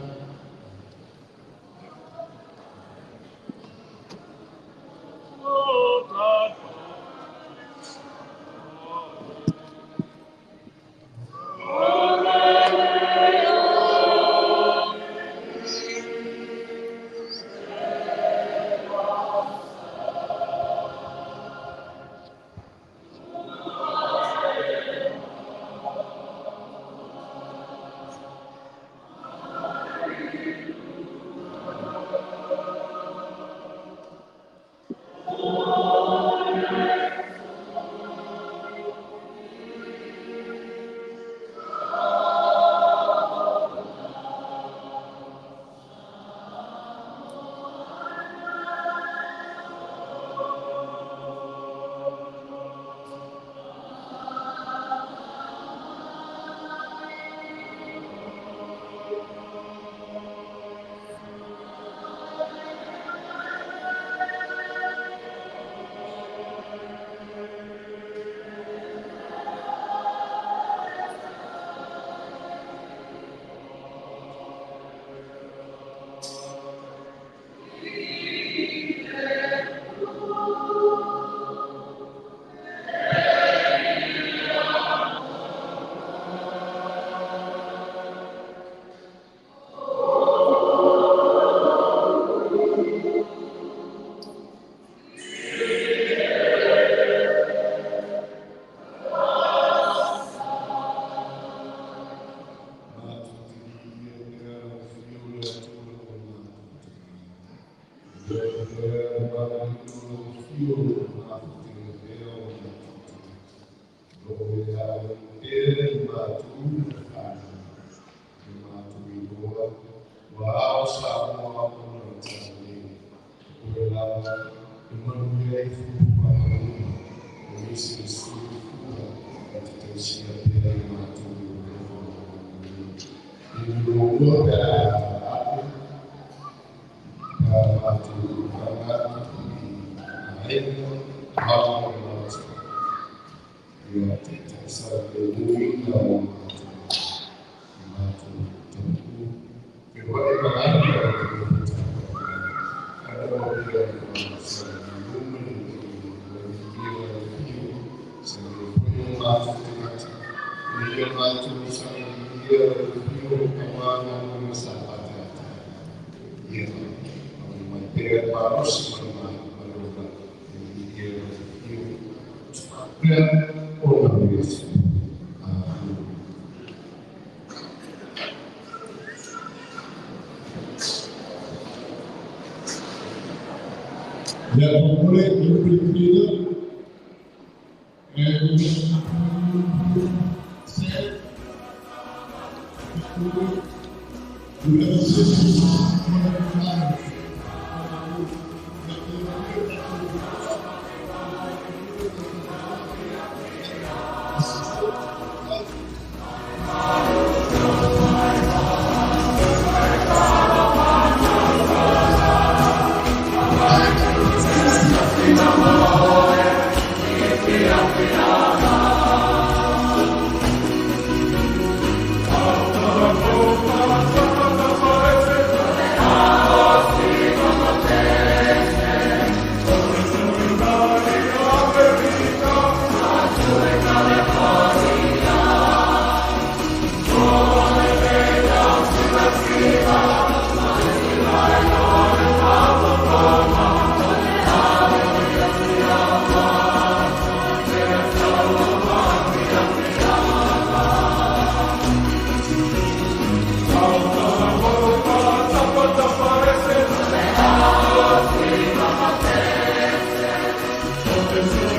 Thank you.